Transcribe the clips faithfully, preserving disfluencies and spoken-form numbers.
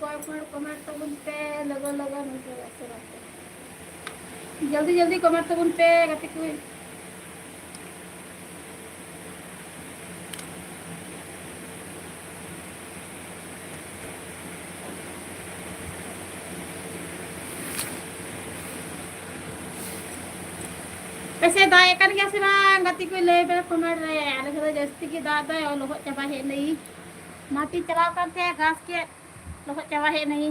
ᱯᱷᱚᱴᱟᱯᱷᱚᱴ comment ᱛᱟᱵᱚᱱ ᱯᱮ, ᱞᱚᱜᱚᱱ ᱞᱚᱜᱚᱱ ᱩᱥᱟᱹᱨᱟ ᱩᱥᱟᱹᱨᱟ ᱛᱮ᱾ ᱡᱚᱞᱫᱤ ᱡᱚᱞᱫᱤ comment ᱛᱟᱵᱚᱱ ᱯᱮ ᱜᱟᱛᱮ ᱠᱚ᱾ ᱟᱯᱮ ᱥᱮᱫ ᱫᱟᱜ ᱮᱫ ᱠᱟᱱ ᱜᱮᱭᱟ ᱥᱮ ᱵᱟᱝ ᱜᱟᱛᱮ ᱠᱚ? ᱞᱟᱹᱭ ᱯᱮ comment ᱨᱮ᱾ ᱟᱞᱮ ᱥᱮᱫ ᱫᱚ ᱡᱟᱹᱥᱛᱤ ᱜᱮ ᱫᱟᱜ ᱫᱟᱭ, ᱞᱚᱦᱚᱫ ᱪᱟᱵᱟ ᱦᱮᱡ ᱱᱟᱹᱧ᱾ ᱢᱟᱴᱤᱧ ᱪᱟᱞᱟᱣ ᱠᱟᱱ ᱛᱟᱦᱮᱸ ᱜᱷᱟᱥ ᱜᱮᱫ, ᱞᱚᱦᱚᱫ ᱪᱟᱵᱟ ᱦᱮᱡ ᱱᱟᱹᱧ᱾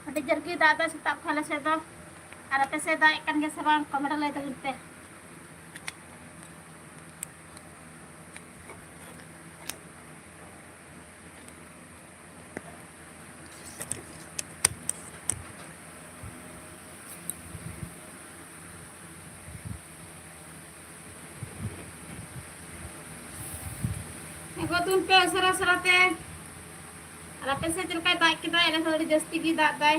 ᱟᱹᱰᱤ ᱡᱳᱨ ᱜᱮ ᱫᱟᱜ ᱫᱟᱭ ᱥᱮᱛᱟᱜ ᱠᱷᱚᱱ ᱟᱞᱮ ᱥᱮᱫ ᱫᱚ᱾ ᱟᱨ ᱟᱯᱮ ᱥᱮᱫ ᱫᱟᱜ ᱮᱫ ᱠᱟᱱ ᱜᱮᱭᱟ ᱥᱮ ᱵᱟᱝ? comment ᱨᱮ ᱞᱟᱹᱭ ᱛᱟᱵᱚᱱ ᱯᱮ᱾ ᱟᱬᱜᱚ ᱛᱟᱵᱚᱱ ᱯᱮ ᱩᱥᱟᱹᱨᱟ ᱩᱥᱟᱹᱨᱟ ᱛᱮ᱾ ᱟᱨ ᱟᱯᱮ ᱥᱮᱫ ᱪᱮᱫ ᱞᱮᱠᱟᱭ ᱫᱟᱜ ᱠᱮᱫᱟ? ᱟᱞᱮ ᱥᱮᱫ ᱟᱹᱰᱤ ᱡᱟᱹᱥᱛᱤ ᱜᱮᱭ ᱫᱟᱜ ᱫᱟᱭ,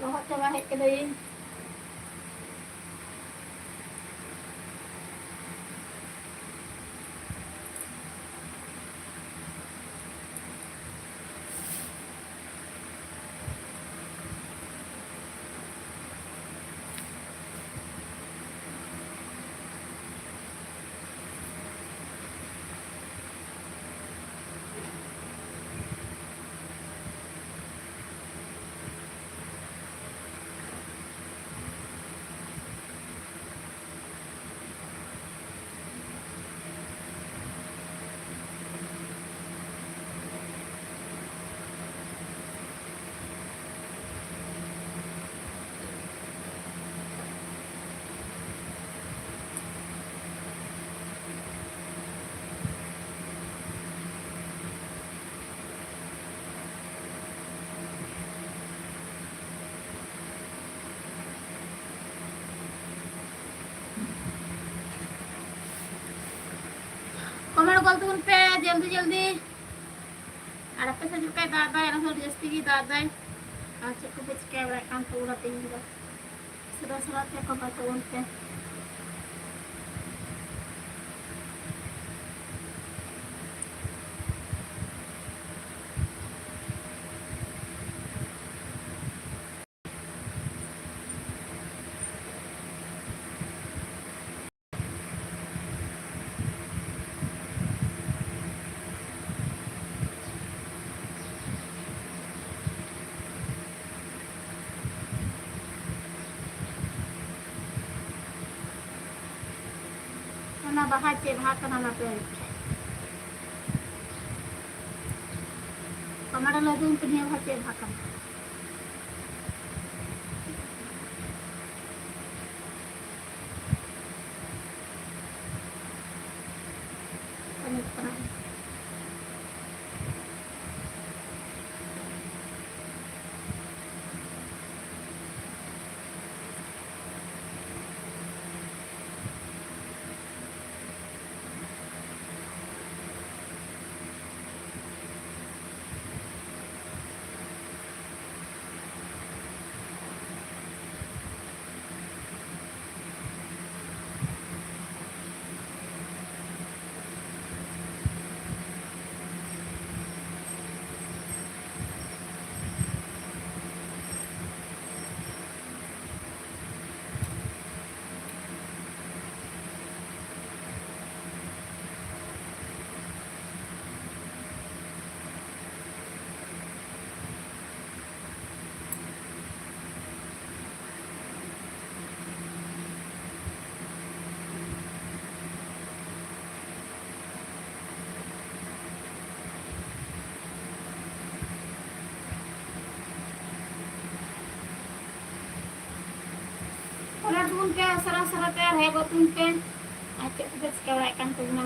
ᱞᱚᱦᱚᱫ ᱪᱟᱵᱟ ᱦᱮᱡ ᱠᱟᱹᱫᱟᱹᱧ᱾ comment ᱜᱚᱞ ᱛᱟᱵᱚᱱ ᱯᱮ ᱡᱚᱞᱫᱤ ᱡᱚᱞᱫᱤ᱾ ᱟᱨ ᱟᱯᱮ ᱥᱮᱫ ᱪᱮᱫ ᱞᱮᱠᱟᱭ ᱫᱟᱜ ᱫᱟᱭ? ᱟᱞᱮ ᱥᱮᱫ ᱟᱹᱰᱤ ᱡᱟᱹᱥᱛᱤ ᱜᱮᱭ ᱫᱟᱜ ᱫᱟᱭ᱾ ᱟᱨ ᱪᱮᱫ ᱠᱚᱯᱮ ᱪᱤᱠᱟᱹ ᱵᱟᱲᱟᱭᱮᱫ ᱠᱟᱱ ᱛᱟᱵᱚᱱᱟ ᱛᱮᱦᱮᱧ ᱫᱚ? ᱥᱮᱫᱟ ᱥᱟᱞᱟᱜ ᱛᱮ comment ᱛᱟᱵᱚᱱ ᱯᱮ᱾ ᱚᱱᱟ ᱵᱟᱦᱟ ᱪᱮᱫ ᱵᱟᱦᱟ ᱠᱟᱱᱟ ᱚᱱᱟ ᱯᱮ ᱠᱚᱢᱮᱱᱴ ᱨᱮ ᱞᱟᱹᱭ ᱫᱟᱹᱧ ᱯᱮ ᱱᱤᱭᱟᱹ ᱵᱟᱦᱟ ᱪᱮᱫ ᱵᱟᱦᱟ ᱠᱟᱱᱟ? ᱠᱟᱹᱢᱤ ᱠᱟᱱᱟ᱾ ᱚᱱᱟ ᱛᱩᱱ ᱯᱮ ᱥᱟᱨᱟ ᱥᱟᱨᱟ ᱛᱮ ᱟᱨ ᱦᱮᱡ ᱜᱚᱫ ᱛᱩᱱ ᱯᱮ᱾ ᱟᱨ ᱪᱮᱫ ᱠᱚᱯᱮ ᱪᱤᱠᱟᱹ ᱵᱟᱲᱟᱭᱮᱫ ᱠᱟᱱ ᱛᱟᱵᱚᱱᱟ?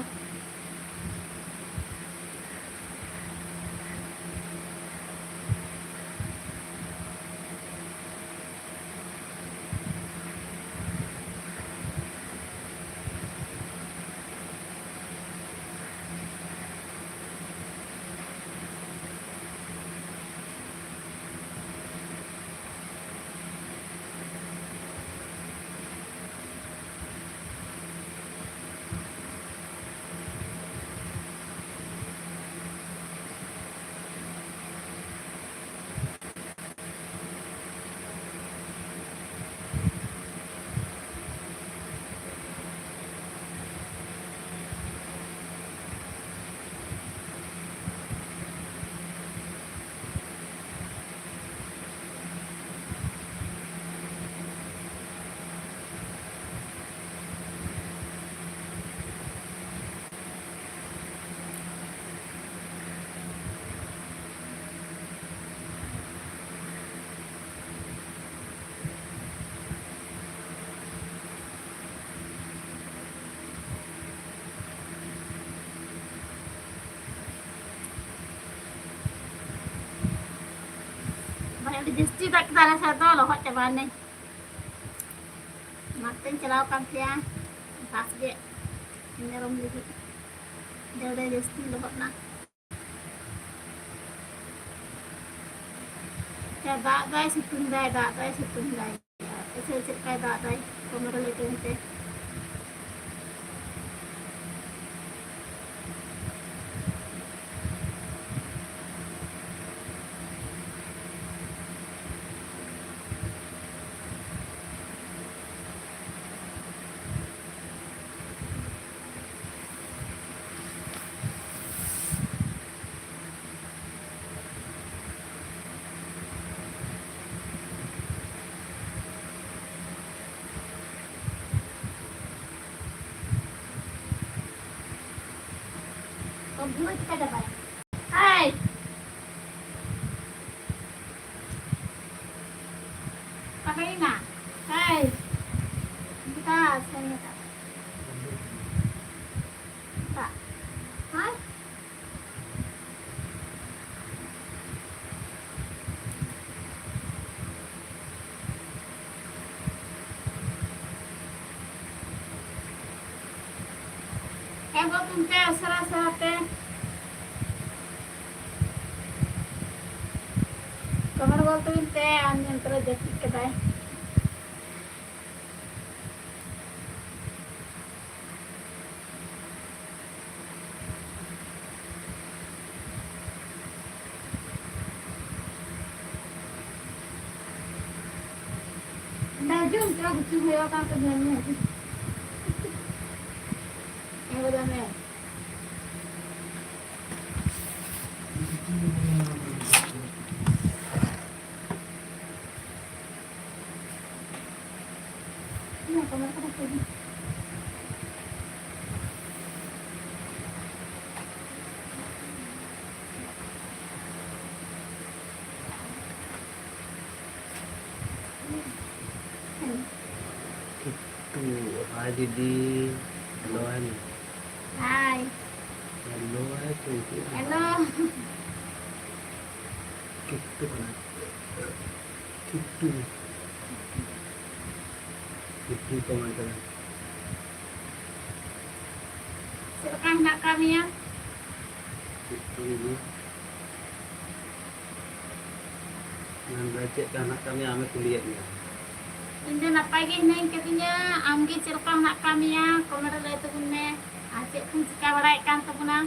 ᱟᱹᱰᱤ ᱡᱟᱹᱥᱛᱤ ᱫᱟᱜ ᱠᱮᱫᱟ ᱟᱞᱮ ᱥᱮᱫ ᱫᱚ, ᱞᱚᱦᱚᱫ ᱪᱟᱵᱟᱭᱮᱱᱟᱹᱧ᱾ ᱢᱟᱴᱷ ᱛᱮᱧ ᱪᱟᱞᱟᱣ ᱠᱟᱱ ᱛᱟᱦᱮᱸᱜᱼᱟ ᱜᱷᱟᱥ ᱜᱮᱫ ᱢᱮᱨᱚᱢ ᱞᱟᱹᱜᱤᱫ᱾ ᱰᱟᱹᱰᱤ ᱡᱟᱹᱥᱛᱤ ᱞᱚᱦᱚᱫ ᱱᱟ᱾ ᱫᱟᱜ ᱫᱟᱭ, ᱥᱤᱛᱩᱝ ᱫᱟᱭ, ᱫᱟᱜ ᱫᱟᱭ, ᱥᱤᱛᱩᱝ ᱫᱟᱭ᱾ ᱟᱯᱮ ᱥᱮᱫ ᱪᱮᱫ ᱞᱮᱠᱟᱭ ᱫᱟᱜ ᱫᱟᱭ? ᱠᱚᱢᱮᱱᱴ ᱨᱮ ᱞᱟᱹᱭ ᱛᱟᱵᱚᱱ ᱯᱮ᱾ ᱚ, ᱵᱷᱩᱭ ᱪᱤᱠᱟ ᱪᱟᱵᱟᱭ? ᱦᱟᱭ! ᱚᱠᱟ ᱠᱟᱭᱱᱟ? ᱦᱟᱭ! ᱪᱤᱠᱟ ᱥᱮᱱ ᱠᱟᱜ? ᱫᱟᱜ᱾ ᱦᱟᱭ! ᱦᱮᱸ ᱜᱚ, ᱛᱩᱢ ᱯᱮ ᱩᱥᱟᱹᱨᱟ ᱩᱥᱟᱹᱨᱟ ᱛᱮ᱾ ᱠᱚᱢᱮᱱᱴ ᱜᱚᱞ ᱛᱟᱵᱚᱱ ᱯᱮ, ᱟᱨ ᱱᱤᱭᱟᱹ ᱛᱚᱨᱟ ᱡᱟᱹᱯᱤᱫ ᱠᱟᱫᱟᱭ᱾ ᱫᱟᱜ ᱡᱚᱢ ᱪᱚ ᱜᱩᱪᱩ ᱦᱩᱭᱩᱜ ᱠᱟᱱ ᱛᱟᱵᱚᱱᱟ ᱱᱤᱭᱟᱹ᱾ ᱮ ᱵᱟᱵᱟ ᱢᱮ᱾ ᱠᱤᱴᱴᱩ, ᱦᱟᱭ ᱫᱤᱫᱤ᱾ Hello, hello. Hi. Hello, hi, Chintu. Hello. Kittu ᱠᱟᱱᱟ᱾ ᱯᱷᱤᱯᱴᱤ, ᱯᱷᱤᱯᱴᱤ ᱠᱚ ᱮᱢᱟᱭ ᱠᱟᱱᱟ᱾ ᱪᱮᱫ ᱞᱮᱠᱟ ᱦᱮᱱᱟᱜ ᱟᱠᱟᱫ ᱢᱮᱭᱟ? ᱯᱷᱤᱯᱴᱤ ᱜᱮ᱾ ᱢᱮᱱᱫᱟ, ᱪᱮᱫ ᱞᱮᱠᱟ ᱦᱮᱱᱟᱜ ᱟᱠᱟᱫ ᱢᱮᱭᱟ? ᱟᱢᱮ ᱠᱩᱞᱤᱭᱮᱫ ᱢᱮᱭᱟ᱾ ᱤᱧ ᱫᱚ ᱱᱟᱯᱟᱭ ᱜᱮ ᱦᱤᱱᱟᱹᱧ ᱠᱟᱫᱤᱧᱟ᱾ ᱟᱢ ᱜᱮ ᱪᱮᱫ ᱞᱮᱠᱟ ᱦᱮᱱᱟᱜ ᱟᱠᱟᱫ ᱢᱮᱭᱟ? ᱠᱚᱢᱮᱱᱴ ᱨᱮ ᱞᱟᱹᱭ ᱛᱟᱵᱚᱱ ᱢᱮ᱾ ᱟᱨ ᱪᱮᱫ ᱠᱚᱢ ᱪᱤᱠᱟ ᱵᱟᱲᱟᱭᱮᱫ ᱠᱟᱱ ᱛᱟᱵᱚᱱᱟ?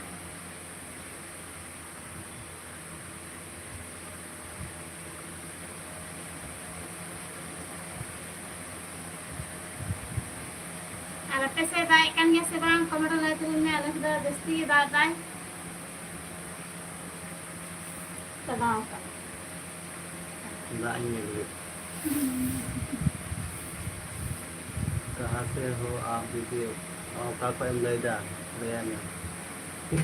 ᱟᱨ ᱟᱯᱮ ᱥᱮᱫ ᱫᱟᱜ ᱮᱫ ᱠᱟᱱ ᱜᱮᱭᱟ ᱥᱮ ᱵᱟᱝ? ᱠᱚᱢᱮᱱᱴ ᱨᱮ ᱞᱟᱹᱭ ᱛᱟᱵᱚᱱ ᱢᱮ᱾ ᱟᱞᱮ ᱥᱮᱫ ᱫᱚ ᱡᱟᱹᱥᱛᱤ ᱜᱮ ᱫᱟᱜ ᱮᱫᱟᱭ᱾ ᱪᱟᱵᱟᱣ ᱟᱠᱟᱱᱟ᱾ ᱫᱟᱜ ᱤᱧ ᱧᱩ ᱞᱟᱹᱜᱤᱫ᱾ ᱠᱟᱦᱟᱸ ᱥᱮ ᱦᱳ ᱟᱯ ᱫᱤᱫᱤ? ᱚᱠᱟ ᱠᱷᱚᱡ ᱮᱢ ᱞᱟᱹᱭᱫᱟ? ᱞᱟᱹᱭᱟᱭ ᱢᱮ᱾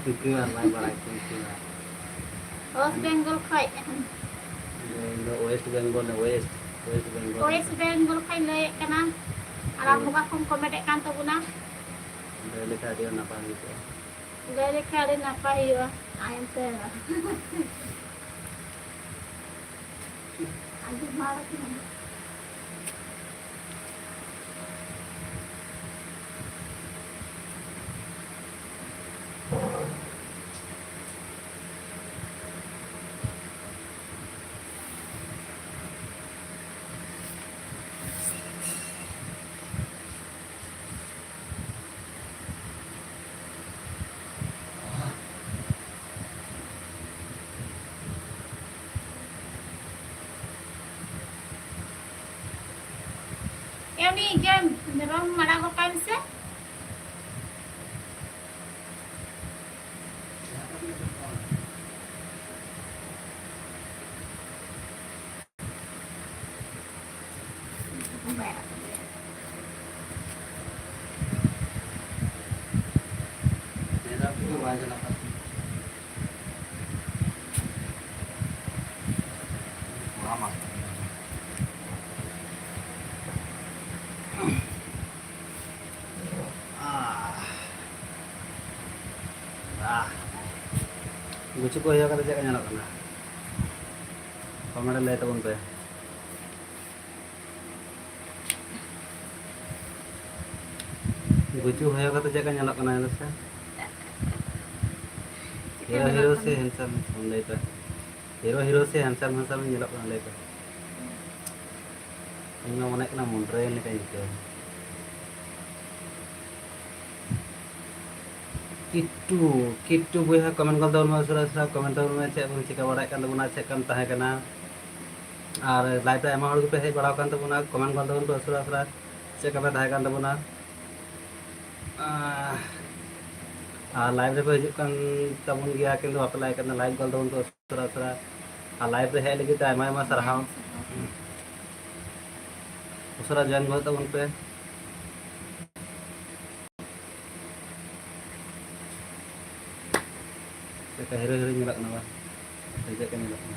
ᱧᱩᱛᱩᱢ ᱟᱨ ᱵᱟᱭ ᱵᱟᱲᱟᱭ ᱧᱩᱛᱩᱢ ᱟᱨ᱾ ᱳᱭᱮᱥᱴ ᱵᱮᱝᱜᱚᱞ ᱠᱷᱚᱡ᱾ ᱤᱧ ᱫᱚ West Bengal, West, West Bengal. West Bengal ᱠᱷᱚᱡ ᱞᱟᱹᱭᱮᱫ ᱠᱟᱱᱟ᱾ ᱟᱨ ᱟᱢ ᱦᱳᱭ᱾ ᱚᱠᱟ ᱠᱷᱚᱱ ᱠᱚᱢᱮᱱᱴ ᱮᱫ ᱠᱟᱱ ᱛᱟᱵᱚᱱᱟ? ᱞᱟᱹᱭ ᱞᱮᱠᱷᱟᱡ ᱟᱹᱰᱤ ᱱᱟᱯᱟᱭ ᱦᱩᱭ ᱠᱚᱜᱼᱟ᱾ ᱞᱟᱹᱭ ᱞᱮᱠᱷᱟᱡ ᱟᱹᱰᱤ ᱱᱟᱯᱟᱭ ᱦᱩᱭᱩᱜᱼᱟ᱾ ᱟᱭ ᱮᱢ ᱥᱮ ᱟᱹᱰᱤ ᱢᱟᱨᱟᱝ᱾ ᱮ, ᱩᱱᱤ ᱤᱭᱟᱹ ᱢᱮᱨᱚᱢ ᱟᱲᱟᱜ ᱜᱚᱫ ᱠᱟᱭ ᱢᱮᱥᱮ᱾ ᱜᱩᱪᱩ ᱠᱚ ᱦᱩᱭ ᱠᱟᱛᱮ ᱪᱮᱫ ᱞᱮᱠᱟ ᱧᱮᱞᱚᱜ ᱠᱟᱱᱟ? ᱠᱚᱢᱮᱱᱴ ᱨᱮ ᱞᱟᱹᱭ ᱛᱟᱵᱚᱱ ᱯᱮ᱾ ᱜᱩᱡᱩ ᱦᱚᱭᱚ ᱠᱟᱛᱮ ᱪᱮᱫ ᱞᱮᱠᱟ ᱧᱮᱞᱚᱜ ᱠᱟᱱᱟ ᱞᱟᱹᱭ ᱯᱮ? ᱦᱤᱨᱳ ᱦᱤᱨᱳ ᱥᱮ ᱦᱮᱱᱥᱟᱢ ᱦᱮᱱᱥᱟᱢ ᱞᱟᱹᱭ ᱯᱮ? ᱦᱤᱨᱳ ᱦᱤᱨᱳ ᱥᱮ ᱦᱮᱱᱥᱟᱢ ᱦᱮᱱᱥᱟᱢ ᱧᱮᱞᱚᱜ ᱠᱟᱱᱟ ᱞᱟᱹᱭ ᱯᱮ? ᱤᱧ ᱢᱟ ᱢᱚᱱᱮ ᱠᱟᱱᱟ ᱢᱚᱱᱨᱮ ᱞᱮᱠᱟᱧ ᱟᱹᱭᱠᱟᱹᱣᱟ᱾ ᱠᱤᱴᱴᱩ, ᱠᱤᱴᱴᱩ ᱵᱚᱭᱦᱟ ᱠᱚᱢᱮᱱᱴ ᱜᱚᱞ ᱛᱟᱵᱚᱱ ᱢᱮ ᱩᱥᱟᱹᱨᱟ ᱩᱥᱟᱹᱨᱟ, ᱠᱚᱢᱮᱱᱴ ᱛᱟᱵᱚᱱ ᱢᱮ ᱪᱮᱫ ᱵᱚᱱ ᱪᱤᱠᱟᱹ ᱵᱟᱲᱟᱭᱮᱫ ᱠᱟᱱ ᱛᱟᱵᱚᱱᱟ, ᱪᱮᱫ ᱠᱟᱢ ᱛᱟᱦᱮᱸ ᱠᱟᱱᱟ᱾ ᱟᱨ ᱞᱟᱭᱤᱵᱷ ᱨᱮ ᱟᱭᱢᱟ ᱦᱚᱲ ᱜᱮᱯᱮ ᱦᱮᱡ ᱵᱟᱲᱟ ᱟᱠᱟᱱ ᱛᱟᱵᱚᱱᱟ, ᱠᱚᱢᱮᱱᱴ ᱜᱚᱞ ᱛᱟᱵᱚᱱ ᱯᱮ ᱩᱥᱟᱹᱨᱟ ᱩᱥᱟᱹᱨᱟ, ᱪᱮᱫ ᱞᱮᱠᱟ ᱯᱮ ᱛᱟᱦᱮᱸ ᱠᱟᱱ ᱛᱟᱵᱚᱱᱟ᱾ ᱟᱨ, ᱟᱨ ᱞᱟᱭᱤᱵᱷ ᱨᱮᱯᱮ ᱦᱤᱡᱩᱜ ᱠᱟᱱ ᱛᱟᱵᱚᱱ ᱜᱮᱭᱟ, ᱠᱤᱱᱛᱩ ᱵᱟᱯᱮ ᱞᱟᱭᱤᱠ ᱠᱟᱱᱟ, ᱞᱟᱭᱤᱠ ᱜᱚᱞ ᱛᱟᱵᱚᱱ ᱯᱮ ᱩᱥᱟᱹᱨᱟ ᱩᱥᱟᱹᱨᱟ᱾ ᱟᱨ ᱞᱟᱭᱤᱵᱷ ᱨᱮ ᱦᱮᱡ ᱞᱟᱹᱜᱤᱫ ᱛᱮ ᱟᱭᱢᱟ ᱟᱭᱢᱟ ᱥᱟᱨᱦᱟᱣ᱾ ᱩᱥᱟᱹᱨᱟ ᱡᱚᱭᱮᱱ ᱜᱚᱫ ᱛᱟᱵᱚᱱ ᱯᱮ᱾ ᱪᱮᱫ ᱞᱮᱠᱟ ᱦᱤᱨᱳ ᱦᱤᱨᱳ ᱧᱮᱞᱚᱜ ᱠᱟᱱᱟ ᱵᱟᱝ? ᱥᱮ ᱪᱮᱫ ᱞᱮᱠᱟ ᱧᱮᱞᱚᱜ ᱠᱟᱱᱟ?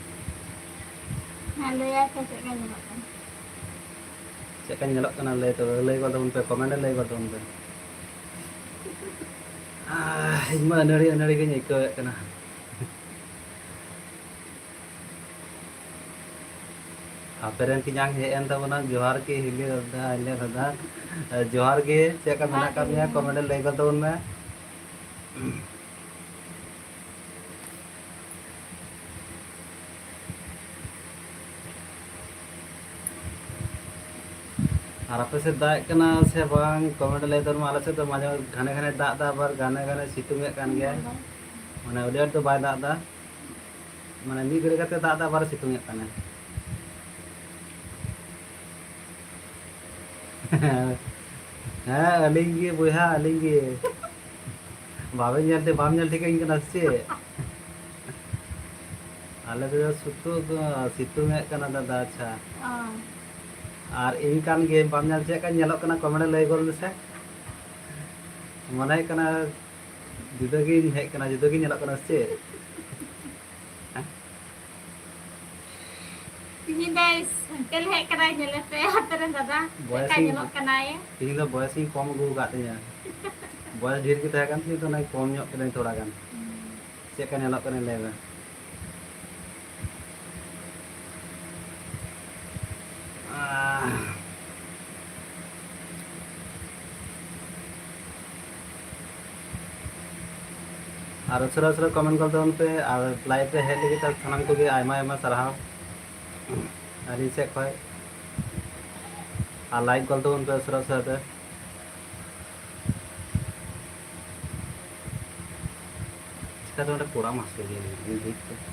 ᱦᱮᱸ, ᱞᱟᱹᱭᱟᱭ ᱯᱮ ᱪᱮᱫ ᱞᱮᱠᱟ ᱧᱮᱞᱚᱜ ᱠᱟᱱᱟ᱾ ᱪᱮᱫ ᱞᱮᱠᱟ ᱧᱮᱞᱚᱜ ᱠᱟᱱᱟ ᱞᱟᱹᱭ ᱛᱚᱵᱮ, ᱞᱟᱹᱭ ᱜᱚᱫ ᱛᱟᱵᱚᱱ ᱯᱮ, ᱠᱚᱢᱮᱱᱴ ᱨᱮ ᱞᱟᱹᱭ ᱜᱚᱫ ᱛᱟᱵᱚᱱ ᱯᱮ᱾ ᱟᱦ, ᱤᱧ ᱢᱟ ᱟᱹᱱᱟᱹᱲᱤ ᱟᱹᱱᱟᱹᱲᱤ ᱜᱤᱧ ᱟᱹᱭᱠᱟᱹᱣᱮᱫ ᱠᱟᱱᱟ᱾ ᱟᱯᱮ ᱨᱮᱱ ᱛᱮᱧᱟᱝ ᱦᱮᱡ ᱮᱱ ᱛᱟᱵᱚᱱᱟ᱾ ᱡᱚᱦᱟᱨ ᱜᱮ ᱦᱤᱞᱤ ᱫᱟᱫᱟ, ᱦᱤᱞᱤ ᱫᱟᱫᱟ᱾ ᱡᱚᱦᱟᱨ ᱜᱮ, ᱪᱮᱫ ᱞᱮᱠᱟ ᱢᱮᱱᱟᱜ ᱟᱠᱟᱫ ᱢᱮᱭᱟ? ᱠᱚᱢᱮᱱᱴ ᱨᱮ ᱞᱟᱹᱭ ᱜᱚᱫ ᱛᱟᱵᱚᱱ ᱢᱮ᱾ ᱟᱨ ᱟᱯᱮ ᱥᱮᱫ ᱫᱟᱜ ᱮᱫ ᱠᱟᱱᱟ ᱥᱮ ᱵᱟᱝ? ᱠᱚᱢᱮᱱᱴ ᱨᱮ ᱞᱟᱹᱭ ᱛᱟᱵᱚᱱ ᱢᱮ᱾ ᱟᱞᱮ ᱥᱮᱫ ᱫᱚ ᱢᱟᱡᱷᱮ ᱢᱟᱡᱷᱮ ᱜᱷᱟᱱᱮ ᱜᱷᱟᱱᱮ ᱫᱟᱜ ᱮᱫᱟ, ᱟᱵᱟᱨ ᱜᱷᱟᱱᱮ ᱜᱷᱟᱱᱮ ᱥᱤᱛᱩᱝ ᱮᱫ ᱠᱟᱱ ᱜᱮᱭᱟᱭ᱾ ᱢᱟᱱᱮ ᱟᱹᱰᱤ ᱟᱸᱴ ᱫᱚ ᱵᱟᱭ ᱫᱟᱜ ᱮᱫᱟ, ᱢᱟᱱᱮ ᱢᱤᱫ ᱜᱷᱟᱹᱲᱤ ᱠᱟᱛᱮ ᱫᱟᱜ ᱮᱫᱟ, ᱟᱵᱟᱨ ᱥᱤᱛᱩᱝ ᱮᱫ ᱠᱟᱱᱟᱭ᱾ ᱦᱮᱸ, ᱟᱹᱞᱤᱧ ᱜᱮ ᱵᱚᱭᱦᱟ, ᱟᱹᱞᱤᱧ ᱜᱮ᱾ ᱵᱟᱵᱮᱱ ᱧᱮᱞ ᱴᱷᱤᱠ, ᱵᱟᱢ ᱧᱮᱞ ᱴᱷᱤᱠᱟᱹᱧ ᱠᱟᱱᱟ ᱥᱮ ᱪᱮᱫ? ᱟᱞᱮ ᱫᱚ ᱥᱩᱛᱩ ᱫᱚ ᱥᱤᱛᱩᱝ ᱮᱫ ᱠᱟᱱᱟ ᱫᱟᱫᱟ᱾ ᱟᱪᱪᱷᱟ, ᱚ᱾ ᱟᱨ ᱤᱧ ᱠᱟᱱ ᱜᱤᱭᱟᱹᱧ, ᱵᱟᱢ ᱧᱮᱞ ᱪᱮᱫ ᱞᱮᱠᱟᱧ ᱧᱮᱞᱚᱜ ᱠᱟᱱᱟ? ᱠᱚᱢᱮᱱᱴ ᱨᱮ ᱞᱟᱹᱭ ᱜᱚᱫ ᱢᱮᱥᱮ᱾ ᱢᱚᱱᱮ ᱦᱩᱭᱩᱜ ᱠᱟᱱᱟ ᱡᱩᱫᱟᱹ ᱜᱤᱧ ᱦᱮᱡ ᱠᱟᱱᱟ, ᱡᱩᱫᱟᱹ ᱜᱤᱧ ᱧᱮᱞᱚᱜ ᱠᱟᱱᱟ ᱥᱮ ᱪᱮᱫ? ᱛᱤᱦᱤᱧ ᱫᱚᱭ ᱥᱮᱱᱴᱮᱞ ᱦᱮᱡ ᱠᱟᱱᱟᱭ, ᱧᱮᱞᱮ ᱯᱮ ᱟᱯᱮ ᱨᱮᱱ ᱫᱟᱫᱟ ᱪᱮᱫ ᱞᱮᱠᱟ ᱵᱚᱭᱮᱥᱤᱧ, ᱧᱮᱞᱚᱜ ᱠᱟᱱᱟᱭ᱾ ᱛᱤᱦᱤᱧ ᱫᱚ ᱵᱚᱭᱮᱥᱤᱧ ᱠᱚᱢ ᱟᱹᱜᱩ ᱟᱠᱟᱫ ᱛᱤᱧᱟᱹ᱾ ᱵᱚᱭᱮᱥ ᱰᱷᱮᱨ ᱜᱮ ᱛᱟᱦᱮᱸ ᱠᱟᱱ ᱛᱤᱧᱟᱹ, ᱛᱚ ᱚᱱᱟᱧ ᱠᱚᱢ ᱧᱚᱜ ᱠᱮᱫᱟᱹᱧ ᱛᱷᱚᱲᱟ ᱜᱟᱱ᱾ ᱦᱩᱸ᱾ ᱪᱮᱫ ᱞᱮᱠᱟ ᱧᱮᱞᱚᱜ ᱠᱟᱱᱟᱧ ᱞᱟᱹᱭ ᱢᱮ᱾ ᱟᱨ ᱩᱥᱟᱹᱨᱟ ᱩᱥᱟᱹᱨᱟ comment ᱜᱚᱫ ᱛᱟᱵᱚᱱ ᱯᱮ, ᱟᱨ live ᱨᱮ ᱦᱮᱡ ᱞᱟᱹᱜᱤᱫ ᱛᱮ ᱥᱟᱱᱟᱢ ᱠᱚᱜᱮ ᱟᱭᱢᱟ ᱟᱭᱢᱟ ᱥᱟᱨᱦᱟᱣ ᱟᱹᱞᱤᱧ ᱥᱮᱫ ᱠᱷᱚᱱ᱾ ᱟᱨ like ᱜᱚᱫ ᱛᱟᱵᱚᱱ ᱯᱮ ᱩᱥᱟᱹᱨᱟ ᱩᱥᱟᱹᱨᱟ ᱛᱮ᱾ ᱪᱤᱠᱟᱹᱛᱮ ᱚᱸᱰᱮ ᱠᱚᱲᱟᱢ ᱦᱟᱹᱥᱩ ᱜᱮᱭᱟ, ᱤᱧ ᱵᱩᱡᱽ ᱠᱮᱫᱟ᱾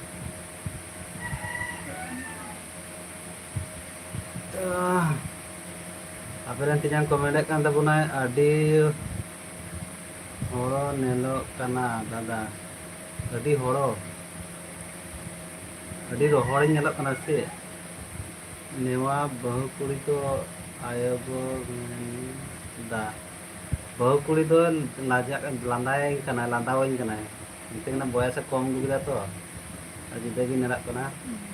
ᱟᱯᱮ ᱨᱮᱱ ᱛᱮᱧᱟᱝ comment ᱮᱫ ᱠᱟᱱ ᱛᱟᱵᱚᱱᱟᱭ, ᱟᱹᱰᱤ ᱦᱚᱲᱚ ᱧᱮᱞᱚᱜ ᱠᱟᱱᱟ ᱫᱟᱫᱟ, ᱟᱹᱰᱤ ᱦᱚᱲᱚ, ᱟᱹᱰᱤ ᱨᱚᱦᱚᱲᱤᱧ ᱧᱮᱞᱚᱜ ᱠᱟᱱᱟ ᱥᱮ? ᱱᱮᱣᱟ ᱵᱟᱹᱦᱩ ᱠᱩᱲᱤ ᱫᱚ ᱟᱭᱳ ᱜᱚ ᱢᱮᱱᱫᱟ, ᱵᱟᱹᱦᱩ ᱠᱩᱲᱤ ᱫᱚ ᱞᱟᱡᱟᱜ, ᱞᱟᱸᱫᱟᱭᱟᱹᱧ ᱠᱟᱱᱟᱭ, ᱞᱟᱸᱫᱟᱣᱟᱹᱧ ᱠᱟᱱᱟᱭ, ᱢᱤᱛᱟᱹᱧ ᱠᱟᱱᱟ ᱵᱚᱭᱮᱥ ᱮ ᱠᱚᱢ ᱟᱹᱜᱩ ᱠᱮᱫᱟ ᱛᱚ, ᱟᱨ ᱡᱩᱫᱟᱹ ᱜᱮ ᱧᱮᱞᱚᱜ ᱠᱟᱱᱟ᱾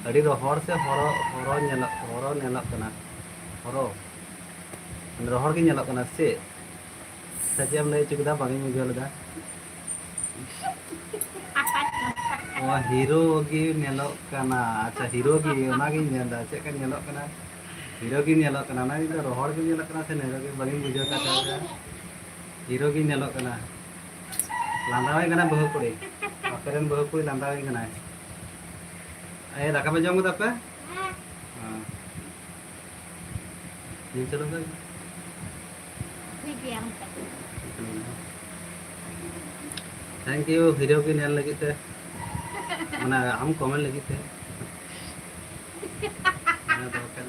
ᱟᱹᱰᱤ ᱨᱚᱦᱚᱲ ᱥᱮ ᱦᱚᱨᱚ, ᱦᱚᱨᱚ ᱧᱮᱞᱚᱜ, ᱦᱚᱨᱚ ᱧᱮᱞᱚᱜ ᱠᱟᱱᱟ, ᱦᱚᱨᱚ, ᱢᱟᱱᱮ ᱨᱚᱦᱚᱲ ᱜᱮ ᱧᱮᱞᱚᱜ ᱠᱟᱱᱟ ᱥᱮ? ᱥᱮ ᱪᱮᱫ ᱮᱢ ᱞᱟᱹᱭ ᱦᱚᱪᱚ ᱠᱮᱫᱟ? ᱵᱟᱝ ᱤᱧ ᱵᱩᱡᱷᱟᱹᱣ ᱞᱮᱫᱟ᱾ ᱚ, ᱦᱤᱨᱳ ᱜᱮ ᱧᱮᱞᱚᱜ ᱠᱟᱱᱟ᱾ ᱟᱪᱪᱷᱟ, ᱦᱤᱨᱳ ᱜᱮ, ᱚᱱᱟᱜᱤᱧ ᱧᱮᱞᱫᱟ, ᱪᱮᱫ ᱞᱮᱠᱟ ᱧᱮᱞᱚᱜ ᱠᱟᱱᱟ? ᱦᱤᱨᱳ ᱜᱮ ᱧᱮᱞᱚᱜ ᱠᱟᱱᱟ, ᱚᱱᱟ ᱜᱮ ᱨᱚᱦᱚᱲ ᱜᱮ ᱧᱮᱞᱚᱜ ᱠᱟᱱᱟ ᱥᱮ ᱦᱤᱨᱳ ᱜᱮ? ᱵᱟᱹᱞᱤᱧ ᱵᱩᱡᱷᱟᱹᱣ ᱠᱟᱫ ᱛᱟᱦᱮᱸᱫ᱾ ᱦᱤᱨᱳ ᱜᱮ ᱧᱮᱞᱚᱜ ᱠᱟᱱᱟ, ᱞᱟᱸᱫᱟᱣᱟᱹᱧ ᱠᱟᱱᱟ ᱵᱟᱹᱦᱩ ᱠᱩᱲᱤ, ᱟᱯᱮ ᱨᱮᱱ ᱵᱟᱹᱦᱩ ᱠᱩᱲᱤ ᱞᱟᱸᱫᱟᱣᱟᱹᱧ ᱠᱟᱱᱟᱭ᱾ ᱮ, ᱫᱟᱠᱟ ᱯᱮ ᱡᱚᱢ ᱠᱮᱫᱟ ᱯᱮ? ᱦᱮᱸ᱾ ᱧᱮᱞ ᱪᱟᱞᱟᱣ ᱫᱟ᱾ ᱴᱷᱤᱠ ᱜᱮᱭᱟ, ᱚᱱᱠᱟ᱾ Thank you video ᱜᱮ ᱧᱮᱞ ᱞᱟᱹᱜᱤᱫ ᱛᱮ, ᱢᱟᱱᱮ ᱟᱢ comment ᱞᱟᱹᱜᱤᱫ ᱛᱮ᱾ ᱦᱮᱸ, ᱫᱚᱨᱠᱟᱨ᱾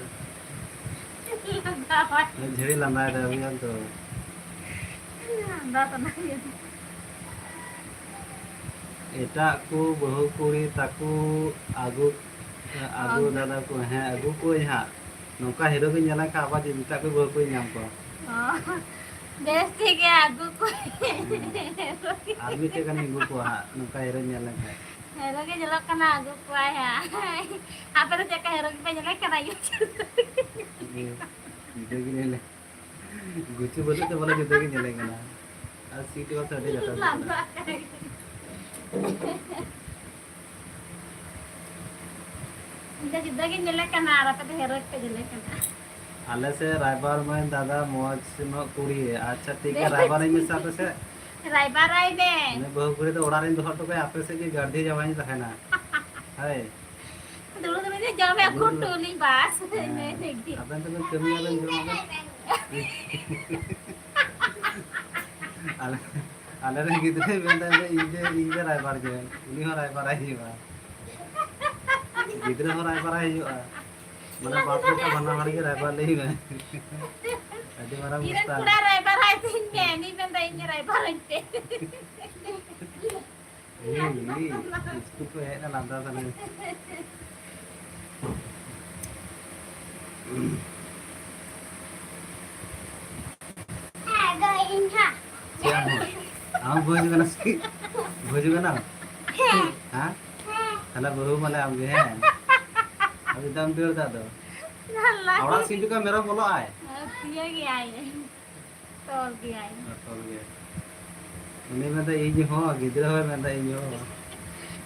ᱞᱟᱸᱫᱟ ᱵᱟᱭ ᱡᱷᱟᱹᱲᱤ ᱞᱟᱸᱫᱟᱭ ᱫᱟ, ᱵᱩᱡᱷᱟᱹᱣ ᱛᱚ᱾ ᱞᱟᱸᱫᱟ ᱥᱟᱱᱟ ᱜᱮ᱾ ᱮᱴᱟᱜ ᱠᱚ ᱵᱟᱹᱦᱩ ᱠᱩᱲᱤ ᱛᱟᱠᱚ ᱟᱹᱜᱩ, ᱟᱹᱜᱩ ᱟᱹᱜᱩ᱾ ᱫᱟᱫᱟ ᱠᱚ, ᱦᱮᱸ, ᱟᱹᱜᱩ ᱠᱚᱣᱟᱹᱧ ᱦᱟᱸᱜ᱾ ᱱᱚᱝᱠᱟ ᱦᱤᱨᱳ ᱜᱮ ᱧᱮᱞ ᱞᱮᱱᱠᱷᱟᱱ ᱟᱵᱟᱨ ᱡᱮ ᱮᱴᱟᱜ ᱠᱚ ᱵᱟᱹᱦᱩ ᱠᱩᱲᱤ ᱧᱟᱢ ᱠᱚᱣᱟ᱾ ᱚ, ᱵᱮᱥ ᱴᱷᱤᱠ ᱜᱮᱭᱟ, ᱟᱹᱜᱩ ᱠᱚᱣᱟᱹᱧ᱾ ᱦᱮᱸ᱾ ᱟᱨ ᱢᱤᱫᱴᱮᱡ ᱜᱟᱱᱤᱧ ᱟᱹᱜᱩ ᱠᱚᱣᱟ ᱦᱟᱸᱜ, ᱱᱚᱝᱠᱟ ᱦᱤᱨᱳ ᱧᱮᱞ ᱞᱮᱱᱠᱷᱟᱱ᱾ ᱦᱤᱨᱳ ᱜᱮ ᱧᱮᱞᱚᱜ ᱠᱟᱱᱟ, ᱟᱹᱜᱩ ᱠᱚᱣᱟᱭ ᱦᱟᱸᱜ᱾ ᱟᱯᱮ ᱫᱚ ᱪᱮᱫ ᱞᱮᱠᱟ ᱦᱤᱨᱳ ᱜᱮᱯᱮ ᱧᱮᱞᱮ ᱠᱟᱱᱟ? ᱡᱩᱫᱟᱹ ᱜᱮ ᱧᱮᱞ, ᱜᱩᱪᱩ ᱵᱟᱹᱱᱩᱜ ᱛᱮ ᱵᱚᱞᱮ ᱡᱩᱫᱟᱹ ᱜᱮ ᱧᱮᱞᱮ ᱠᱟᱱᱟ᱾ ᱟᱨ ᱥᱤᱴ ᱦᱚᱸ ᱥᱮ ᱟᱹᱰᱤ ᱞᱟᱛᱟᱨ ᱨᱮ᱾ ᱤᱧ ᱫᱚ ᱡᱩᱫᱟᱹ ᱜᱤᱧ ᱧᱮᱞᱮ ᱠᱟᱱᱟ ᱟᱨ ᱟᱯᱮ ᱫᱚ ᱦᱤᱨᱳ ᱜᱮᱯᱮ ᱧᱮᱞᱮ ᱠᱟᱱᱟ᱾ ᱟᱞᱮ ᱥᱮᱫ ᱨᱟᱭᱵᱟᱨ ᱢᱟᱹᱭ ᱫᱟᱫᱟ ᱢᱚᱡᱽ ᱧᱚᱜ ᱠᱩᱲᱤ᱾ ᱟᱪᱪᱷᱟ, ᱴᱷᱤᱠ ᱜᱮᱭᱟ, ᱨᱟᱭᱵᱟᱨ ᱤᱧ ᱢᱮᱥᱮ ᱟᱯᱮ ᱥᱮᱫ᱾ ᱨᱟᱭᱵᱟᱨ ᱟᱭ ᱢᱮ᱾ ᱩᱱᱤ ᱵᱟᱹᱦᱩ ᱠᱩᱲᱤ ᱫᱚ ᱚᱲᱟᱜ ᱨᱤᱧ ᱫᱚᱦᱚ ᱦᱚᱴᱚ ᱠᱟᱭᱟ, ᱟᱯᱮ ᱥᱮᱫ ᱜᱮ ᱜᱟᱹᱨᱫᱷᱤ ᱡᱟᱶᱟᱭ ᱤᱧ ᱛᱟᱦᱮᱱᱟ᱾ ᱦᱳᱭ᱾ ᱫᱩᱲᱩᱵ ᱫᱩᱲᱩᱵ ᱞᱮ ᱡᱚᱢᱮᱫ ᱫᱩᱲᱩᱵ ᱠᱷᱩᱱᱴᱩ ᱞᱤᱧ ᱵᱟᱥ᱾ ᱦᱮᱸ᱾ ᱤᱱᱟᱹ ᱜᱮ᱾ ᱟᱵᱮᱱ ᱫᱚᱵᱮᱱ ᱠᱟᱹᱢᱤᱭᱟᱵᱮᱱ, ᱡᱚᱢᱟᱵᱮᱱ᱾ ᱟᱞᱮ, ᱟᱞᱮ ᱨᱮᱱ ᱜᱤᱫᱽᱨᱟᱹᱭ ᱢᱮᱱᱫᱟ, ᱤᱧ ᱫᱚ, ᱤᱧ ᱫᱚ ᱨᱟᱭᱵᱟᱨ ᱜᱮ, ᱩᱱᱤ ᱦᱚᱸ ᱨᱟᱭᱵᱟᱨᱟᱭ ᱦᱩᱭᱩᱜᱼᱟ᱾ ᱜᱤᱫᱽᱨᱟᱹ ᱦᱚᱸ ᱨᱟᱭᱵᱟᱨᱟᱭ ᱦᱩᱭᱩᱜᱼᱟ᱾ ᱢᱟᱱᱮ ᱵᱟᱯ ᱵᱮᱴᱟ ᱵᱟᱱᱟ ᱦᱚᱲ ᱜᱮ ᱨᱟᱭᱵᱟᱨ ᱞᱟᱹᱭ ᱢᱮ᱾ ᱟᱹᱰᱤ ᱢᱟᱨᱟᱝ ᱤᱧ ᱨᱮᱱ ᱩᱥᱛᱟᱫ᱾ ᱠᱚᱲᱟ ᱨᱟᱭᱵᱟᱨ ᱟᱭ ᱛᱤᱧ ᱢᱮ, ᱩᱱᱤ ᱢᱮᱱᱫᱟ ᱤᱧ ᱨᱟᱭᱵᱟᱨ ᱟᱹᱧ ᱯᱮ᱾ ᱤᱭ, ᱤᱭ, ᱤᱥᱠᱩᱞ ᱠᱚ ᱦᱮᱡ ᱮᱱᱟ ᱞᱟᱸᱫᱟ ᱥᱟᱱᱟᱧ᱾ ᱟᱫᱚ ᱤᱧ ᱦᱟᱸᱜ᱾ ᱪᱮᱫ ᱟᱢ ᱦᱚᱸ? ᱟᱢ ᱵᱟᱹᱦᱩ ᱠᱟᱱᱟ ᱥᱮ? ᱵᱟᱹᱦᱩ ᱠᱟᱱᱟᱢ? ᱦᱮᱸ᱾ ᱦᱮᱸ? ᱦᱮᱸ᱾ ᱛᱟᱦᱞᱮ ᱵᱟᱹᱦᱩ ᱢᱟᱱᱮ ᱟᱢ ᱜᱮ, ᱦᱮᱸ? ᱟᱹᱰᱤ ᱫᱟᱢ ᱫᱟᱹᱲ ᱫᱟ ᱟᱫᱚ᱾ ᱞᱟᱞᱞᱟ᱾ ᱚᱲᱟᱜ ᱥᱤᱢ ᱪᱩᱠᱟ ᱢᱮᱨᱚᱢ ᱵᱚᱞᱚᱜ ᱟᱭ᱾ ᱤᱭᱟᱹ ᱜᱮᱭᱟᱭ᱾ ᱛᱚᱞ ᱜᱮᱭᱟᱭ᱾ ᱦᱮᱸ, ᱛᱚᱞ ᱜᱮᱭᱟᱭ᱾ ᱩᱱᱤ ᱢᱮᱱᱫᱟ ᱤᱧ ᱦᱚᱸ, ᱜᱤᱫᱽᱨᱟᱹ ᱦᱚᱸᱭ ᱢᱮᱱᱫᱟ ᱤᱧ ᱦᱚᱸ᱾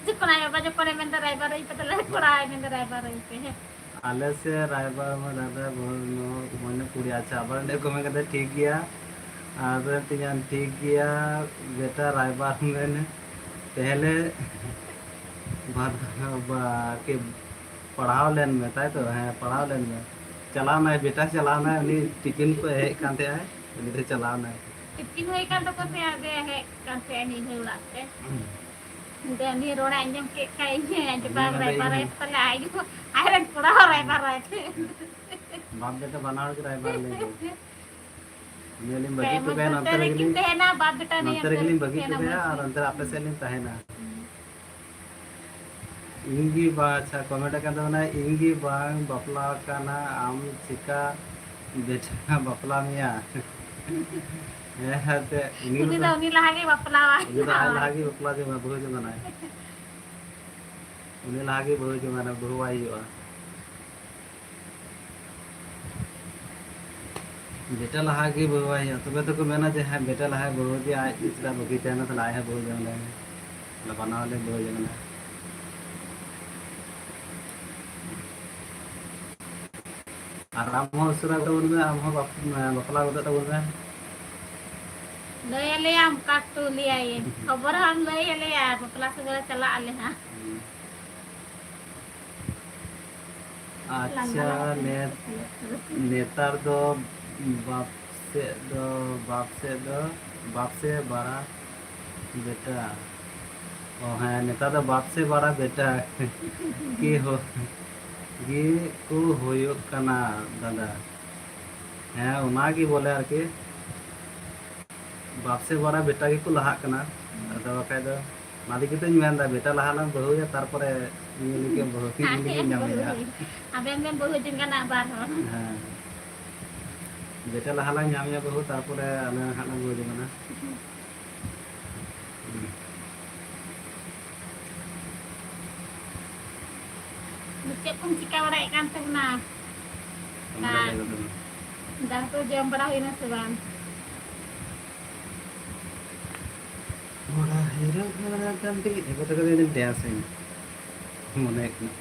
ᱡᱚᱠᱷᱚᱱ ᱟᱡ ᱵᱟᱵᱟ ᱡᱚᱠᱷᱚᱱᱮ ᱢᱮᱱᱫᱟ ᱨᱟᱭᱵᱟᱨ ᱟᱹᱧ ᱯᱮ, ᱛᱟᱦᱞᱮ ᱠᱚᱲᱟᱭ ᱢᱮᱱᱫᱟ ᱨᱟᱭᱵᱟᱨ ᱟᱹᱧ ᱯᱮ᱾ ᱟᱞᱮ ᱥᱮᱫ ᱨᱟᱭᱵᱟᱨ ᱢᱟ ᱫᱟᱫᱟ ᱵᱟᱹᱦᱩ ᱱᱚ-, ᱢᱟᱱᱮ ᱠᱩᱲᱤ, ᱟᱪᱪᱷᱟ, ᱟᱵᱟᱨ ᱚᱸᱰᱮ ᱠᱚ ᱢᱮᱱ ᱠᱟᱫᱟ ᱴᱷᱤᱠ ᱜᱮᱭᱟ᱾ ᱟᱨ ᱛᱤᱧᱟᱹ ᱴᱷᱤᱠ ᱜᱮᱭᱟ, ᱵᱮᱴᱟ ᱨᱟᱭᱵᱟᱨ ᱢᱮᱱ ᱯᱮᱦᱞᱮ ᱵᱟᱫ ᱵᱟ-, ᱠᱮ ᱯᱟᱲᱦᱟᱣ ᱞᱮᱱ ᱢᱮ, ᱛᱟᱭ ᱛᱚ? ᱦᱮᱸ, ᱯᱟᱲᱦᱟᱣ ᱞᱮᱱ ᱢᱮ᱾ ᱪᱟᱞᱟᱣᱱᱟᱭ ᱵᱮᱴᱟ, ᱪᱟᱞᱟᱣᱱᱟᱭ, ᱩᱱᱤ ᱴᱤᱯᱤᱱ ᱠᱚ ᱦᱮᱡ ᱠᱟᱱ ᱛᱟᱦᱮᱸᱜᱼᱟᱭ, ᱩᱱᱤ ᱫᱚ ᱪᱟᱞᱟᱣᱱᱟᱭ᱾ ᱴᱤᱯᱤᱱ ᱦᱩᱭ ᱠᱟᱱ ᱛᱟᱠᱚ ᱛᱟᱦᱮᱸᱜ, ᱟᱫᱚ ᱦᱮᱡ ᱠᱟᱱ ᱛᱟᱦᱮᱸᱜ ᱱᱤᱭᱟᱹ ᱚᱲᱟᱜ ᱛᱮ᱾ ᱟᱫᱚ ᱩᱱᱤ ᱨᱚᱲᱮ ᱟᱸᱡᱚᱢ ᱠᱮᱫ ᱠᱷᱟᱡ, ᱤᱧ ᱟᱡ ᱩᱱᱤ ᱵᱟᱵᱟ ᱢᱮᱱᱫᱟᱭ ᱨᱟᱭᱵᱟᱨ ᱤᱧ ᱟᱭ ᱛᱟᱞᱮ, ᱟᱡ ᱦᱚᱸ, ᱟᱡ ᱨᱮᱱ ᱠᱚᱲᱟ ᱦᱚᱸ ᱨᱟᱭᱵᱟᱨ ᱟᱭ ᱛᱮ᱾ ᱵᱟᱯ ᱵᱮᱴᱟ ᱵᱟᱱᱟ ᱦᱚᱲ ᱜᱮ ᱨᱟᱭᱵᱟᱨ ᱞᱟᱹᱭ ᱫᱚ᱾ ᱩᱱᱤ ᱞᱤᱧ ᱵᱟᱹᱜᱤ ᱦᱚᱴᱚ ᱠᱟᱭᱟ, ᱱᱚᱱᱛᱮ ᱨᱮᱜᱮ ᱞᱤᱧ, ᱛᱟᱦᱮᱱᱟ, ᱵᱟᱯ ᱵᱮᱴᱟ ᱱᱚᱱᱛᱮ ᱱᱤᱭᱟᱹ ᱨᱮᱜᱮ ᱞᱤᱧ ᱵᱟᱹᱜᱤ ᱦᱚᱴᱚ ᱛᱟᱦᱮᱱᱟ ᱠᱟᱭᱟ ᱢᱚᱡᱽ ᱟᱨ ᱜᱮ᱾ ᱚᱱᱛᱮ ᱨᱮ ᱟᱯᱮ ᱥᱮᱫ ᱞᱤᱧ ᱛᱟᱦᱮᱱᱟ᱾ ᱦᱩᱸ᱾ ᱤᱧ ᱜᱮ ᱵᱟ-, ᱟᱪᱪᱷᱟ, comment ᱟᱠᱟᱱ ᱛᱟᱵᱚᱱᱟ, "ᱤᱧ ᱜᱮ ᱵᱟᱝ ᱵᱟᱯᱞᱟ ᱟᱠᱟᱱᱟ, ᱟᱢ ᱪᱮᱠᱟ ᱵᱮᱴᱟ ᱵᱟᱯᱞᱟ ᱢᱮᱭᱟ?" ᱦᱮᱸ, ᱦᱮᱸ, ᱛᱮ ᱩᱱᱤ ᱩᱱᱤ ᱫᱚ ᱫᱚ, ᱩᱱᱤ ᱞᱟᱦᱟ ᱜᱮ ᱵᱟᱯᱞᱟᱣᱟᱭ᱾ ᱩᱱᱤ ᱫᱚ ᱟᱡ ᱞᱟᱦᱟ ᱜᱮ ᱵᱟᱯᱞᱟ ᱡᱚᱝᱟ, ᱵᱟᱹᱦᱩ ᱡᱚᱝᱟᱱᱟᱭ᱾ ᱩᱱᱤ ᱞᱟᱦᱟ ᱜᱮ ᱵᱟᱹᱦᱩ ᱡᱚᱝᱟᱱᱟᱭ, ᱵᱟᱹᱦᱩᱣᱟᱭ ᱦᱩᱭᱩᱜᱼᱟ᱾ ᱵᱮᱴᱟ ᱞᱟᱦᱟ ᱜᱮ ᱵᱟᱹᱦᱩᱣᱟᱭ ᱦᱩᱭᱩᱜᱼᱟ, ᱛᱚᱵᱮ ᱛᱚᱠᱚ ᱢᱮᱱᱟ ᱡᱮ, "ᱦᱮᱸ, ᱵᱮᱴᱟ ᱞᱟᱦᱟᱭ ᱵᱟᱹᱦᱩ ᱟᱫᱮᱭᱟ, ᱟᱡ ᱪᱮᱫᱟᱜ ᱵᱟᱹᱠᱤ ᱛᱟᱦᱮᱱᱟ, ᱛᱟᱦᱞᱮ ᱟᱡ ᱦᱚᱸ ᱵᱟᱹᱦᱩ ᱡᱚᱝ ᱞᱮ, ᱛᱟᱦᱞᱮ ᱵᱟᱱᱟ ᱦᱚᱲ ᱞᱮ ᱵᱟᱹᱦᱩ ᱡᱚᱝ ᱞᱮ᱾" ᱟᱨ ᱟᱢ ᱦᱚᱸ ᱩᱥᱟᱹᱨᱟ ᱜᱚᱫᱚᱜ ᱛᱟᱵᱚᱱ ᱢᱮ, ᱟᱢ ᱦᱚᱸ ᱵᱟᱯ-, ᱵᱟᱯᱞᱟ ᱜᱚᱫᱚᱜ ᱛᱟᱵᱚᱱ ᱢᱮ᱾ ᱞᱟᱹᱭ ᱟᱞᱮᱭᱟᱢ, ᱚᱠᱟ ᱮᱠᱴᱩ ᱞᱟᱹᱭᱟᱭᱟᱹᱧ᱾ ᱠᱷᱚᱵᱚᱨ ᱦᱚᱸᱢ ᱞᱟᱹᱭ ᱟᱞᱮᱭᱟ, ᱵᱟᱯᱞᱟ ᱥᱟᱹᱜᱟᱹᱭ ᱪᱟᱞᱟᱜ ᱟᱞᱮ ᱦᱟᱸᱜ᱾ ᱦᱩᱸ᱾ ᱞᱟᱸᱫᱟ ᱟᱪᱪᱷᱟ, ᱞᱟᱸᱫᱟ ᱛᱮ ᱱᱮᱛ-, ᱱᱮᱛᱟᱨ ᱫᱚ ᱵᱟᱯ ᱥᱮᱫ ᱫᱚ, ᱵᱟᱯ ᱥᱮᱫ ᱫᱚ, ᱵᱟᱯ ᱥᱮ ᱵᱟᱲᱟ ᱵᱮᱴᱟ᱾ ᱚ ᱦᱮᱸ, ᱱᱮᱛᱟᱨ ᱫᱚ ᱵᱟᱯ ᱥᱮ ᱵᱟᱲᱟ ᱵᱮᱴᱟ ᱜᱮ ᱦᱚ-, ᱜᱮ ᱠᱚ ᱦᱩᱭᱩᱜ ᱠᱟᱱᱟ ᱫᱟᱫᱟ᱾ ᱦᱮᱸ, ᱚᱱᱟ ᱜᱮ ᱵᱚᱞᱮ ᱟᱨᱠᱤ᱾ ᱵᱟᱯ ᱥᱮ ᱵᱟᱲᱟ ᱵᱮᱴᱟ ᱜᱮᱠᱚ ᱞᱟᱦᱟᱜ ᱠᱟᱱᱟ᱾ ᱟᱫᱚ ᱵᱟᱠᱷᱟᱡ ᱫᱚ ᱚᱱᱟ ᱞᱟᱹᱜᱤᱫ ᱛᱤᱧ ᱢᱮᱱᱫᱟ, ᱵᱮᱴᱟ ᱞᱟᱦᱟ ᱞᱟᱝ ᱵᱟᱹᱦᱩᱭᱟ, ᱛᱟᱨᱯᱚᱨᱮ ᱩᱱᱤ ᱞᱟᱹᱜᱤᱫ ᱵᱟᱹᱦᱩ, ᱩᱱᱤ ᱞᱟᱹᱜᱤᱫ ᱧᱟᱢᱮᱭᱟ᱾ ᱟᱵᱮᱱ ᱵᱮᱱ ᱵᱟᱹᱦᱩ ᱡᱚᱝ ᱠᱟᱱᱟ ᱵᱟᱨ ᱦᱚᱲ᱾ ᱦᱮᱸ, ᱵᱮᱴᱟ ᱞᱟᱦᱟ ᱞᱟᱝ ᱧᱟᱢᱮᱭᱟ ᱵᱟᱹᱦᱩ, ᱛᱟᱨᱯᱚᱨᱮ ᱟᱞᱮ ᱦᱟᱸᱜ ᱞᱟᱝ ᱵᱟᱹᱦᱩ ᱡᱚᱝ ᱠᱟᱱᱟ᱾ ᱪᱮᱫ ᱠᱚᱢ ᱪᱤᱠᱟ ᱵᱟᱲᱟᱭᱮᱫ ᱠᱟᱱ ᱛᱟᱵᱚᱱᱟ? ᱚᱱᱟ ᱞᱟᱹᱭ ᱠᱟᱛᱮ ᱫᱚ᱾ ᱫᱟᱠᱟ ᱠᱚ ᱡᱚᱢ ᱵᱟᱲᱟ ᱦᱩᱭᱱᱟ ᱥᱮ ᱵᱟᱝ? ᱠᱚᱲᱟ ᱦᱤᱨᱳ ᱠᱟᱱᱟ ᱠᱟᱱ ᱛᱮᱜᱮ ᱮᱠᱚ ᱛᱮᱠᱚ ᱫᱚ ᱫᱮᱭᱟ ᱥᱮ ᱢᱚᱱᱮ ᱠᱟᱱᱟ᱾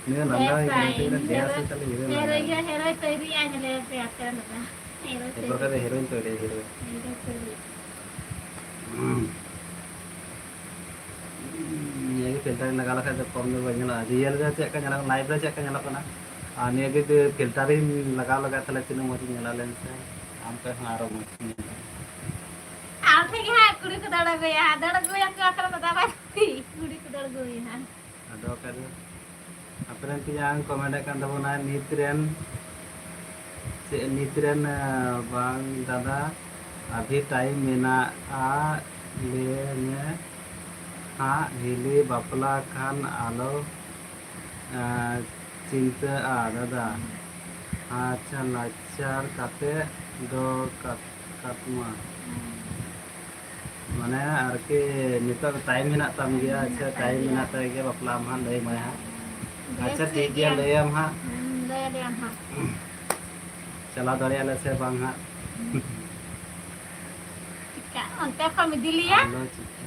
ᱱᱤᱭᱟᱹ ᱞᱟᱸᱫᱟ ᱦᱩᱭ ᱠᱟᱱᱟ, ᱛᱮᱜᱮ ᱫᱮᱭᱟ ᱥᱮ ᱛᱟᱦᱞᱮ ᱦᱤᱨᱳ ᱞᱟᱸᱫᱟ ᱦᱤᱨᱳ, ᱦᱩᱭ ᱠᱟᱱᱟ᱾ ᱦᱤᱨᱳ ᱛᱚᱭᱨᱤᱭᱟ ᱧᱮᱞᱮ ᱯᱮ ᱟᱯᱮ ᱞᱮᱠᱟ᱾ ᱦᱤᱨᱳ ᱮᱨᱯᱚᱨ ᱛᱚᱭᱨᱤ᱾ ᱠᱷᱟᱡ ᱫᱚ ᱦᱤᱨᱳᱭᱤᱱ ᱛᱚᱭᱨᱤ, ᱦᱤᱨᱳᱭᱤᱱ᱾ ᱦᱤᱨᱳ ᱛᱚᱭᱨᱤ᱾ ᱱᱤᱭᱟᱹ ᱜᱮ ᱯᱷᱤᱞᱴᱟᱨ ᱞᱟᱜᱟᱣ ᱞᱮᱠᱷᱟᱡ ᱫᱚ ᱠᱚᱢ ᱫᱚ ᱵᱟᱝ ᱧᱮᱞᱚᱜᱼᱟ᱾ ᱨᱤᱭᱮᱞ ᱨᱮ ᱪᱮᱫ ᱞᱮᱠᱟ ᱧᱮᱞᱚᱜ ᱠᱟᱱᱟ, ᱞᱟᱭᱤᱵᱷ ᱨᱮ ᱪᱮᱫ ᱞᱮᱠᱟ ᱧᱮᱞᱚᱜ ᱠᱟᱱᱟ, ᱟᱨ ᱱᱤᱭᱟᱹ ᱜᱮ ᱡᱩᱫᱤ ᱯᱷᱤᱞᱴᱟᱨᱤᱧ ᱞᱟᱜᱟᱣ ᱞᱮᱠᱷᱟᱡ, ᱛᱟᱦᱞᱮ ᱛᱤᱱᱟᱹᱜ ᱢᱚᱡᱽ ᱤᱧ ᱧᱮᱞᱚᱜᱼᱟ, ᱞᱟᱹᱭ ᱢᱮᱥᱮ? ᱟᱢ ᱠᱷᱚᱡ ᱦᱚᱸ ᱟᱨᱚ ᱢᱚᱡᱽ ᱤᱧ ᱧᱮᱞᱚᱜᱼᱟ᱾ ᱟᱢ ᱴᱷᱮᱡ ᱜᱮ ᱦᱟᱸᱜ ᱠᱩᱲᱤ ᱠᱚ ᱫᱟᱹᱲ ᱟᱹᱜᱩᱭᱟ, ᱦᱟᱸᱜ ᱫᱟᱹᱲ ᱟᱹᱜᱩᱭᱟᱠᱚ ᱟᱠᱚ ᱨᱮᱱ ᱫᱟᱫᱟ ᱵᱷᱟᱭ ᱠᱩᱲᱤ, ᱠᱩᱲᱤ ᱠᱚ ᱫᱟᱹᱲ ᱟᱹᱜᱩᱭᱟ ᱦᱟᱸᱜ᱾ ᱟᱫᱚ ᱵᱟᱠᱷᱟᱡ ᱫᱚ ᱟᱯᱮ ᱨᱮᱱ ᱛᱮᱧᱟᱝ ᱠᱚ ᱢᱮᱱᱮᱫ ᱠᱟᱱ ᱛᱟᱵᱚᱱᱟ, ᱱᱤᱛ ᱨᱮᱱ ᱪᱮᱫ ᱱᱤᱛ ᱨᱮᱱ, ᱟᱸ, ᱵᱟᱝ ᱫᱟᱫᱟ, ᱟᱹᱵᱷᱤ ᱴᱟᱭᱤᱢ ᱢᱮᱱᱟᱜᱼᱟ, ᱞᱟᱹᱭ ᱢᱮ ᱦᱟᱸᱜ, ᱦᱤᱞᱤ ᱵᱟᱯᱞᱟ ᱠᱷᱟᱱ ᱟᱞᱚ, ᱟᱸ, ᱪᱤᱱᱛᱟᱹᱜᱼᱟ ᱫᱟᱫᱟ᱾ ᱟᱪᱪᱷᱟ, ᱞᱟᱪᱟᱨ ᱠᱟᱛᱮ ᱫᱚ ᱠᱟᱛ-, ᱠᱟᱛᱢᱟ᱾ ᱢᱟᱱᱮ ᱟᱨᱠᱤ ᱱᱤᱛᱚᱜ ᱫᱚ ᱴᱟᱭᱤᱢ ᱦᱮᱱᱟᱜ ᱛᱟᱢ ᱜᱮᱭᱟ᱾ ᱟᱪᱪᱷᱟ, ᱴᱟᱭᱤᱢ ᱢᱮᱱᱟᱜ ᱛᱟᱭ ᱜᱮᱭᱟ, ᱵᱟᱯᱞᱟ ᱟᱢ ᱦᱟᱸᱜ ᱞᱟᱹᱭ ᱟᱢᱟᱭ ᱦᱟᱸᱜ᱾ ᱵᱮᱥ, ᱟᱪᱪᱷᱟ, ᱴᱷᱤᱠ ᱴᱷᱤᱠ ᱜᱮᱭᱟ, ᱜᱮᱭᱟ᱾ ᱞᱟᱹᱭ ᱟᱢ ᱦᱟᱸᱜ᱾ ᱦᱩᱸ, ᱞᱟᱹᱭ ᱟᱞᱮᱭᱟᱢ ᱦᱟᱸᱜ᱾ ᱪᱟᱞᱟᱣ ᱫᱟᱲᱮᱭᱟᱜ ᱟᱞᱮ ᱥᱮ ᱵᱟᱝ ᱦᱟᱸᱜ᱾ ᱪᱤᱠᱟ ᱚᱱᱛᱮ ᱠᱷᱚᱱ ᱤᱫᱤ ᱞᱮᱭᱟ? ᱟᱞᱚ ᱪᱤᱠᱟ᱾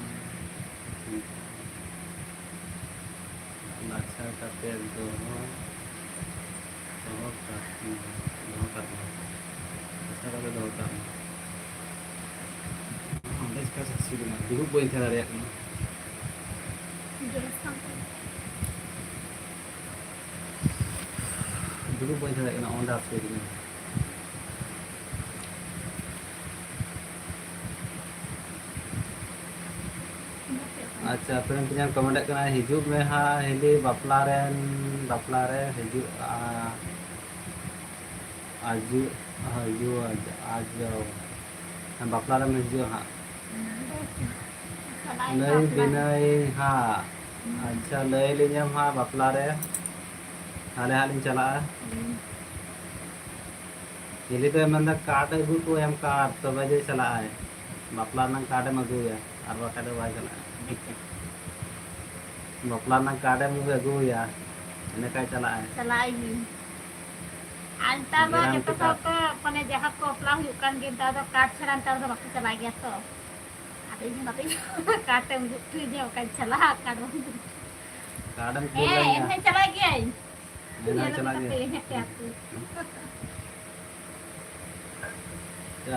ᱞᱟᱪᱷᱟ ᱠᱟᱛᱮ ᱫᱚ ᱫᱚᱦᱚ ᱠᱟᱜ ᱢᱮ, ᱫᱚᱦᱚ ᱠᱟᱜ ᱢᱮ, ᱟᱥᱟ ᱠᱟᱛᱮ ᱫᱚᱦᱚ ᱠᱟᱜ ᱢᱮ᱾ ᱚᱸᱰᱮ ᱪᱤᱠᱟ ᱥᱟᱠᱥᱮᱥ ᱮᱱᱟ? ᱫᱩᱲᱩᱵ ᱵᱟᱹᱧ ᱛᱟᱦᱮᱸ ᱫᱟᱲᱮᱭᱟᱜ ᱠᱟᱱᱟ᱾ ᱫᱩᱲᱩᱵ ᱵᱟᱹᱧ ᱛᱟᱦᱮᱸ ᱫᱟᱲᱮᱭᱟᱜ ᱠᱟᱱᱟ, ᱚᱸᱰᱮ ᱟᱥᱠᱮ ᱠᱤᱫᱤᱧᱟ᱾ ᱟᱪᱪᱷᱟ, ᱯᱨᱮᱢ ᱛᱤᱧᱟᱹᱢ ᱠᱚᱢᱮᱱᱴᱮᱫ ᱠᱟᱱᱟ, "ᱦᱤᱡᱩᱜ ᱢᱮ ᱦᱟᱸᱜ ᱦᱤᱞᱤ ᱵᱟᱯᱞᱟ ᱨᱮᱱ, ᱵᱟᱯᱞᱟ ᱨᱮ ᱦᱤᱡᱩᱜᱼᱟ, ᱟᱡᱩ, ᱦᱤᱡᱩᱜᱼᱟ, ᱟᱡ ᱵᱟᱯᱞᱟ ᱨᱮᱢ ᱦᱤᱡᱩᱜᱼᱟ ᱦᱟᱸᱜ?" ᱞᱟᱹᱭ ᱵᱤᱱᱟᱹᱭ ᱦᱟᱸᱜ᱾ ᱟᱪᱪᱷᱟ, ᱞᱟᱹᱭ ᱞᱤᱧᱟᱢ ᱦᱟᱸᱜ ᱵᱟᱯᱞᱟ ᱨᱮ, ᱛᱟᱦᱞᱮ ᱦᱟᱸᱜ ᱞᱤᱧ ᱪᱟᱞᱟᱜᱼᱟ᱾ ᱦᱤᱞᱤ ᱫᱚᱭ ᱢᱮᱱᱫᱟ, "ᱠᱟᱨᱰ ᱟᱹᱜᱩ ᱦᱚᱴᱚ ᱟᱭᱟᱢ, ᱠᱟᱨᱰ, ᱛᱚᱵᱮ ᱡᱮ ᱪᱟᱞᱟᱜᱼᱟᱭ᱾ ᱵᱟᱯᱞᱟ ᱨᱮᱱᱟᱜ ᱠᱟᱨᱰ ᱮᱢ ᱟᱹᱜᱩᱭᱟ, ᱟᱨ ᱵᱟᱠᱷᱟᱡ ᱫᱚ ᱵᱟᱭ ᱪᱟᱞᱟᱜᱼᱟ᱾ ᱵᱟᱯᱞᱟ ᱨᱮᱱᱟᱜ ᱠᱟᱨᱰ ᱮᱢ ᱟᱹᱜᱩᱭᱟ, ᱤᱱᱟᱹ ᱠᱷᱟᱡ ᱪᱟᱞᱟᱜᱼᱟᱭ᱾" ᱪᱟᱞᱟᱜ ᱟᱭ ᱜᱮ᱾ ᱟᱨ ᱱᱮᱛᱟᱨ ᱫᱚ ᱜᱮᱨᱟᱱᱴᱤ ᱡᱚᱛᱚ ᱦᱚᱲ ᱠᱟᱨᱰ᱾ ᱠᱚ, ᱢᱟᱱᱮ, ᱡᱟᱦᱟᱸ ᱠᱚ ᱵᱟᱯᱞᱟ ᱦᱩᱭᱩᱜ ᱠᱟᱱ ᱜᱮ, ᱱᱮᱛᱟᱨ ᱫᱚ ᱠᱟᱨᱰ ᱪᱷᱟᱲᱟ ᱱᱮᱛᱟᱨ ᱫᱚ ᱵᱟᱠᱚ ᱪᱟᱞᱟᱜ ᱜᱮᱭᱟ ᱛᱚ᱾ ᱟᱫᱚ ᱤᱧ ᱦᱚᱸ ᱵᱟᱯᱮ ᱠᱟᱨᱰ ᱮᱢ ᱟᱹᱜᱩ ᱦᱚᱴᱚ ᱟᱹᱧᱟ, ᱚᱠᱟᱧ ᱪᱟᱞᱟᱜᱼᱟ, ᱠᱟᱨᱰ ᱵᱟᱹᱧ ᱟᱹᱜᱩ ᱠᱟᱨᱰ ᱮᱢ ᱠᱩᱞ ᱦᱮᱸ, ᱟᱹᱧᱟ᱾ ᱮᱢ ᱦᱚᱧ ᱪᱟᱞᱟᱜ ᱜᱤᱭᱟᱹᱧ᱾ ᱦᱮᱸ, ᱧᱮᱞ ᱪᱟᱞᱟᱜ ᱠᱟᱛᱮ ᱜᱮ᱾ ᱦᱮᱸ, ᱦᱮᱸ, ᱦᱮᱸ᱾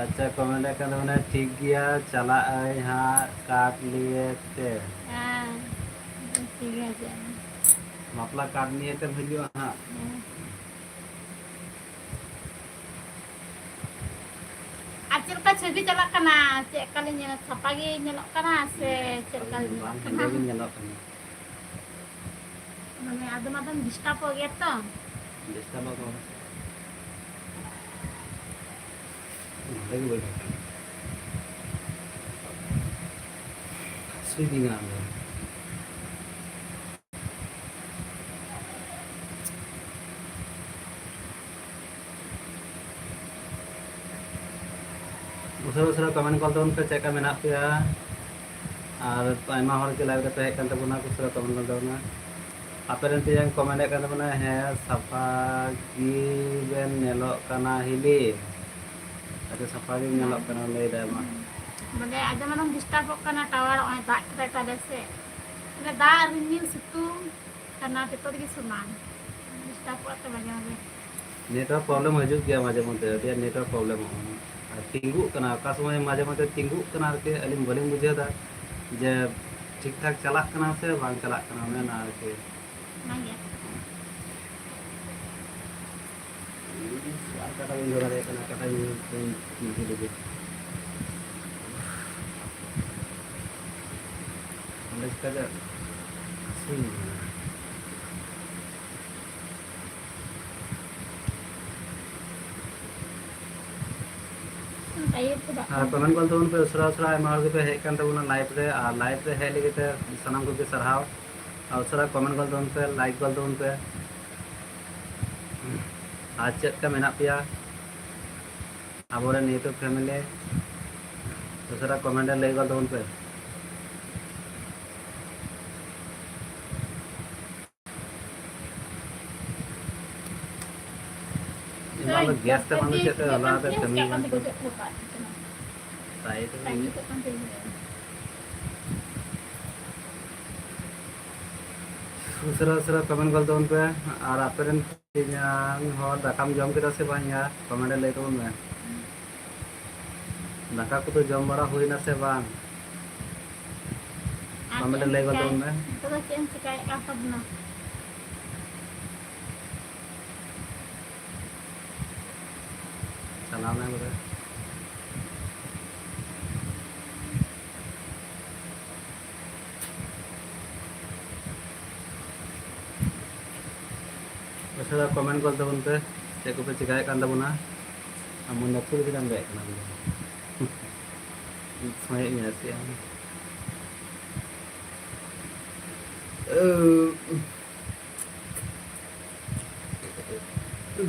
ᱟᱪᱪᱷᱟ, ᱠᱚᱢᱮᱱᱴ ᱟᱠᱟᱫ ᱵᱚᱱᱟᱭ, "ᱴᱷᱤᱠ ᱜᱮᱭᱟ, ᱪᱟᱞᱟᱜ ᱟᱹᱧ ᱦᱟᱸᱜ ᱠᱟᱨᱰ ᱱᱤᱭᱮ ᱛᱮ᱾" ᱦᱮᱸ, ᱴᱷᱤᱠ ᱜᱮᱭᱟ, ᱦᱤᱡᱩᱜ ᱟᱹᱧ᱾ ᱵᱟᱯᱞᱟ ᱠᱟᱨᱰ ᱱᱤᱭᱮ ᱛᱮᱢ ᱦᱤᱡᱩᱜᱼᱟ ᱦᱟᱸᱜ? ᱦᱮᱸ᱾ ᱟᱨ ᱪᱮᱫ ᱞᱮᱠᱟ ᱪᱷᱚᱵᱤ ᱪᱟᱞᱟᱜ ᱠᱟᱱᱟ? ᱪᱮᱫ ᱞᱮᱠᱟ ᱞᱤᱧ ᱧᱮᱞ, ᱥᱟᱯᱷᱟ ᱜᱮ ᱧᱮᱞᱚᱜ ᱠᱟᱱᱟ ᱥᱮ ᱪᱮᱫ ᱞᱮᱠᱟ ᱞᱤᱧ ᱧᱮᱞᱚᱜ ᱵᱟᱝ, ᱠᱟᱱᱟ? ᱦᱮᱸᱫᱮ ᱜᱮ ᱧᱮᱞᱚᱜ ᱠᱟᱱᱟ᱾ ᱢᱟᱱᱮ ᱟᱫᱚᱢ ᱟᱫᱚᱢ ᱰᱤᱥᱴᱟᱵᱚᱜ ᱜᱮᱭᱟ ᱛᱚ᱾ ᱰᱤᱥᱴᱟᱵᱚᱜ ᱫᱚ᱾ ᱱᱚᱰᱮ ᱜᱮ ᱵᱟᱹᱧ ᱦᱟᱥᱩᱭᱤᱫᱤᱧᱟ ᱟᱢ ᱫᱚ᱾ ᱩᱥᱟᱹᱨᱟ ᱩᱥᱟᱹᱨᱟ ᱠᱚᱢᱮᱱᱴ ᱜᱚᱫ ᱛᱟᱵᱚᱱ ᱯᱮ, ᱪᱮᱫ ᱞᱮᱠᱟ ᱢᱮᱱᱟᱜ ᱯᱮᱭᱟ? ᱟᱨ ᱟᱭᱢᱟ ᱦᱚᱲ ᱜᱮ ᱞᱟᱭᱤᱵᱷ ᱨᱮᱯᱮ ᱦᱮᱡ ᱠᱟᱱ ᱛᱟᱵᱚᱱᱟ, ᱩᱥᱟᱹᱨᱟ ᱠᱚᱢᱮᱱᱴ ᱜᱚᱫ ᱛᱟᱵᱚᱱᱟ᱾ ᱟᱯᱮ ᱨᱮᱱ ᱛᱮᱭᱟᱝ ᱠᱚᱢᱮᱱᱴ ᱮᱫ ᱠᱟᱱ ᱛᱟᱵᱚᱱᱟ, "ᱦᱮᱸ, ᱥᱟᱯᱷᱟ ᱜᱮ ᱵᱮᱱ ᱧᱮᱞᱚᱜ ᱠᱟᱱᱟ ᱦᱤᱞᱤ, ᱟᱹᱰᱤ ᱥᱟᱯᱷᱟ ᱜᱮᱢ ᱧᱮᱞᱚᱜ ᱠᱟᱱᱟ", ᱞᱟᱹᱭ ᱫᱟᱭ ᱢᱟ᱾ ᱵᱚᱞᱮ ᱟᱫᱚ ᱢᱟᱱᱮ ᱰᱤᱥᱴᱟᱵᱚᱜ ᱠᱟᱱᱟ ᱴᱟᱣᱟᱨ, ᱱᱚᱜᱼᱚᱭ ᱫᱟᱜ ᱠᱮᱫᱟᱭ ᱛᱟᱦᱞᱮ ᱥᱮ᱾ ᱢᱟᱱᱮ ᱫᱟᱜ, ᱨᱤᱢᱤᱞ, ᱥᱤᱛᱩᱝ ᱠᱟᱱᱟ, ᱡᱚᱛᱚ ᱨᱮᱜᱮ ᱥᱚᱢᱟᱱ᱾ ᱰᱤᱥᱴᱟᱵᱚᱜ ᱛᱚ ᱢᱟᱡᱷᱮ ᱢᱟᱡᱷᱮ᱾ ᱱᱮᱴᱣᱟᱨᱠ ᱯᱨᱚᱵᱞᱮᱢ ᱦᱤᱡᱩᱜ ᱜᱮᱭᱟ ᱢᱟᱡᱷᱮ ᱢᱚᱫᱽᱫᱷᱮ, ᱟᱹᱰᱤ ᱟᱸᱴ ᱱᱮᱴᱣᱟᱨᱠ ᱯᱨᱚᱵᱞᱮᱢᱚᱜᱼᱟ᱾ ᱟᱨ ᱛᱤᱸᱜᱩᱜ ᱠᱟᱱᱟ, ᱚᱠᱟ ᱥᱚᱢᱚᱭ ᱢᱟᱡᱷᱮ ᱢᱚᱫᱽᱫᱷᱮ ᱛᱤᱸᱜᱩᱜ ᱠᱟᱱᱟ ᱟᱨᱠᱤ, ᱟᱹᱞᱤᱧ ᱵᱟᱹᱞᱤᱧ ᱵᱩᱡᱷᱟᱹᱣ ᱮᱫᱟ ᱡᱮ ᱴᱷᱤᱠ ᱴᱷᱟᱠ ᱪᱟᱞᱟᱜ ᱠᱟᱱᱟ ᱥᱮ ᱵᱟᱝ ᱪᱟᱞᱟᱜ ᱠᱟᱱᱟ, ᱚᱱᱮ ᱚᱱᱟ ᱟᱨᱠᱤ᱾ ᱚᱱᱟᱜᱮ᱾ ᱟᱨ ᱠᱟᱴᱟ ᱵᱟᱹᱧ ᱫᱚᱦᱚ ᱫᱟᱲᱮᱭᱟᱜ ᱠᱟᱱᱟ, ᱠᱟᱴᱟ ᱵᱟᱹᱧ ᱛᱤᱸᱜᱩ ᱞᱟᱹᱜᱤᱫ᱾ ᱚᱸᱰᱮ ᱪᱤᱠᱟᱹᱛᱮ ᱦᱟᱹᱥᱩᱧ ᱠᱟᱱᱟ᱾ ᱟᱨ ᱠᱚᱢᱮᱱᱴ ᱜᱚᱞ ᱛᱟᱵᱚᱱ ᱯᱮ ᱩᱥᱟᱹᱨᱟ ᱩᱥᱟᱹᱨᱟ, ᱟᱭᱢᱟ ᱦᱚᱲ ᱜᱮᱯᱮ ᱦᱮᱡ ᱠᱟᱱ ᱛᱟᱵᱚᱱᱟ ᱞᱟᱭᱤᱵᱷ ᱨᱮ, ᱟᱨ ᱞᱟᱭᱤᱵᱷ ᱨᱮ ᱦᱮᱡ ᱞᱟᱹᱜᱤᱫ ᱛᱮ ᱥᱟᱱᱟᱢ ᱠᱚᱜᱮ ᱥᱟᱨᱦᱟᱣ᱾ ᱟᱨ ᱩᱥᱟᱹᱨᱟ ᱠᱚᱢᱮᱱᱴ ᱜᱚᱞ ᱛᱟᱵᱚᱱ ᱯᱮ, ᱞᱟᱭᱤᱠ ᱜᱚᱞ ᱛᱟᱵᱚᱱ ᱯᱮ᱾ ᱟᱨ ᱪᱮᱫ ᱞᱮᱠᱟ ᱢᱮᱱᱟᱜ ᱯᱮᱭᱟ ᱟᱵᱚᱨᱮᱱ YouTube family? ᱩᱥᱟᱹᱨᱟ ᱠᱚᱢᱮᱱᱴ ᱨᱮ ᱞᱟᱹᱭ ᱜᱚᱞ ᱛᱟᱵᱚᱱ ᱯᱮ᱾ ᱮᱢᱟ ᱫᱚ ᱜᱮᱥ ᱛᱮ ᱵᱟᱝ ᱫᱚ ᱪᱮᱫ ᱛᱮ ᱦᱚᱞᱟ ᱛᱮ ᱠᱟᱹᱢᱤ ᱵᱟᱝ ᱛᱚ᱾ ᱥᱟᱭᱤᱰ ᱨᱮ ᱤᱭᱟᱹ᱾ ᱩᱥᱟᱹᱨᱟ ᱩᱥᱟᱹᱨᱟ ᱠᱚᱢᱮᱱᱴ ᱜᱚᱞ ᱛᱟᱵᱚᱱ ᱯᱮ᱾ ᱟᱨ ᱟᱯᱮ ᱨᱮᱱ ᱛᱮᱦᱮᱧᱟᱝ ᱦᱚᱲ ᱫᱟᱠᱟᱢ ᱡᱚᱢ ᱠᱮᱫᱟ ᱥᱮ ᱵᱟᱝ ᱭᱟ? ᱠᱚᱢᱮᱱᱴ ᱨᱮ ᱞᱟᱹᱭ ᱛᱟᱵᱚᱱ ᱢᱮ᱾ ᱫᱟᱠᱟ ᱠᱚᱫᱚ ᱡᱚᱢ ᱵᱟᱲᱟ ᱦᱩᱭᱱᱟ ᱥᱮ ᱵᱟᱝ? ᱟᱨ ᱠᱚᱢᱮᱱᱴ ᱪᱮᱫ ᱨᱮ ᱮᱢ ᱞᱟᱹᱭ ᱜᱚᱫ ᱪᱤᱠᱟᱹᱭ-, ᱛᱟᱵᱚᱱ ᱢᱮ᱾ ᱱᱤᱛᱚᱜ ᱫᱚ ᱪᱮᱫ ᱮᱢ ᱪᱤᱠᱟᱹᱭᱮᱫ ᱠᱟᱱ ᱛᱟᱵᱚᱱᱟ? ᱪᱟᱞᱟᱣ ᱱᱟᱭ ᱵᱚᱞᱮ᱾ ᱟᱪᱪᱷᱟ, ᱠᱚᱢᱮᱱᱴ ᱜᱚᱫ ᱛᱟᱵᱚᱱ ᱯᱮ, ᱪᱮᱫ ᱠᱚᱯᱮ ᱪᱮᱠᱟᱭᱮᱫ ᱠᱟᱱ ᱛᱟᱵᱚᱱᱟ? ᱟᱢ ᱢᱚᱱᱮ ᱠᱩᱲᱤ ᱜᱤᱫᱽᱨᱟᱹᱢ ᱵᱮᱜ ᱠᱟᱱᱟ ᱵᱚᱞᱮ᱾ ᱥᱚᱢᱚᱭᱮᱫ ᱢᱮᱭᱟ ᱥᱮ ᱟᱢ?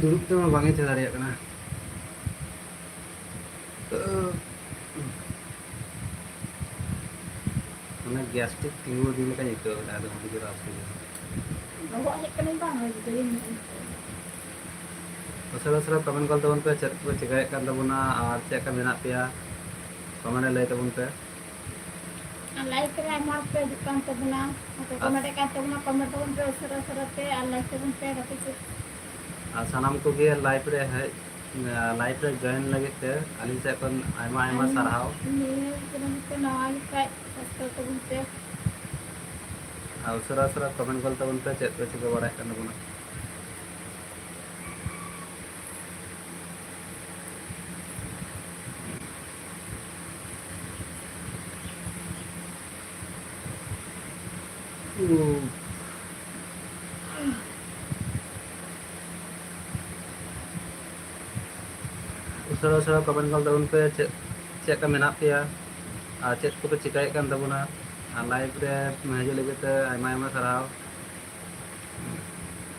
ᱫᱩᱲᱩᱵ ᱛᱮᱢᱟ ᱵᱟᱝ ᱤᱧ ᱛᱟᱦᱮᱸ ᱫᱟᱲᱮᱭᱟᱜ ᱠᱟᱱᱟ᱾ ᱢᱟᱱᱮ ᱜᱮᱥᱴᱤᱠ ᱛᱤᱸᱜᱩ ᱤᱫᱤ ᱞᱮᱠᱟᱧ ᱟᱹᱭᱠᱟᱹᱣ ᱠᱮᱫᱟ, ᱟᱫᱚ ᱟᱹᱰᱤ ᱡᱳᱨ ᱟᱥᱠᱮᱛ᱾ ᱵᱚᱦᱚᱜ ᱦᱮᱡ ᱠᱟᱱᱟᱧ ᱵᱟᱝ, ᱳᱭ ᱫᱟᱹᱭᱤᱧ ᱧᱚᱜ ᱟᱹᱭᱠᱟᱹᱣ ᱫᱟ᱾ ᱩᱥᱟᱹᱨᱟ ᱩᱥᱟᱹᱨᱟ ᱠᱚᱢᱮᱱᱴ ᱜᱚᱞ ᱛᱟᱵᱚᱱ ᱯᱮ, ᱪᱮᱫ ᱠᱚᱯᱮ ᱪᱮᱠᱟᱭᱮᱫ ᱠᱟᱱ ᱛᱟᱵᱚᱱᱟ ᱟᱨ ᱪᱮᱫ ᱞᱮᱠᱟ ᱢᱮᱱᱟᱜ ᱯᱮᱭᱟ, ᱠᱚᱢᱮᱱᱴ ᱨᱮ ᱞᱟᱹᱭ ᱛᱟᱵᱚᱱ ᱯᱮ᱾ ᱟᱨ ᱞᱟᱭᱤᱵᱷ ᱨᱮ ᱟᱭᱢᱟ ᱦᱚᱲ ᱯᱮ ᱦᱤᱡᱩᱜ ᱠᱟᱱ ᱛᱟᱵᱚᱱᱟ, ᱟᱨ ᱠᱚ ᱠᱚᱢᱮᱱᱴ ᱮᱫ ᱠᱟᱱ ᱛᱟᱵᱚᱱᱟ, ᱠᱚᱢᱮᱱᱴ ᱛᱟᱵᱚᱱ ᱯᱮ ᱩᱥᱟᱹᱨᱟ ᱩᱥᱟᱹᱨᱟ ᱛᱮ, ᱟᱨ ᱞᱟᱭᱤᱵᱷ ᱛᱟᱵᱚᱱ ᱯᱮ ᱜᱟᱛᱮ ᱠᱚ᱾ ᱟᱨ ᱥᱟᱱᱟᱢ ᱠᱚᱜᱮ live ᱨᱮ ᱦᱮᱡ, live ᱨᱮ join ᱞᱟᱹᱜᱤᱫ ᱛᱮ ᱟᱹᱞᱤᱧ ᱥᱮᱫ ᱠᱷᱚᱱ ᱟᱭᱢᱟ ᱟᱭᱢᱟ ᱥᱟᱨᱦᱟᱣ᱾ ᱱᱤᱭᱟᱹ channel ᱠᱚ ᱱᱟᱣᱟ ᱜᱮ ᱠᱷᱟᱡ subscribe ᱛᱟᱵᱚᱱ ᱯᱮ᱾ ᱟᱨ ᱩᱥᱟᱹᱨᱟ ᱩᱥᱟᱹᱨᱟ comment ᱜᱚᱫ ᱛᱟᱵᱚᱱ ᱯᱮ, ᱪᱮᱫ ᱯᱮ ᱪᱤᱠᱟᱹ ᱵᱟᱲᱟᱭᱮᱫ ᱠᱟᱱ ᱛᱟᱵᱚᱱᱟ᱾ ᱩᱥᱟᱹᱨᱟ ᱩᱥᱟᱹᱨᱟ comment ᱜᱚᱫ ᱛᱟᱵᱚᱱ ᱯᱮ, ᱪᱮᱫ, ᱪᱮᱫ ᱞᱮᱠᱟ ᱢᱮᱱᱟᱜ ᱯᱮᱭᱟ ᱟᱨ ᱪᱮᱫ ᱠᱚᱯᱮ ᱪᱤᱠᱟᱹᱭᱮᱫ ᱠᱟᱱ ᱛᱟᱵᱚᱱᱟ᱾ ᱟᱨ live ᱨᱮ ᱦᱤᱡᱩᱜ ᱞᱟᱹᱜᱤᱫ ᱛᱮ ᱟᱭᱢᱟ ᱟᱭᱢᱟ ᱥᱟᱨᱦᱟᱣ᱾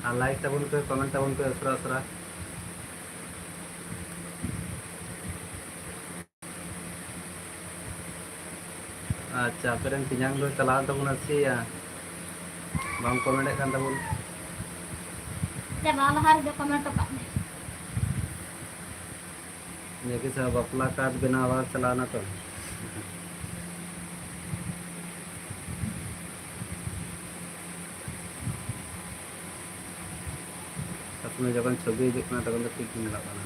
ᱟᱨ like ᱛᱟᱵᱚᱱ ᱯᱮ, comment ᱛᱟᱵᱚᱱ ᱯᱮ ᱩᱥᱟᱹᱨᱟ ᱩᱥᱟᱹᱨᱟ᱾ ᱟᱪᱪᱷᱟ, ᱟᱯᱮ ᱨᱮᱱ ᱛᱮᱧᱟᱝ ᱫᱚ ᱪᱟᱞᱟᱣ ᱮᱱ ᱛᱟᱵᱚᱱᱟ ᱥᱮ ᱭᱟ? ᱵᱟᱢ comment ᱮᱫ ᱠᱟᱱ ᱛᱟᱵᱚᱱ᱾ ᱪᱟᱞᱟᱣ ᱞᱟᱦᱟ ᱨᱮᱫᱚ comment ᱠᱟᱜ ᱢᱮ᱾ ᱡᱟᱠᱤ ᱥᱟᱦ ᱵᱟᱯᱞᱟ card ᱵᱮᱱᱟᱣ ᱟᱵᱟᱨ ᱪᱟᱞᱟᱣ ᱮᱱᱟ ᱛᱚ᱾ ᱥᱚᱵ ᱥᱚᱢᱚᱭ ᱡᱚᱠᱷᱚᱱ ᱪᱷᱚᱵᱤ ᱦᱤᱡᱩᱜ ᱠᱟᱱᱟ ᱛᱚᱠᱷᱚᱱ ᱫᱚ ᱴᱷᱤᱠ ᱜᱮ ᱧᱮᱞᱚᱜ ᱠᱟᱱᱟ,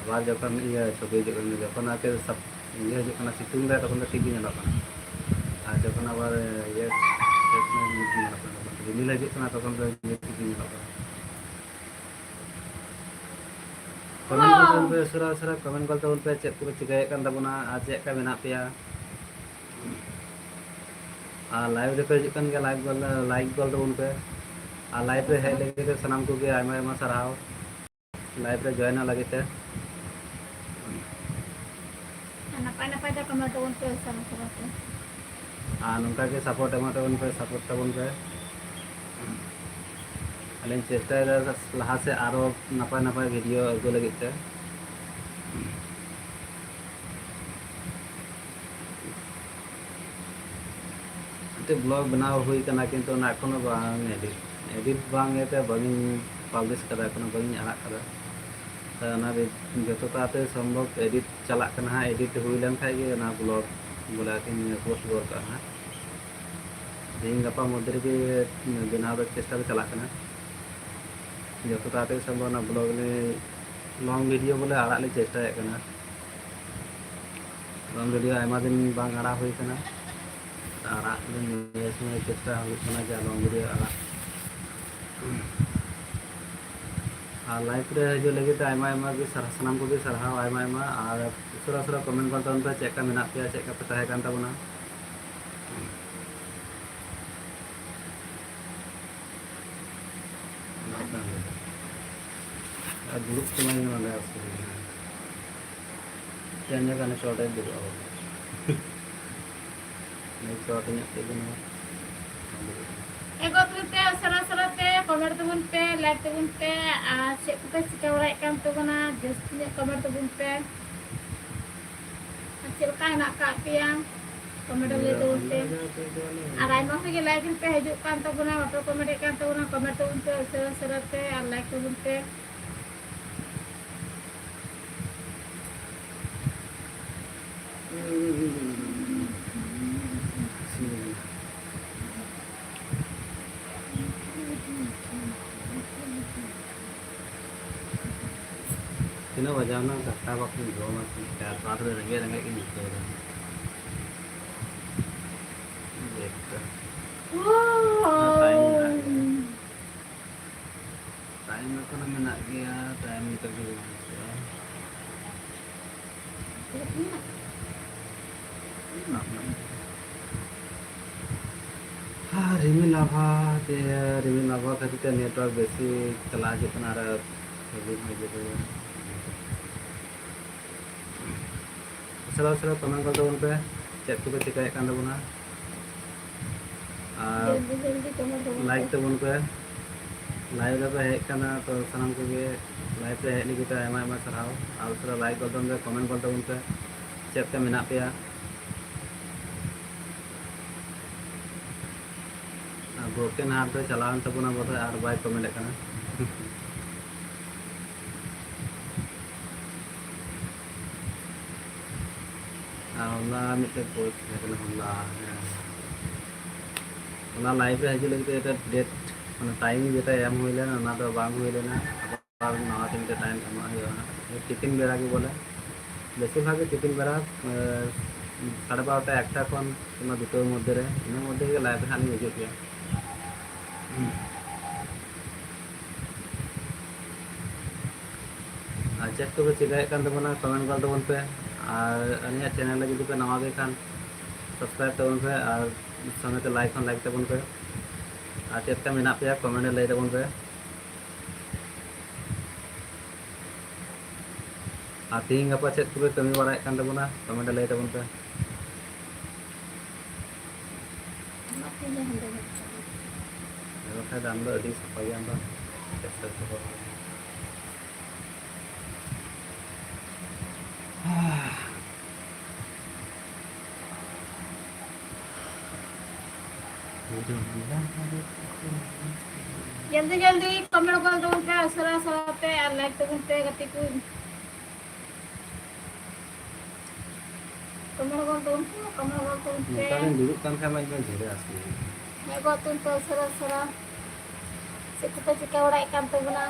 ᱟᱵᱟᱨ ᱡᱚᱠᱷᱚᱱ ᱤᱭᱟᱹ ᱪᱷᱚᱵᱤ ᱦᱤᱡᱩᱜ ᱠᱟᱱᱟ, ᱡᱚᱠᱷᱚᱱ ᱟᱨᱠᱤ ᱥᱟᱯ-, ᱤᱭᱟᱹ ᱦᱤᱡᱩᱜ ᱠᱟᱱᱟ, ᱥᱤᱛᱩᱝ ᱫᱟᱭ, ᱛᱚᱠᱷᱚᱱ ᱫᱚ ᱴᱷᱤᱠ ᱜᱮ ᱧᱮᱞᱚᱜ ᱠᱟᱱᱟ᱾ ᱟᱨ ᱡᱚᱠᱷᱚᱱ ᱟᱵᱟᱨ ᱤᱭᱟᱹ ᱧᱮᱞᱚᱜ ᱠᱟᱱᱟ, ᱛᱚᱠᱷᱚᱱ ᱫᱚ ᱨᱤᱢᱤᱞ ᱦᱤᱡᱩᱜ ᱠᱟᱱᱟ, ᱛᱚᱠᱷᱚᱱ ᱫᱚ ᱴᱷᱤᱠ ᱜᱮ ᱧᱮᱞᱚᱜ ᱠᱟᱱᱟ᱾ Comment ᱜᱚᱞ ᱛᱟᱵᱚᱱ ᱯᱮ ᱩᱥᱟᱹᱨᱟ ᱩᱥᱟᱹᱨᱟ, comment ᱜᱚᱞ ᱛᱟᱵᱚᱱ ᱯᱮ, ᱪᱮᱫ ᱠᱚᱯᱮ ᱪᱤᱠᱟᱹᱭᱮᱫ ᱠᱟᱱ ᱛᱟᱵᱚᱱᱟ ᱟᱨ ᱪᱮᱫ ᱞᱮᱠᱟ ᱢᱮᱱᱟᱜ ᱯᱮᱭᱟ᱾ ᱟᱨ live ᱨᱮᱯᱮ ᱦᱤᱡᱩᱜ ᱠᱟᱱ ᱜᱮᱭᱟ, like ᱜᱚᱞ, like ᱜᱚᱞ ᱛᱟᱵᱚᱱ ᱯᱮ᱾ ᱟᱨ live ᱨᱮ ᱦᱮᱡ ᱞᱟᱹᱜᱤᱫ ᱛᱮ ᱥᱟᱱᱟᱢ ᱠᱚᱜᱮ ᱟᱭᱢᱟ ᱟᱭᱢᱟ ᱥᱟᱨᱦᱟᱣ, live ᱨᱮ join ᱞᱟᱹᱜᱤᱫ ᱛᱮ᱾ ᱟᱨ ᱱᱟᱯᱟᱭ ᱱᱟᱯᱟᱭ ᱛᱮ comment ᱛᱟᱵᱚᱱ ᱯᱮ, ᱩᱥᱟᱹᱨᱟ ᱩᱥᱟᱹᱨᱟ ᱛᱮ᱾ ᱟᱨ ᱱᱚᱝᱠᱟ ᱜᱮ support ᱮᱢᱚᱜ ᱛᱟᱵᱚᱱ ᱯᱮ, support ᱛᱟᱵᱚᱱ ᱯᱮ᱾ ᱟᱹᱞᱤᱧ ᱪᱮᱥᱴᱟᱭᱮᱫᱟ ᱞᱟᱦᱟ ᱥᱮᱫ ᱟᱨᱚ ᱱᱟᱯᱟᱭ ᱱᱟᱯᱟᱭ video ᱟᱹᱜᱩ ᱞᱟᱹᱜᱤᱫ ᱛᱮ᱾ ᱢᱤᱫᱴᱮᱡ vlog ᱵᱮᱱᱟᱣ ᱦᱩᱭ ᱠᱟᱱᱟ, ᱠᱤᱱᱛᱩ ᱚᱱᱟ ᱮᱠᱷᱚᱱᱳ ᱵᱟᱝ edit, edit ᱵᱟᱝ ᱤᱭᱟᱹᱛᱮ ᱵᱟᱝᱤᱧ publish ᱠᱟᱫᱟ, ᱮᱠᱷᱚᱱᱳ ᱵᱟᱝᱤᱧ ᱟᱲᱟᱜ ᱠᱟᱫᱟ᱾ ᱛᱚ ᱚᱱᱟ ᱨᱮ ᱡᱚᱛᱚ ᱛᱟᱲᱟᱛᱟᱲᱤ ᱥᱚᱢᱵᱷᱚᱵ edit ᱪᱟᱞᱟᱜ ᱠᱟᱱᱟ ᱦᱟᱸᱜ, edit ᱦᱩᱭ ᱞᱮᱱ ᱠᱷᱟᱡ ᱜᱮ ᱚᱱᱟ vlog ᱵᱚᱞᱮ ᱟᱨᱠᱤᱧ post ᱜᱚᱫ ᱠᱟᱜᱼᱟ ᱦᱟᱸᱜ᱾ ᱛᱮᱦᱮᱧ ᱜᱟᱯᱟ ᱢᱚᱫᱽᱫᱷᱮ ᱨᱮᱜᱮ ᱵᱮᱱᱟᱣ ᱫᱚ ᱪᱮᱥᱴᱟ ᱫᱚ ᱪᱟᱞᱟᱜ ᱠᱟᱱᱟ᱾ ᱡᱚᱛᱚ ᱛᱟᱲᱟᱛᱟᱲᱤ ᱥᱚᱢᱵᱷᱚᱵ ᱚᱱᱟ ᱵᱞᱚᱜ ᱞᱮ, ᱞᱚᱝ ᱵᱷᱤᱰᱤᱭᱳ ᱵᱚᱞᱮ ᱟᱲᱟᱜ ᱞᱮ ᱪᱮᱥᱴᱟᱭᱮᱫ ᱠᱟᱱᱟ᱾ ᱞᱚᱝ ᱵᱷᱤᱰᱤᱭᱳ ᱟᱭᱢᱟ ᱫᱤᱱ ᱵᱟᱝ ᱟᱲᱟᱜ ᱦᱩᱭ ᱠᱟᱱᱟ, ᱟᱲᱟᱜ ᱞᱮ ᱱᱤᱭᱟᱹ ᱥᱚᱢᱚᱭ ᱪᱮᱥᱴᱟ ᱦᱩᱭᱩᱜ ᱠᱟᱱᱟ ᱡᱮ ᱞᱚᱝ ᱵᱷᱤᱰᱤᱭᱳ ᱟᱲᱟᱜ᱾ ᱟᱨ ᱞᱟᱭᱤᱵᱷ ᱨᱮ ᱦᱤᱡᱩᱜ ᱞᱟᱹᱜᱤᱫ ᱛᱮ ᱟᱭᱢᱟ ᱟᱭᱢᱟ ᱜᱮ ᱥᱟᱨ-, ᱥᱟᱱᱟᱢ ᱠᱚᱜᱮ ᱥᱟᱨᱦᱟᱣ ᱟᱭᱢᱟ ᱟᱭᱢᱟ᱾ ᱟᱨ ᱩᱥᱟᱹᱨᱟ ᱩᱥᱟᱹᱨᱟ ᱠᱚᱢᱮᱱᱴ ᱜᱚᱫ ᱛᱟᱵᱚᱱ ᱯᱮ, ᱪᱮᱫ ᱞᱮᱠᱟ ᱢᱮᱱᱟᱜ ᱯᱮᱭᱟ, ᱪᱮᱫ ᱞᱮᱠᱟ ᱯᱮ ᱛᱟᱦᱮᱸ ᱠᱟᱱ ᱛᱟᱵᱚᱱᱟ᱾ ᱟᱨ ᱫᱩᱲᱩᱵ ᱥᱚᱢᱚᱭ ᱱᱚᱰᱮ ᱚᱥᱩᱵᱤᱫᱷᱟ᱾ ᱪᱮᱫ ᱧᱮᱞ ᱠᱟᱱᱟ, ᱪᱚᱴ ᱨᱮ ᱫᱩᱲᱩᱵ ᱟᱵᱚᱱ᱾ ᱱᱤᱭᱟᱹ ᱪᱚᱴ ᱧᱚᱜ ᱛᱮᱜᱮ ᱱᱚᱣᱟ᱾ ᱮᱜᱳ ᱛᱟᱵᱚᱱ ᱯᱮ, ᱩᱥᱟᱹᱨᱟ ᱩᱥᱟᱹᱨᱟ ᱛᱮ ᱠᱚᱢᱮᱱᱴ ᱛᱟᱵᱚᱱ ᱯᱮ, ᱞᱟᱭᱤᱠ ᱛᱟᱵᱚᱱ ᱯᱮ, ᱟᱨ ᱪᱮᱫ ᱠᱚᱯᱮ ᱪᱤᱠᱟᱹ ᱵᱟᱲᱟᱭᱮᱫ ᱠᱟᱱ ᱛᱟᱵᱚᱱᱟ, ᱡᱟᱹᱥᱛᱤ ᱧᱚᱜ ᱠᱚᱢᱮᱱᱴ ᱛᱟᱵᱚᱱ ᱯᱮ᱾ ᱟᱨ ᱪᱮᱫ ᱞᱮᱠᱟ ᱦᱮᱱᱟᱜ ᱟᱠᱟᱫ ᱯᱮᱭᱟ, ᱠᱚᱢᱮᱱᱴ ᱨᱮ ᱞᱟᱹᱭ ᱛᱟᱵᱚᱱ ᱯᱮ᱾ ᱟᱨ ᱟᱭᱢᱟ ᱦᱚᱲ ᱜᱮ ᱞᱟᱭᱤᱠ ᱯᱮ ᱦᱤᱡᱩᱜ ᱠᱟᱱ ᱛᱟᱵᱚᱱᱟ, ᱵᱟᱯᱮ ᱠᱚᱢᱮᱱᱴ ᱮᱫ ᱠᱟᱱ ᱛᱟᱵᱚᱱᱟ, ᱠᱚᱢᱮᱱᱴ ᱛᱟᱵᱚᱱ ᱯᱮ ᱩᱥᱟᱹᱨᱟ ᱩᱥᱟᱹᱨᱟ ᱛᱮ, ᱟᱨ ᱞᱟᱭᱤᱠ ᱛᱟᱵᱚᱱ ᱯᱮ᱾ ᱛᱤᱱᱟᱹᱜ ᱵᱟᱡᱟᱣ ᱮᱱᱟ? ᱫᱟᱠᱟ ᱵᱟᱠᱚ ᱡᱚᱢᱟ, ᱪᱤᱠᱟ ᱛᱟᱲᱟᱛᱟᱲᱤ ᱨᱮᱸᱜᱮᱡ ᱨᱮᱸᱜᱮᱡ ᱜᱤᱧ ᱟᱹᱭᱠᱟᱹᱣ ᱮᱫᱟ᱾ ᱫᱮᱠᱷ ᱛᱚ᱾ ᱴᱟᱭᱤᱢ ᱢᱮᱱᱟᱜ ᱜᱮᱭᱟ᱾ ᱴᱟᱭᱤᱢ ᱮᱠᱷᱚᱱᱳ ᱢᱮᱱᱟᱜ ᱜᱮᱭᱟ, ᱴᱟᱭᱤᱢ ᱱᱤᱛᱚᱜ ᱜᱮ ᱦᱩᱭ ᱦᱚᱪᱚᱜᱼᱟ᱾ ᱦᱟ, ᱨᱤᱢᱤᱞ ᱟᱵᱷᱟ ᱛᱮ, ᱨᱤᱢᱤᱞ ᱟᱵᱷᱟ ᱠᱷᱟᱹᱛᱤᱨ ᱛᱮ ᱱᱮᱴᱣᱟᱨᱠ ᱵᱮᱥᱤ ᱪᱟᱞᱟᱣ ᱦᱤᱡᱩᱜ ᱠᱟᱱᱟ ᱟᱨ ᱦᱤᱡᱩᱜ ᱦᱤᱡᱩᱜ ᱠᱟᱱᱟ᱾ ᱩᱥᱟᱹᱨᱟ ᱩᱥᱟᱹᱨᱟ ᱠᱚᱢᱮᱱᱴ ᱜᱚᱫ ᱛᱟᱵᱚᱱ ᱯᱮ, ᱪᱮᱫ ᱠᱚᱯᱮ ᱪᱤᱠᱟᱹᱭᱮᱫ ᱠᱟᱱ ᱛᱟᱵᱚᱱᱟ᱾ ᱟᱨ ᱡᱚᱞᱫᱤ ᱡᱚᱞᱫᱤ ᱠᱚᱢᱮᱱᱴ ᱛᱟᱵᱚᱱ ᱞᱟᱭᱤᱠ ᱯᱮ᱾ ᱛᱟᱵᱚᱱ ᱯᱮ᱾ ᱞᱟᱭᱤᱵᱷ ᱨᱮᱯᱮ ᱦᱮᱡ ᱟᱠᱟᱱᱟ, ᱛᱚ ᱥᱟᱱᱟᱢ ᱠᱚᱜᱮ ᱞᱟᱭᱤᱵᱷ ᱨᱮ ᱦᱮᱡ ᱞᱟᱹᱜᱤᱫ ᱛᱮ ᱟᱭᱢᱟ ᱟᱭᱢᱟ ᱥᱟᱨᱦᱟᱣ᱾ ᱟᱨ ᱩᱥᱟᱹᱨᱟ ᱞᱟᱭᱤᱠ ᱜᱚᱫ ᱛᱟᱵᱚᱱ ᱯᱮ, ᱠᱚᱢᱮᱱᱴ ᱜᱚᱫ ᱛᱟᱵᱚᱱ ᱯᱮ, ᱪᱮᱫ ᱞᱮᱠᱟ ᱢᱮᱱᱟᱜ ᱯᱮᱭᱟ᱾ ᱟᱨ ᱵᱨᱳᱠᱮᱱ ᱦᱟᱨᱴ ᱫᱚ ᱪᱟᱞᱟᱣᱮᱱ ᱛᱟᱵᱚᱱᱟ ᱵᱚᱞᱮ, ᱟᱨ ᱵᱟᱭ ᱠᱚᱢᱮᱱᱴ ᱠᱟᱱᱟ᱾ ᱟᱨ ᱦᱚᱞᱟ ᱢᱤᱫᱴᱮᱱ ᱯᱳᱥᱴ ᱛᱟᱦᱮᱸ ᱠᱟᱱᱟ, ᱦᱚᱞᱟ, ᱦᱮᱸ, ᱦᱚᱞᱟ ᱞᱟᱭᱤᱵᱷ ᱨᱮ ᱦᱤᱡᱩᱜ ᱞᱟᱹᱜᱤᱫ ᱛᱮ ᱰᱮᱴ ᱚᱱᱟ time ᱡᱮᱴᱟ ᱮᱢ ᱦᱩᱭ ᱞᱮᱱᱟ, ᱚᱱᱟ ᱫᱚ ᱵᱟᱝ ᱦᱩᱭ ᱞᱮᱱᱟ᱾ ᱟᱵᱟᱨ ᱱᱟᱣᱟ ᱛᱮ ᱢᱤᱫᱴᱮᱱ time ᱮᱢᱚᱜ ᱦᱩᱭᱩᱜᱼᱟ᱾ ᱛᱤᱠᱤᱱ ᱵᱮᱲᱟ ᱜᱮ ᱵᱚᱞᱮ, ᱵᱮᱥᱤᱨ ᱵᱷᱟᱜᱽ ᱜᱮ ᱛᱤᱠᱤᱱ ᱵᱮᱲᱟ, ᱮ, ᱥᱟᱲᱮ ᱵᱟᱨᱚᱴᱟ, ᱮᱠᱴᱟ ᱠᱷᱚᱱ ᱚᱱᱟ ᱫᱩᱴᱳ ᱢᱚᱫᱽᱫᱷᱮ ᱨᱮ, ᱤᱱᱟᱹ ᱢᱚᱫᱽᱫᱷᱮ ᱜᱮ live ᱨᱮ ᱦᱟᱸᱜ ᱞᱤᱧ ᱦᱤᱡᱩᱜ ᱜᱮᱭᱟ᱾ ᱟᱨ ᱪᱮᱫ ᱠᱚᱯᱮ ᱪᱤᱠᱟᱹᱭᱮᱫ ᱠᱟᱱ ᱛᱟᱵᱚᱱᱟ, comment ᱜᱚᱫ ᱛᱟᱵᱚᱱ ᱯᱮ᱾ ᱟᱨ ᱟᱹᱞᱤᱧᱟᱜ channel ᱨᱮ ᱡᱩᱫᱤ ᱯᱮ ᱱᱟᱣᱟ ᱜᱮ ᱠᱷᱟᱱ, subscribe ᱛᱟᱵᱚᱱ ᱯᱮ ᱟᱨ ᱥᱚᱸᱜᱮ ᱛᱮ like ᱦᱚᱸ like ᱛᱟᱵᱚᱱ ᱯᱮ᱾ ᱟᱨ ᱪᱮᱫ ᱞᱮᱠᱟ ᱢᱮᱱᱟᱜ ᱯᱮᱭᱟ, comment ᱨᱮ ᱞᱟᱹᱭ ᱛᱟᱵᱚᱱ ᱯᱮ᱾ ᱟᱨ ᱛᱤᱦᱤᱧ ᱜᱟᱯᱟ ᱪᱮᱫ ᱠᱚᱯᱮ ᱠᱟᱹᱢᱤ ᱵᱟᱲᱟᱭᱮᱫ ᱠᱟᱱ ᱛᱟᱵᱚᱱᱟ, comment ᱨᱮ ᱞᱟᱹᱭ ᱛᱟᱵᱚᱱ ᱯᱮ᱾ ᱚᱱᱟ ᱛᱮᱜᱮ ᱦᱮᱸᱫᱮ ᱜᱮ ᱵᱩᱡᱷᱟᱹᱜ ᱠᱟᱱᱟ᱾ ᱦᱮᱸ, ᱵᱟᱠᱷᱟᱡ ᱫᱚ ᱟᱢ ᱫᱚ ᱟᱹᱰᱤ ᱥᱟᱯᱷᱟ ᱜᱮᱭᱟᱢ ᱵᱟᱝ? ᱪᱮᱫ ᱥᱟᱯᱷᱟ ᱥᱟᱯᱷᱟ᱾ ᱡᱚᱞᱫᱤ ᱡᱚᱞᱫᱤ comment ᱜᱚᱫ ᱛᱟᱵᱚᱱ ᱯᱮ, ᱩᱥᱟᱹᱨᱟ ᱩᱥᱟᱹᱨᱟ ᱛᱮ, ᱟᱨ like ᱛᱟᱵᱚᱱ ᱯᱮ ᱜᱟᱛᱮ ᱠᱚ᱾ Comment ᱜᱚᱫ ᱛᱟᱵᱚᱱ ᱯᱮ, comment ᱜᱚᱫ ᱛᱟᱵᱚᱱ ᱯᱮ᱾ ᱱᱚᱝᱠᱟ ᱜᱤᱧ ᱫᱩᱲᱩᱵ ᱠᱟᱱ ᱠᱷᱟᱱ ᱢᱟ ᱤᱧ ᱢᱟ ᱡᱷᱮᱲᱮ ᱟᱥᱠᱮ᱾ ᱦᱮᱡ ᱜᱚᱫ ᱛᱟᱵᱚᱱ ᱯᱮ ᱩᱥᱟᱹᱨᱟ ᱩᱥᱟᱹᱨᱟ᱾ ᱪᱮᱫ ᱠᱚᱯᱮ ᱪᱤᱠᱟᱹ ᱵᱟᱲᱟᱭᱮᱫ ᱠᱟᱱ ᱛᱟᱵᱚᱱᱟ?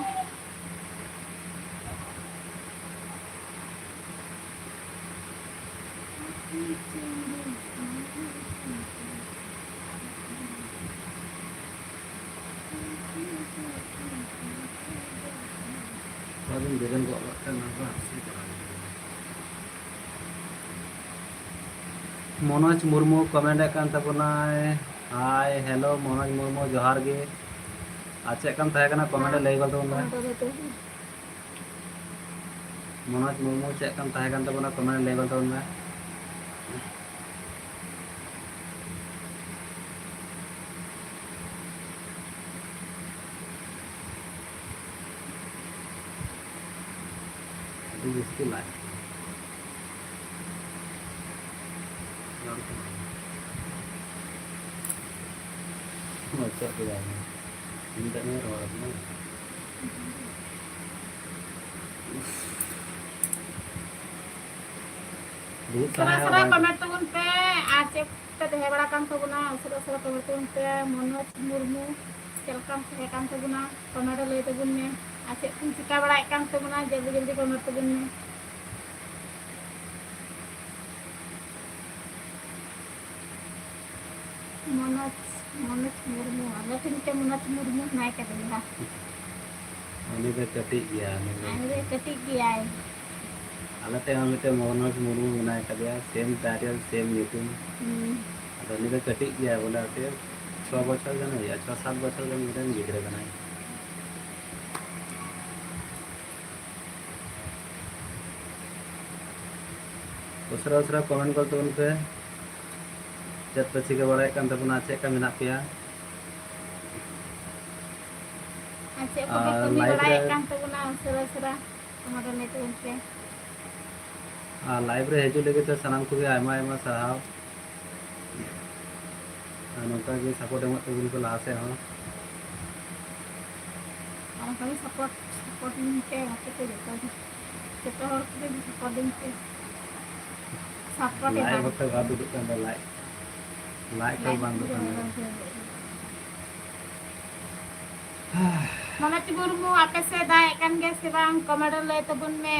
ᱚᱠᱟᱨᱮᱢ ᱵᱮᱨᱮᱫ ᱜᱚᱫ ᱠᱟᱜ ᱠᱷᱟᱱ ᱱᱚᱣᱟ ᱠᱚ ᱦᱟᱹᱥᱩ ᱠᱟᱱᱟ᱾ ᱢᱚᱱᱳᱡᱽ ᱢᱩᱨᱢᱩ comment ᱮᱫ ᱠᱟᱱ ᱛᱟᱵᱚᱱᱟᱭ᱾ Hi, hello, ᱢᱚᱱᱳᱡᱽ ᱢᱩᱨᱢᱩ, ᱡᱚᱦᱟᱨ ᱜᱮ᱾ ᱟᱨ ᱪᱮᱫ ᱠᱟᱱ ᱛᱟᱦᱮᱸ ᱠᱟᱱᱟ, comment ᱨᱮ ᱞᱟᱹᱭ ᱜᱚᱫ ᱛᱟᱵᱚᱱ ᱢᱮ᱾ Comment ᱨᱮ ᱞᱟᱹᱭ ᱛᱟᱵᱚᱱ ᱢᱮ᱾ ᱢᱚᱱᱳᱡᱽ ᱢᱩᱨᱢᱩ, ᱪᱮᱫ ᱠᱟᱱ ᱛᱟᱦᱮᱸ ᱠᱟᱱ ᱛᱟᱵᱚᱱᱟ, comment ᱨᱮ ᱞᱟᱹᱭ ᱜᱚᱫ ᱛᱟᱵᱚᱱ ᱢᱮ᱾ ᱟᱹᱰᱤ ᱡᱟᱹᱥᱛᱤ ᱞᱟᱡ᱾ ᱨᱚᱲ ᱠᱚ ᱵᱟᱝ ᱟᱸᱡᱚᱢᱚᱜ ᱠᱟᱱᱟ᱾ ᱤᱧ ᱫᱚ ᱨᱚᱲ ᱠᱟᱱᱟ᱾ ᱫᱩᱲᱩᱵ ᱩᱥᱟᱹᱨᱟ ᱛᱟᱦᱮᱸ ᱩᱥᱟᱹᱨᱟ ᱵᱟᱝ comment ᱛᱟᱵᱚᱱ ᱯᱮ, ᱟᱨ ᱪᱮᱫ ᱯᱮ ᱛᱟᱦᱮᱸ ᱵᱟᱲᱟ ᱠᱟᱱ ᱛᱟᱵᱚᱱᱟ, ᱩᱥᱟᱹᱨᱟ ᱩᱥᱟᱹᱨᱟ comment ᱛᱟᱵᱚᱱ ᱯᱮ᱾ ᱢᱚᱱᱳᱡᱽ ᱢᱩᱨᱢᱩ, ᱪᱮᱫ ᱞᱮᱠᱟᱢ ᱛᱟᱦᱮᱸ ᱠᱟᱱ ᱛᱟᱵᱚᱱᱟ, ᱠᱚᱢᱮᱱᱴ ᱨᱮ ᱞᱟᱹᱭ ᱛᱟᱵᱚᱱ ᱢᱮ᱾ ᱟᱨ ᱪᱮᱫ ᱠᱚᱢ ᱪᱤᱠᱟ ᱵᱟᱲᱟᱭᱮᱫ ᱠᱟᱱ ᱛᱟᱵᱚᱱᱟ, ᱡᱚᱞᱫᱤ ᱡᱚᱞᱫᱤ ᱠᱚᱢᱮᱱᱴ ᱛᱟᱵᱚᱱ ᱢᱮ᱾ ᱢᱚᱱᱳᱡᱽ, ᱢᱚᱱᱳᱡᱽ ᱢᱩᱨᱢᱩ, ᱟᱞᱮ ᱴᱷᱮᱱ ᱢᱤᱫᱴᱮᱱ ᱢᱚᱱᱳᱡᱽ ᱢᱩᱨᱢᱩ ᱦᱮᱱᱟᱭ ᱠᱟᱫᱮᱭᱟ᱾ ᱩᱱᱤ ᱫᱚ ᱠᱟᱹᱴᱤᱡ ᱜᱮᱭᱟ, ᱩᱱᱤ ᱫᱚ᱾ ᱩᱱᱤ ᱫᱚ ᱠᱟᱹᱴᱤᱡ ᱜᱮᱭᱟᱭ᱾ ᱟᱞᱮ ᱴᱷᱮᱱ ᱦᱚᱸ ᱢᱤᱫᱴᱮᱱ ᱢᱚᱱᱳᱡᱽ ᱢᱩᱨᱢᱩ ᱢᱮᱱᱟᱭ ᱠᱟᱫᱮᱭᱟ, ᱥᱮᱢ ᱴᱟᱭᱴᱮᱞ, ᱥᱮᱢ ᱧᱩᱛᱩᱢ᱾ ᱦᱩᱸ᱾ ᱟᱫᱚ ᱩᱱᱤ ᱫᱚ ᱠᱟᱹᱴᱤᱡ ᱜᱮᱭᱟ ᱵᱚᱞᱮ, ᱥᱮ ᱪᱷᱚ ᱵᱚᱪᱷᱚᱨ ᱜᱟᱱ ᱦᱩᱭᱩᱜᱼᱟ, ᱪᱷᱚ ᱥᱟᱛ ᱵᱚᱪᱷᱚᱨ ᱜᱟᱱ ᱢᱤᱫᱴᱮᱱ ᱜᱤᱫᱽᱨᱟᱹ ᱠᱟᱱᱟᱭ᱾ ᱩᱥᱟᱹᱨᱟ ᱩᱥᱟᱹᱨᱟ ᱠᱚᱢᱮᱱᱴ ᱜᱚᱫ ᱛᱟᱵᱚᱱ ᱯᱮ᱾ ᱪᱮᱫ ᱯᱮ ᱪᱤᱠᱟᱹ ᱵᱟᱲᱟᱭᱮᱫ ᱠᱟᱱ ᱛᱟᱵᱚᱱᱟ, ᱪᱮᱫ ᱞᱮᱠᱟ ᱢᱮᱱᱟᱜ ᱯᱮᱭᱟ? ᱟᱨ ᱪᱮᱫ ᱠᱚᱯᱮ ᱟᱨ ᱠᱟᱹᱢᱤ ᱞᱟᱭᱤᱵᱷ ᱨᱮ ᱵᱟᱲᱟᱭᱮᱫ ᱠᱟᱱ ᱛᱟᱵᱚᱱᱟ, ᱩᱥᱟᱹᱨᱟ ᱩᱥᱟᱹᱨᱟ ᱠᱚᱢᱮᱱᱴ ᱨᱮ ᱞᱟᱹᱭ ᱛᱟᱵᱚᱱ ᱯᱮ᱾ ᱟᱨ ᱞᱟᱭᱤᱵᱷ ᱨᱮ ᱦᱤᱡᱩᱜ ᱞᱟᱹᱜᱤᱫ ᱛᱮ ᱥᱟᱱᱟᱢ ᱠᱚᱜᱮ ᱟᱭᱢᱟ ᱟᱭᱢᱟ ᱥᱟᱨᱦᱟᱣ᱾ ᱟᱨ ᱱᱚᱝᱠᱟ ᱜᱮ ᱥᱟᱯᱳᱨᱴ ᱮᱢᱚᱜ ᱛᱟᱵᱚᱱ ᱯᱮ ᱞᱟᱦᱟ ᱥᱮᱫ ᱦᱚᱸ᱾ ᱟᱨ ᱚᱱᱠᱟ ᱜᱮ ᱥᱟᱯᱳᱨᱴ, ᱥᱟᱯᱳᱨᱴ ᱤᱧ ᱯᱮ ᱜᱟᱛᱮ ᱠᱚ ᱡᱚᱛᱚ ᱜᱮ᱾ ᱡᱚᱛᱚ ᱦᱚᱲ ᱠᱚᱜᱮ ᱥᱟᱯᱳᱨᱴ ᱤᱧ ᱯᱮ᱾ ᱥᱟᱯᱳᱨᱴ ᱞᱟᱭᱤᱵᱷ ᱮᱢᱟᱱ᱾ ᱦᱚᱸ ᱛᱚ ᱵᱟᱝ ᱛᱩᱫᱩᱜ ᱠᱟᱱ ᱫᱚ, ᱞᱟᱭᱤᱵᱷ, ᱞᱟᱭᱤᱵᱷ ᱦᱚᱸ ᱞᱟᱭᱤᱵᱷ ᱵᱟᱝ ᱛᱩᱫᱩᱜ ᱠᱟᱱ ᱫᱚ᱾ ᱵᱟᱝ ᱛᱩᱫᱩᱜ᱾ ᱢᱚᱱᱳᱡᱽ ᱢᱩᱨᱢᱩ, ᱟᱯᱮ ᱥᱮᱫ ᱫᱟᱜ ᱮᱫ ᱠᱟᱱ ᱜᱮᱭᱟ ᱥᱮ ᱵᱟᱝ? ᱠᱚᱢᱮᱱᱴ ᱨᱮ ᱞᱟᱹᱭ ᱛᱟᱵᱚᱱ ᱢᱮ᱾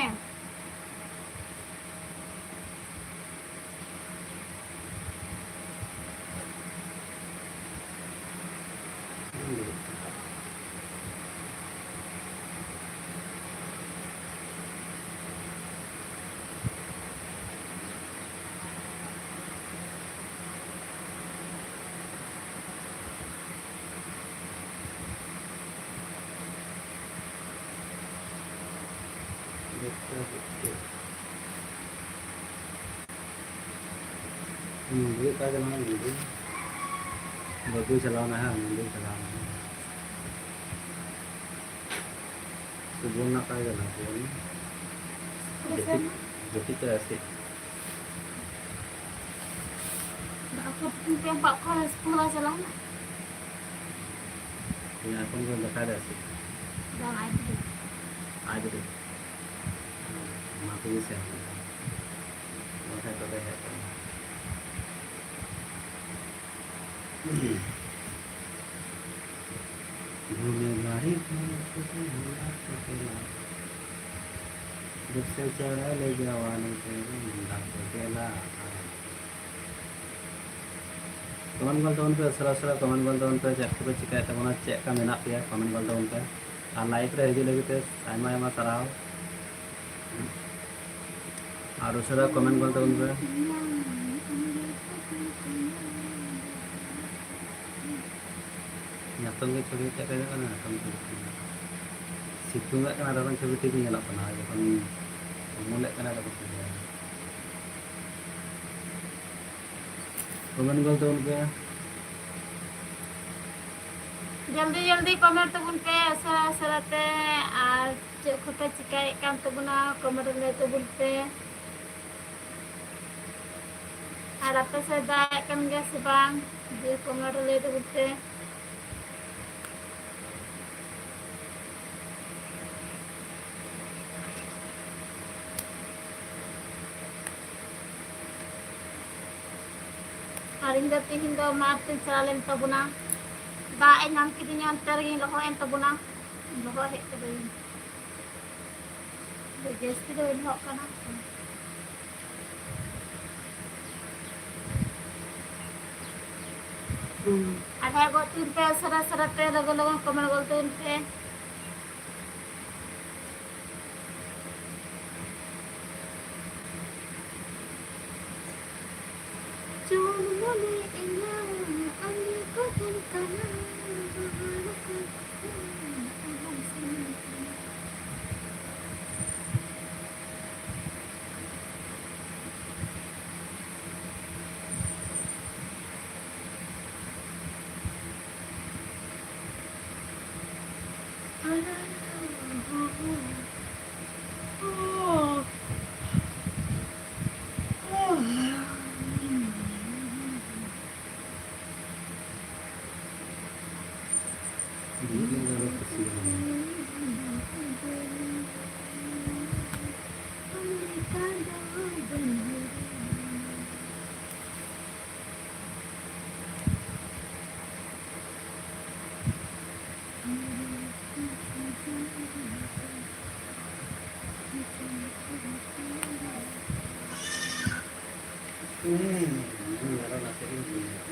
ᱢᱩᱱᱰᱨᱤ ᱚᱠᱟ ᱪᱟᱞᱟᱣ ᱮᱱᱟ? ᱢᱩᱱᱰᱨᱤ? ᱵᱟᱹᱵᱩᱭ ᱪᱟᱞᱟᱣ ᱮᱱᱟ, ᱦᱮᱸ, ᱢᱩᱱᱰᱨᱤ ᱪᱟᱞᱟᱣ ᱮᱱᱟ᱾ ᱥᱩᱵᱚᱨᱱᱟ ᱚᱠᱟ ᱪᱟᱞᱟᱣ ᱮᱱᱟ? ᱥᱩᱵᱚᱨᱱᱟ? ᱡᱟᱹᱯᱤᱫ, ᱡᱟᱹᱯᱤᱫ ᱠᱮᱫᱟᱭ ᱥᱮ ᱪᱮᱫ? ᱫᱟᱠᱟ ᱩᱛᱩ ᱠᱚ ᱵᱟᱯᱞᱟ ᱪᱟᱞᱟᱣ ᱮᱱᱟ᱾ ᱤᱧ ᱟᱭᱯᱷᱳᱱ ᱠᱚ ᱫᱮᱠᱷᱟᱭ ᱫᱟ ᱥᱮ? ᱵᱟᱝ, ᱟᱡ ᱛᱮᱜᱮ᱾ ᱟᱡ ᱛᱮᱜᱮ? ᱚᱱᱟ ᱛᱮᱜᱮ ᱥᱮᱱ ᱞᱮᱱᱟ᱾ ᱵᱟᱠᱷᱟᱡ ᱛᱚᱵᱮ ᱦᱮᱡ ᱠᱚᱜᱼᱟ᱾ ᱫᱤᱯ ᱢᱩᱠᱩᱴ ᱢᱩᱞᱟ ᱠᱚ ᱛᱮᱞᱟ, ᱫᱩᱥᱨᱮ ᱪᱮᱬᱮ ᱞᱮ ᱡᱟᱣᱟᱱᱤ ᱛᱮ ᱢᱩᱱᱰᱟ ᱠᱚ ᱛᱮᱞᱟ᱾ ᱠᱚᱢᱮᱱᱴ ᱜᱚᱞ ᱛᱟᱵᱚᱱ ᱯᱮ, ᱩᱥᱟᱹᱨᱟ ᱩᱥᱟᱹᱨᱟ ᱠᱚᱢᱮᱱᱴ ᱜᱚᱞ ᱛᱟᱵᱚᱱ ᱯᱮ, ᱪᱮᱫ ᱠᱚᱯᱮ ᱪᱤᱠᱟᱹᱭᱮᱫ ᱛᱟᱵᱚᱱᱟ, ᱪᱮᱫ ᱞᱮᱠᱟ ᱢᱮᱱᱟᱜ ᱯᱮᱭᱟ, ᱠᱚᱢᱮᱱᱴ ᱜᱚᱞ ᱛᱟᱵᱚᱱ ᱯᱮ᱾ ᱟᱨ ᱞᱟᱭᱤᱵᱷ ᱨᱮ ᱦᱤᱡᱩᱜ ᱞᱟᱹᱜᱤᱫ ᱛᱮ ᱟᱭᱢᱟ ᱟᱭᱢᱟ ᱥᱟᱨᱦᱟᱣ᱾ ᱟᱨ ᱩᱥᱟᱹᱨᱟ ᱠᱚᱢᱮᱱᱴ ᱜᱚᱞ ᱛᱟᱵᱚᱱ ᱯᱮ᱾ ᱧᱟᱛᱚᱢ ᱜᱮ ᱪᱷᱚᱵᱤ ᱪᱮᱫ ᱞᱮᱠᱟ ᱧᱮᱞᱚᱜ ᱠᱟᱱᱟ? ᱧᱟᱛᱚᱢ ᱪᱷᱚᱵᱤ ᱴᱷᱤᱠ ᱧᱮᱞᱚᱜ ᱠᱟᱱᱟ᱾ ᱥᱤᱛᱩᱝ ᱮᱫ ᱠᱟᱱᱟ ᱛᱚᱠᱷᱚᱱ ᱪᱷᱚᱵᱤ ᱴᱷᱤᱠ ᱧᱮᱞᱚᱜ ᱠᱟᱱᱟ, ᱡᱚᱠᱷᱚᱱ ᱩᱢᱩᱞᱮᱫ ᱠᱟᱱᱟ ᱛᱚᱠᱷᱚᱱ ᱪᱷᱚᱵᱤ ᱧᱮᱞᱚᱜ ᱠᱟᱱᱟ᱾ ᱠᱚᱢᱮᱱᱴ ᱜᱚᱞ ᱛᱟᱵᱚᱱ ᱯᱮ᱾ ᱡᱚᱞᱫᱤ ᱡᱚᱞᱫᱤ ᱠᱚᱢᱮᱱᱴ ᱛᱟᱵᱚᱱ ᱯᱮ ᱩᱥᱟᱹᱨᱟ ᱩᱥᱟᱹᱨᱟ ᱛᱮ᱾ ᱟᱨ ᱪᱮᱫ ᱠᱚᱯᱮ ᱪᱤᱠᱟᱹᱭᱮᱫ ᱠᱟᱱ ᱛᱟᱵᱚᱱᱟ, ᱠᱚᱢᱮᱱᱴ ᱨᱮ ᱞᱟᱹᱭ ᱛᱟᱵᱚᱱ ᱯᱮ᱾ ᱟᱨ ᱟᱯᱮ ᱥᱮᱫ ᱫᱟᱜ ᱮᱫ ᱠᱟᱱ ᱜᱮᱭᱟ ᱥᱮ ᱵᱟᱝ? ᱡᱮ ᱠᱚᱢᱮᱱᱴ ᱨᱮ ᱞᱟᱹᱭ ᱛᱟᱵᱚᱱ ᱯᱮ᱾ ᱟᱨ ᱤᱧ ᱫᱚ ᱛᱤᱦᱤᱧ ᱫᱚ ᱢᱟᱴᱷ ᱛᱮᱧ ᱪᱟᱞᱟᱣ ᱞᱮᱱ ᱛᱟᱵᱚᱱᱟ, ᱫᱟᱜ ᱮ ᱧᱟᱢ ᱠᱤᱫᱤᱧᱟ, ᱚᱱᱛᱮ ᱨᱮᱜᱮᱧ ᱞᱚᱦᱚᱫ ᱮᱱ ᱛᱟᱵᱚᱱᱟ, ᱞᱚᱦᱚᱫ ᱦᱮᱡ ᱠᱟᱹᱫᱟᱹᱧ᱾ ᱟᱫᱚ ᱡᱟᱹᱥᱛᱤ ᱫᱚ ᱵᱟᱹᱧ ᱞᱚᱦᱚᱫ ᱠᱟᱱᱟ᱾ ᱦᱩᱸ᱾ ᱟᱨ ᱦᱮᱡ ᱜᱚᱫ ᱛᱟᱵᱚᱱ ᱯᱮ ᱩᱥᱟᱹᱨᱟ ᱩᱥᱟᱹᱨᱟ ᱛᱮ, ᱞᱚᱜᱚᱱ ᱞᱚᱜᱚᱱ ᱠᱚᱢᱮᱱᱴ ᱜᱚᱫ ᱛᱟᱵᱚᱱ ᱯᱮ᱾ ᱪᱚᱞ ᱢᱚᱱᱮ ᱤᱧᱟᱹᱜ ᱟᱢ ᱜᱮ ᱠᱚᱴᱷᱤᱱ ᱠᱟᱱᱟ, ᱵᱟᱦᱟ ᱨᱚᱠᱚᱢ ᱟᱢ ᱥᱟᱱᱟ ᱠᱟᱱᱟ᱾ ᱦᱩᱸ, ᱦᱩᱸ, ᱟᱨᱚ ᱱᱟᱥᱮ ᱜᱤᱧ ᱵᱩᱡᱷᱟᱹᱣᱟ᱾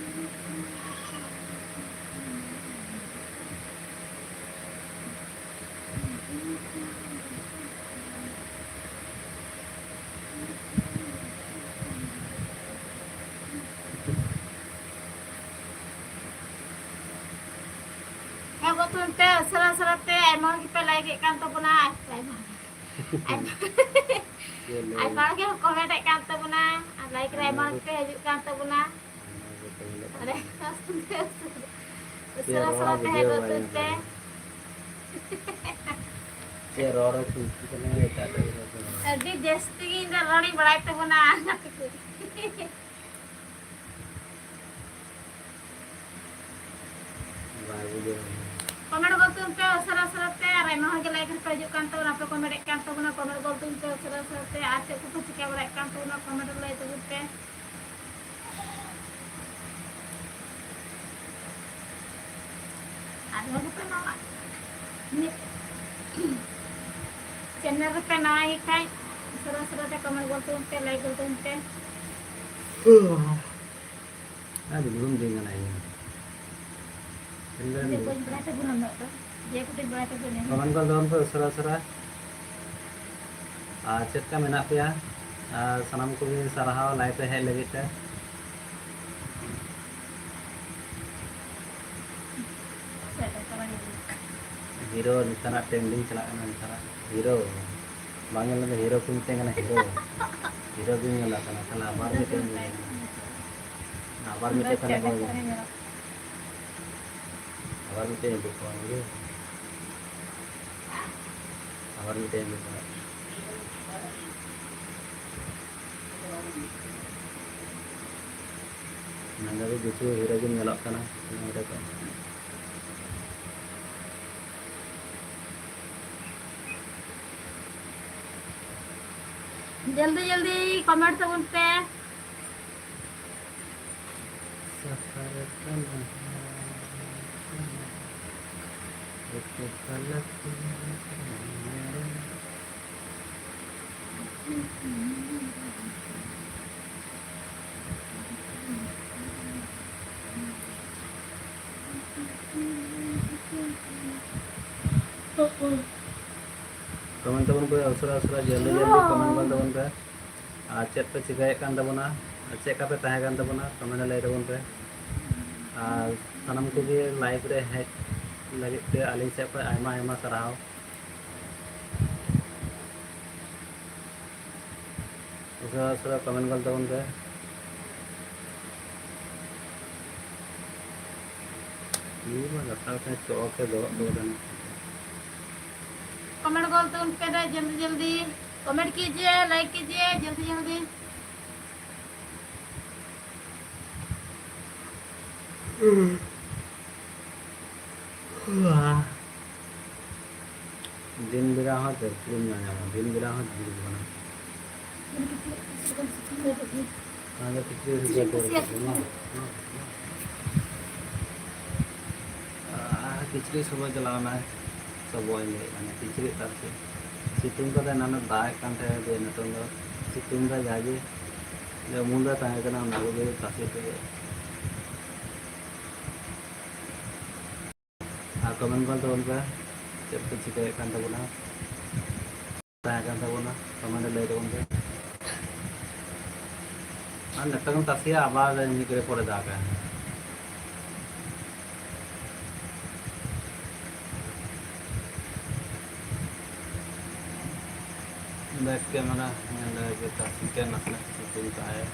ᱦᱮᱸ, ᱵᱚᱛᱚᱨ ᱛᱮ ᱩᱥᱟᱹᱨᱟ ᱩᱥᱟᱹᱨᱟ ᱛᱮ ᱟᱭᱢᱟ ᱦᱚᱲ ᱜᱮᱯᱮ ᱞᱟᱭᱤᱠ ᱮᱫ ᱠᱟᱱ ᱛᱟᱵᱚᱱᱟ᱾ ᱟᱭᱢᱟ, ᱟᱭᱢᱟ, ᱟᱭᱢᱟ ᱦᱚᱲ ᱜᱮ ᱠᱚᱢᱮᱱᱴ ᱮᱫ ᱠᱟᱱ ᱛᱟᱵᱚᱱᱟ, ᱟᱨ ᱞᱟᱭᱤᱠ ᱨᱮ ᱟᱭᱢᱟ ᱦᱚᱲ ᱜᱮᱯᱮ ᱦᱤᱡᱩᱜ ᱠᱟᱱ ᱛᱟᱵᱚᱱᱟ᱾ ᱟᱨᱮ, ᱩᱥᱟᱹᱨᱟ ᱩᱥᱟᱹᱨᱟ ᱛᱮ ᱦᱮᱡ ᱜᱚᱫᱚᱜ ᱯᱮ᱾ ᱪᱮᱫ ᱨᱚᱲ ᱦᱚᱸ ᱴᱷᱤᱠ ᱜᱮ ᱵᱟᱝ ᱟᱸᱡᱚᱢᱚᱜ ᱠᱟᱱᱟ᱾ ᱟᱹᱰᱤ ᱡᱟᱹᱥᱛᱤ ᱜᱮ ᱤᱧ ᱫᱚ ᱨᱚᱲᱤᱧ ᱵᱟᱲᱟᱭ ᱛᱟᱵᱚᱱᱟ᱾ ᱵᱟᱭ ᱵᱩᱡᱷᱟᱹᱣ᱾ ᱠᱚᱢᱮᱱᱴ ᱜᱚᱫ ᱛᱟᱵᱚᱱ ᱯᱮ ᱩᱥᱟᱹᱨᱟ ᱩᱥᱟᱹᱨᱟ ᱛᱮ, ᱟᱨ ᱟᱭᱢᱟ ᱦᱚᱲ ᱜᱮ ᱞᱟᱭᱤᱠ ᱨᱮᱯᱮ ᱦᱤᱡᱩᱜ ᱠᱟᱱ ᱛᱟᱵᱚᱱᱟ, ᱟᱯᱮ ᱠᱚᱢᱮᱱᱴ ᱮᱫ ᱠᱟᱱ ᱛᱟᱵᱚᱱᱟ, ᱠᱚᱢᱮᱱᱴ ᱜᱚᱫ ᱛᱟᱵᱚᱱ ᱯᱮ ᱩᱥᱟᱹᱨᱟ ᱩᱥᱟᱹᱨᱟ ᱛᱮ, ᱟᱨ ᱪᱮᱫ ᱠᱚᱯᱮ ᱪᱤᱠᱟᱹ ᱵᱟᱲᱟᱭᱮᱫ ᱠᱟᱱ ᱛᱟᱵᱚᱱᱟ ᱠᱚᱢᱮᱱᱴ ᱨᱮ ᱞᱟᱹᱭ ᱛᱟᱵᱚᱱ ᱯᱮ᱾ ᱟᱨᱦᱚᱸ ᱜᱮᱯᱮ ᱱᱟᱣᱟ, ᱪᱮᱱᱮᱞ ᱨᱮᱯᱮ ᱱᱟᱣᱟ ᱜᱮ ᱠᱷᱟᱡ ᱩᱥᱟᱹᱨᱟ ᱩᱥᱟᱹᱨᱟ ᱛᱮ ᱠᱚᱢᱮᱱᱴ ᱜᱚᱫ ᱛᱟᱵᱚᱱ ᱯᱮ, ᱞᱟᱭᱤᱠ ᱜᱚᱫ ᱛᱟᱵᱚᱱ ᱯᱮ᱾ ᱟᱨ ᱫᱩᱲᱩᱵ ᱫᱤᱱ ᱠᱟᱱᱟ ᱤᱧ᱾ ᱤᱧ ᱫᱚ ᱵᱟᱹᱧ ᱵᱟᱲᱟᱭ ᱛᱟᱵᱚᱱᱟ ᱩᱱᱟᱹᱜ ᱫᱚ᱾ ᱡᱮ ᱠᱟᱹᱴᱤᱡ ᱵᱟᱲᱟᱭ ᱛᱟᱵᱚᱱᱟ᱾ ᱠᱚᱢᱮᱱᱴ ᱜᱚᱫ ᱛᱟᱵᱚᱱ ᱯᱮ ᱩᱥᱟᱹᱨᱟ ᱩᱥᱟᱹᱨᱟ᱾ ᱟᱨ ᱪᱮᱫ ᱞᱮᱠᱟ ᱢᱮᱱᱟᱜ ᱯᱮᱭᱟ? ᱟᱨ ᱥᱟᱱᱟᱢ ᱠᱚᱜᱮ ᱥᱟᱨᱦᱟᱣ ᱞᱟᱭᱤᱵᱷ ᱨᱮ ᱦᱮᱡ ᱞᱟᱹᱜᱤᱫ ᱛᱮ᱾ ᱦᱤᱨᱳ ᱱᱮᱛᱟᱨᱟᱜ ᱴᱨᱮᱱᱰᱤᱝ ᱪᱟᱞᱟᱜ ᱠᱟᱱᱟ, ᱱᱮᱛᱟᱨᱟᱜ ᱦᱤᱨᱳ᱾ ᱵᱟᱝ ᱧᱮᱞ ᱞᱮᱫᱟ ᱦᱤᱨᱳ ᱠᱚ ᱢᱤᱫᱴᱮᱱ ᱠᱟᱱᱟ, ᱦᱤᱨᱳ᱾ ᱦᱤᱨᱳ ᱜᱮᱧ ᱧᱮᱞ ᱠᱟᱱᱟ, ᱛᱟᱦᱞᱮ ᱟᱵᱟᱨ ᱢᱤᱫᱴᱮᱱ ᱧᱮᱞ ᱠᱟᱱᱟ᱾ ᱟᱵᱟᱨ ᱢᱤᱫᱴᱮᱱ ᱠᱟᱱᱟ ᱠᱚ᱾ ᱟᱵᱟᱨ ᱢᱤᱫᱴᱮᱱ ᱦᱤᱡᱩᱜ ᱠᱟᱱᱟ, ᱵᱩᱡᱷᱟᱹᱣ? ᱟᱵᱟᱨ ᱢᱤᱫᱴᱮᱱ ᱦᱤᱡᱩᱜ ᱠᱟᱱᱟ᱾ ᱱᱚᱰᱮ ᱫᱚ ᱠᱤᱪᱷᱩ ᱦᱤᱨᱳ ᱜᱮ ᱧᱮᱞᱚᱜ ᱠᱟᱱᱟ, ᱱᱚᱰᱮ ᱫᱚ᱾ ᱡᱚᱞᱫᱤ ᱡᱚᱞᱫᱤ ᱠᱚᱢᱮᱱᱴ ᱛᱟᱵᱚᱱ ᱯᱮ᱾ ᱥᱟᱯᱷᱟ ᱠᱟᱱᱟ, ᱮᱠᱮ ᱯᱟᱞᱟᱠ᱾ ᱠᱚᱢᱮᱱᱴ ᱛᱟᱵᱚᱱ ᱯᱮ, ᱩᱥᱟᱹᱨᱟ ᱩᱥᱟᱹᱨᱟ, ᱡᱚᱞᱫᱤ ᱡᱚᱞᱫᱤ ᱠᱚᱢᱮᱱᱴ ᱵᱚᱱ ᱛᱟᱵᱚᱱ ᱯᱮ᱾ ᱟᱨ ᱪᱮᱫ ᱯᱮ ᱪᱤᱠᱟᱹᱭᱮᱫ ᱠᱟᱱ ᱛᱟᱵᱚᱱᱟ, ᱟᱨ ᱪᱮᱫ ᱞᱮᱠᱟ ᱯᱮ ᱛᱟᱦᱮᱸ ᱠᱟᱱ ᱛᱟᱵᱚᱱᱟ, ᱠᱚᱢᱮᱱᱴ ᱞᱟᱹᱭ ᱛᱟᱵᱚᱱ ᱯᱮ᱾ ᱟᱨ ᱥᱟᱱᱟᱢ ᱠᱚᱜᱮ ᱞᱟᱭᱤᱵᱷ ᱨᱮ ᱦᱮᱡ ᱞᱟᱹᱜᱤᱫ ᱛᱮ ᱟᱹᱞᱤᱧ ᱥᱮᱫ ᱠᱷᱚᱱ ᱟᱭᱢᱟ ᱟᱭᱢᱟ ᱥᱟᱨᱦᱟᱣ᱾ ᱩᱥᱟᱹᱨᱟ ᱩᱥᱟᱹᱨᱟ ᱠᱚᱢᱮᱱᱴ ᱜᱚᱫ ᱛᱟᱵᱚᱱ ᱯᱮ᱾ ᱤᱧ ᱢᱟ ᱜᱟᱛᱷᱟ ᱜᱟᱛᱷᱟ ᱪᱚᱠ ᱮ ᱫᱚᱦᱚ ᱦᱚᱴᱚ ᱠᱟᱫᱟ᱾ कमेंट कर दो उन पे जल्दी जल्दी। कमेंट कीजिए, लाइक कीजिए जल्दी जल्दी। ᱫᱤᱱ ᱵᱮᱲᱟ ᱦᱚᱸ ᱪᱮᱫ ᱯᱷᱤᱞᱢ ᱧᱮᱞ ᱧᱟᱢᱚᱜᱼᱟ, ᱫᱤᱱ ᱵᱮᱲᱟ ᱦᱚᱸ ᱡᱤᱞ ᱠᱟᱱᱟ᱾ ᱚᱱᱟ ᱫᱚ ᱠᱤᱪᱨᱤᱡ ᱥᱩᱫᱷᱟᱹ ᱠᱚ ᱨᱟᱠᱟᱵ ᱮᱱᱟ᱾ ᱟᱨ ᱠᱤᱪᱨᱤᱡ ᱥᱚᱢᱚᱭ ᱪᱟᱞᱟᱣ ᱮᱱᱟᱭ, ᱥᱚᱵᱚᱭ ᱞᱟᱹᱭᱮᱫ ᱠᱟᱱᱟ, ᱠᱤᱪᱨᱤᱡ ᱛᱟᱥᱮ᱾ ᱥᱤᱛᱩᱝ ᱠᱟᱫᱟᱭ, ᱮᱱᱟᱱ ᱫᱟᱜ ᱮᱫ ᱠᱟᱱ ᱛᱟᱦᱮᱸᱫ, ᱡᱮ ᱱᱤᱛᱚᱝ ᱫᱚ ᱥᱤᱛᱩᱝ ᱫᱟᱭ, ᱡᱟᱜᱮ ᱡᱮ ᱩᱢᱩᱞ ᱨᱮ ᱛᱟᱦᱮᱸ ᱠᱟᱱᱟ, ᱚᱱᱟ ᱠᱚᱜᱮ ᱛᱟᱥᱮ ᱛᱮᱜᱮ᱾ ᱟᱨ ᱠᱚᱢᱮᱱᱴ ᱠᱚ ᱛᱟᱵᱚᱱ ᱯᱮ, ᱪᱮᱫ ᱯᱮ ᱪᱤᱠᱟᱹᱭᱮᱫ ᱠᱟᱱ ᱛᱟᱵᱚᱱᱟ, ᱛᱟᱦᱮᱸ ᱠᱟᱱ ᱛᱟᱵᱚᱱᱟ, ᱠᱚᱢᱮᱱᱴ ᱨᱮ ᱞᱟᱹᱭ ᱛᱟᱵᱚᱱ ᱯᱮ᱾ ᱟᱨ ᱱᱤᱛᱚᱝ ᱛᱟᱥᱮᱭᱟ, ᱟᱵᱟᱨ ᱢᱤᱫ ᱜᱷᱟᱹᱲᱤ ᱯᱚᱨᱮ ᱫᱟᱜᱟ᱾ ᱵᱮᱠ ᱠᱮᱢᱮᱨᱟ ᱧᱮᱞ ᱞᱮᱜᱮ, ᱛᱟᱥᱮ ᱠᱟᱱ ᱱᱟᱥᱮ ᱱᱟᱥᱮ ᱥᱤᱛᱩᱝ ᱠᱟᱜᱼᱟᱭ᱾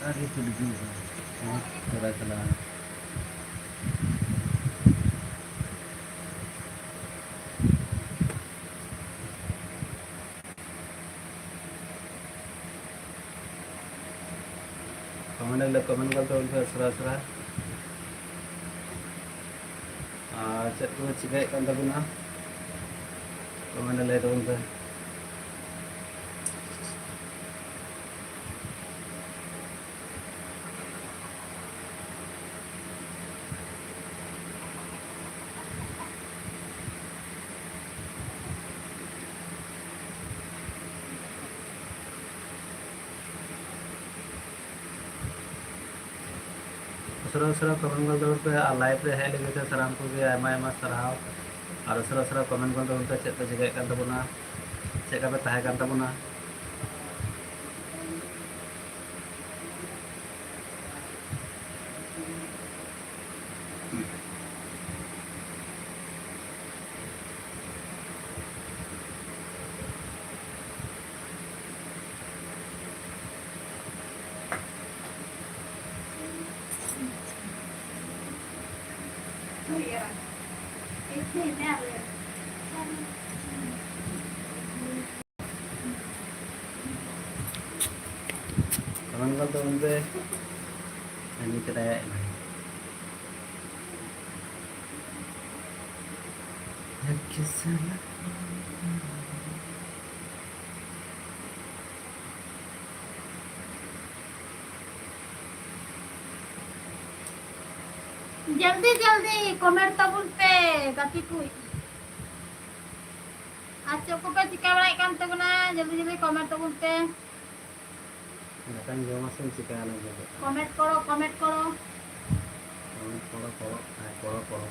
ᱟᱨ ᱦᱤᱡᱩᱜ ᱦᱤᱡᱩᱜ ᱦᱚᱸ ᱪᱟᱞᱟᱜ ᱪᱟᱞᱟᱜ᱾ ᱠᱚᱢᱮᱱᱴ ᱠᱚᱢᱮᱱᱴ ᱜᱚᱫ ᱛᱟᱵᱚᱱ ᱯᱮ ᱩᱥᱟᱹᱨᱟ ᱩᱥᱟᱹᱨᱟ᱾ ᱟᱨ ᱪᱮᱫ ᱠᱚ ᱪᱤᱠᱟᱹᱭᱮᱫ ᱠᱟᱱ ᱛᱟᱵᱚᱱᱟ, ᱠᱚᱢᱮᱱᱴ ᱨᱮ ᱞᱟᱹᱭ ᱛᱟᱵᱚᱱ ᱯᱮ᱾ ᱩᱥᱟᱹᱨᱟ ᱩᱥᱟᱹᱨᱟ ᱠᱚᱢᱮᱱᱴ ᱜᱚᱫ ᱛᱟᱵᱚᱱ ᱯᱮ ᱟᱨ ᱞᱟᱭᱤᱵᱷ ᱨᱮ ᱦᱮᱡ ᱞᱟᱹᱜᱤᱫ ᱛᱮ ᱥᱟᱱᱟᱢ ᱠᱚᱜᱮ ᱟᱭᱢᱟ ᱟᱭᱢᱟ ᱥᱟᱨᱦᱟᱣ᱾ ᱟᱨ ᱩᱥᱟᱹᱨᱟ ᱩᱥᱟᱹᱨᱟ ᱠᱚᱢᱮᱱᱴ ᱜᱚᱫ ᱛᱟᱵᱚᱱ ᱯᱮ ᱪᱮᱫ ᱯᱮ ᱪᱤᱠᱟᱹᱭᱮᱫ ᱠᱟᱱ ᱛᱟᱵᱚᱱᱟ, ᱪᱮᱫ ᱞᱮᱠᱟ ᱯᱮ ᱛᱟᱦᱮᱸ ᱠᱟᱱ ᱛᱟᱵᱚᱱᱟ᱾ ᱠᱚᱢᱮᱱᱴ ᱜᱚᱫ ᱛᱟᱵᱚᱱ ᱯᱮ᱾ ᱠᱟᱹᱢᱤ ᱠᱮᱫᱟᱭ ᱟᱡ ᱢᱟ᱾ ᱡᱚᱞᱫᱤ ᱡᱚᱞᱫᱤ ᱠᱚᱢᱮᱱᱴ ᱛᱟᱵᱚᱱ ᱯᱮ ᱜᱟᱛᱮ ᱠᱚ᱾ ᱟᱨ ᱪᱮᱫ ᱠᱚᱯᱮ ᱪᱤᱠᱟᱹ ᱵᱟᱲᱟᱭᱮᱫ ᱠᱟᱱ ᱛᱟᱵᱚᱱᱟ? ᱡᱚᱞᱫᱤ ᱡᱚᱞᱫᱤ ᱠᱚᱢᱮᱱᱴ ᱛᱟᱵᱚᱱ ᱯᱮ᱾ ᱫᱟᱠᱟᱧ ᱡᱚᱢᱟ ᱥᱮᱧ ᱪᱤᱠᱟᱹᱭᱟ ᱚᱱᱟ ᱜᱮ᱾ ᱠᱚᱢᱮᱱᱴ ᱠᱚᱨᱚ, ᱠᱚᱢᱮᱱᱴ ᱠᱚᱨᱚ᱾ ᱠᱚᱢᱮᱱᱴ ᱠᱚᱨᱚ, ᱠᱚᱨᱚ, ᱦᱮᱸ, ᱠᱚᱨᱚ, ᱠᱚᱨᱚ᱾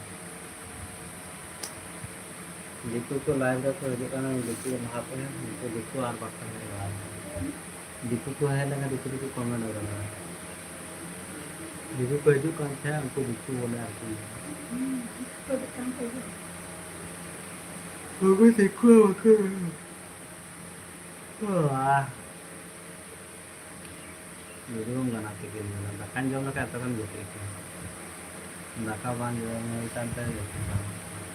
ᱫᱤᱠᱩ ᱠᱚ ᱞᱟᱭᱤᱵᱷ ᱨᱮᱠᱚ ᱦᱤᱡᱩᱜ ᱠᱟᱱᱟ, ᱫᱤᱠᱩ ᱞᱟᱦᱟᱛᱮ, ᱩᱱᱠᱩ ᱫᱤᱠᱩ ᱟᱨ ᱵᱟᱠᱚ ᱦᱮᱡ ᱵᱟᱲᱟᱜᱼᱟ᱾ ᱫᱤᱠᱩ ᱠᱚ ᱦᱮᱡ ᱞᱮᱱᱠᱷᱟᱱ ᱫᱤᱠᱩ ᱫᱚᱠᱚ ᱠᱚᱢᱮᱱᱴ ᱠᱟᱫᱟ᱾ ᱫᱤᱠᱩ ᱠᱚ ᱦᱤᱡᱩᱜ ᱠᱟᱱ ᱛᱟᱦᱮᱸᱫ, ᱩᱱᱠᱩ ᱫᱤᱠᱩ ᱵᱚᱞᱮ ᱟᱨᱠᱤ᱾ ᱦᱤᱡᱩᱜ ᱠᱟᱱ ᱛᱟᱦᱮᱸᱫ᱾ ᱩᱱᱠᱩ ᱫᱤᱠᱩ ᱵᱟᱠᱚ ᱵᱟᱦ᱾ ᱵᱷᱤᱰᱤᱭᱳᱢ ᱵᱮᱱᱟᱣ ᱠᱮᱫ ᱜᱮ, ᱫᱟᱠᱟᱧ ᱡᱚᱢ ᱞᱮᱠᱷᱟᱡ ᱛᱚᱵᱮᱢ ᱡᱟᱹᱯᱤᱫ ᱠᱮᱭᱟ᱾ ᱫᱟᱠᱟ ᱵᱟᱝ ᱡᱚᱢ ᱦᱩᱭ ᱠᱟᱱ ᱛᱮ ᱡᱟᱹᱯᱤᱫ ᱵᱟᱝ ᱦᱩᱭᱩᱜ ᱠᱟᱱᱟ᱾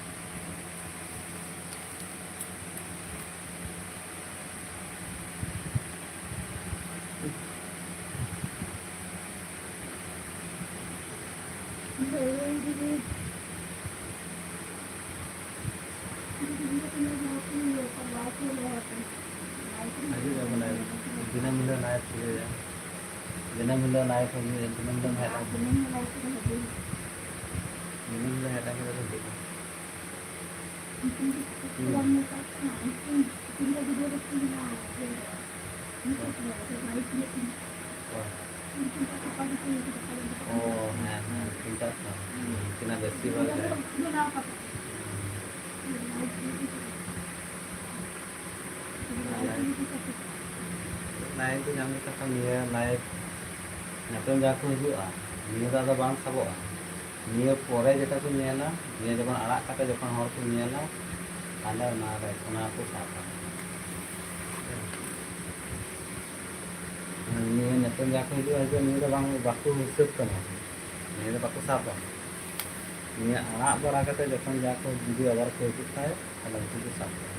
ᱦᱤᱡᱩᱜ ᱜᱮ ᱵᱚᱞᱮ, ᱫᱤᱱᱟᱹᱢ ᱦᱤᱞᱳᱜ live ᱠᱷᱩᱞᱟᱹᱣ ᱭᱟ᱾ ᱫᱤᱱᱟᱹᱢ ᱦᱤᱞᱳᱜ live ᱦᱩᱭᱩᱜᱼᱟ, ᱫᱤᱱᱟᱹᱢ ᱦᱤᱞᱳᱜ ᱦᱮᱡ ᱞᱮᱱ ᱠᱷᱟᱱ᱾ ᱫᱤᱱᱟᱹᱢ ᱦᱤᱞᱳᱜ ᱦᱮᱡ ᱞᱮᱱ ᱠᱷᱟᱱ ᱫᱚ ᱦᱤᱡᱩᱜᱼᱟ᱾ ᱦᱩᱸ᱾ ᱚ, ᱦᱮᱸ, ᱦᱮᱸ, ᱴᱷᱤᱠ ᱜᱮᱭᱟ ᱛᱚ᱾ ᱩᱱᱠᱤᱱᱟᱜ ᱵᱮᱥᱤ ᱵᱟᱲᱟᱭᱟ᱾ Live ᱫᱚ ᱧᱟᱢ ᱞᱮᱠᱟ ᱠᱷᱟᱱ ᱱᱤᱭᱟᱹ live ᱧᱮᱯᱮᱞ ᱡᱟᱦᱟᱸ ᱠᱚ ᱦᱤᱡᱩᱜᱼᱟ, ᱱᱤᱭᱟᱹ ᱫᱚ ᱟᱫᱚ ᱵᱟᱝ ᱥᱟᱵᱚᱜᱼᱟ᱾ ᱱᱤᱭᱟᱹ ᱯᱚᱨᱮ ᱡᱮᱴᱟ ᱠᱚ ᱧᱮᱞᱟ, ᱱᱤᱭᱟᱹ ᱡᱚᱠᱷᱚᱱ ᱟᱲᱟᱜ ᱠᱟᱛᱮ ᱡᱚᱠᱷᱚᱱ ᱦᱚᱲ ᱠᱚ ᱧᱮᱞᱟ, ᱛᱟᱦᱞᱮ ᱚᱱᱟ ᱨᱮ, ᱚᱱᱟ ᱠᱚ ᱥᱟᱵᱟ᱾ ᱱᱤᱭᱟᱹ ᱧᱮᱯᱮᱞ ᱡᱟᱦᱟᱸ ᱠᱚ ᱦᱤᱡᱩᱜᱼᱟ, ᱦᱤᱡᱩᱜᱼᱟ, ᱱᱤᱭᱟᱹ ᱫᱚ ᱵᱟᱝ, ᱵᱟᱠᱚ ᱦᱤᱥᱟᱹᱵ ᱛᱟᱢᱟ, ᱱᱤᱭᱟᱹ ᱫᱚ ᱵᱟᱠᱚ ᱥᱟᱵᱟ᱾ ᱱᱤᱭᱟᱹ ᱟᱲᱟᱜ ᱵᱟᱲᱟ ᱠᱟᱛᱮ ᱡᱚᱠᱷᱚᱱ ᱡᱟ ᱠᱚ ᱡᱩᱫᱤ ᱟᱵᱟᱨ ᱠᱚ ᱦᱤᱡᱩᱜ ᱠᱷᱟᱡ, ᱛᱟᱦᱞᱮ ᱩᱱᱠᱩ ᱠᱚ ᱥᱟᱵ ᱠᱚᱣᱟ᱾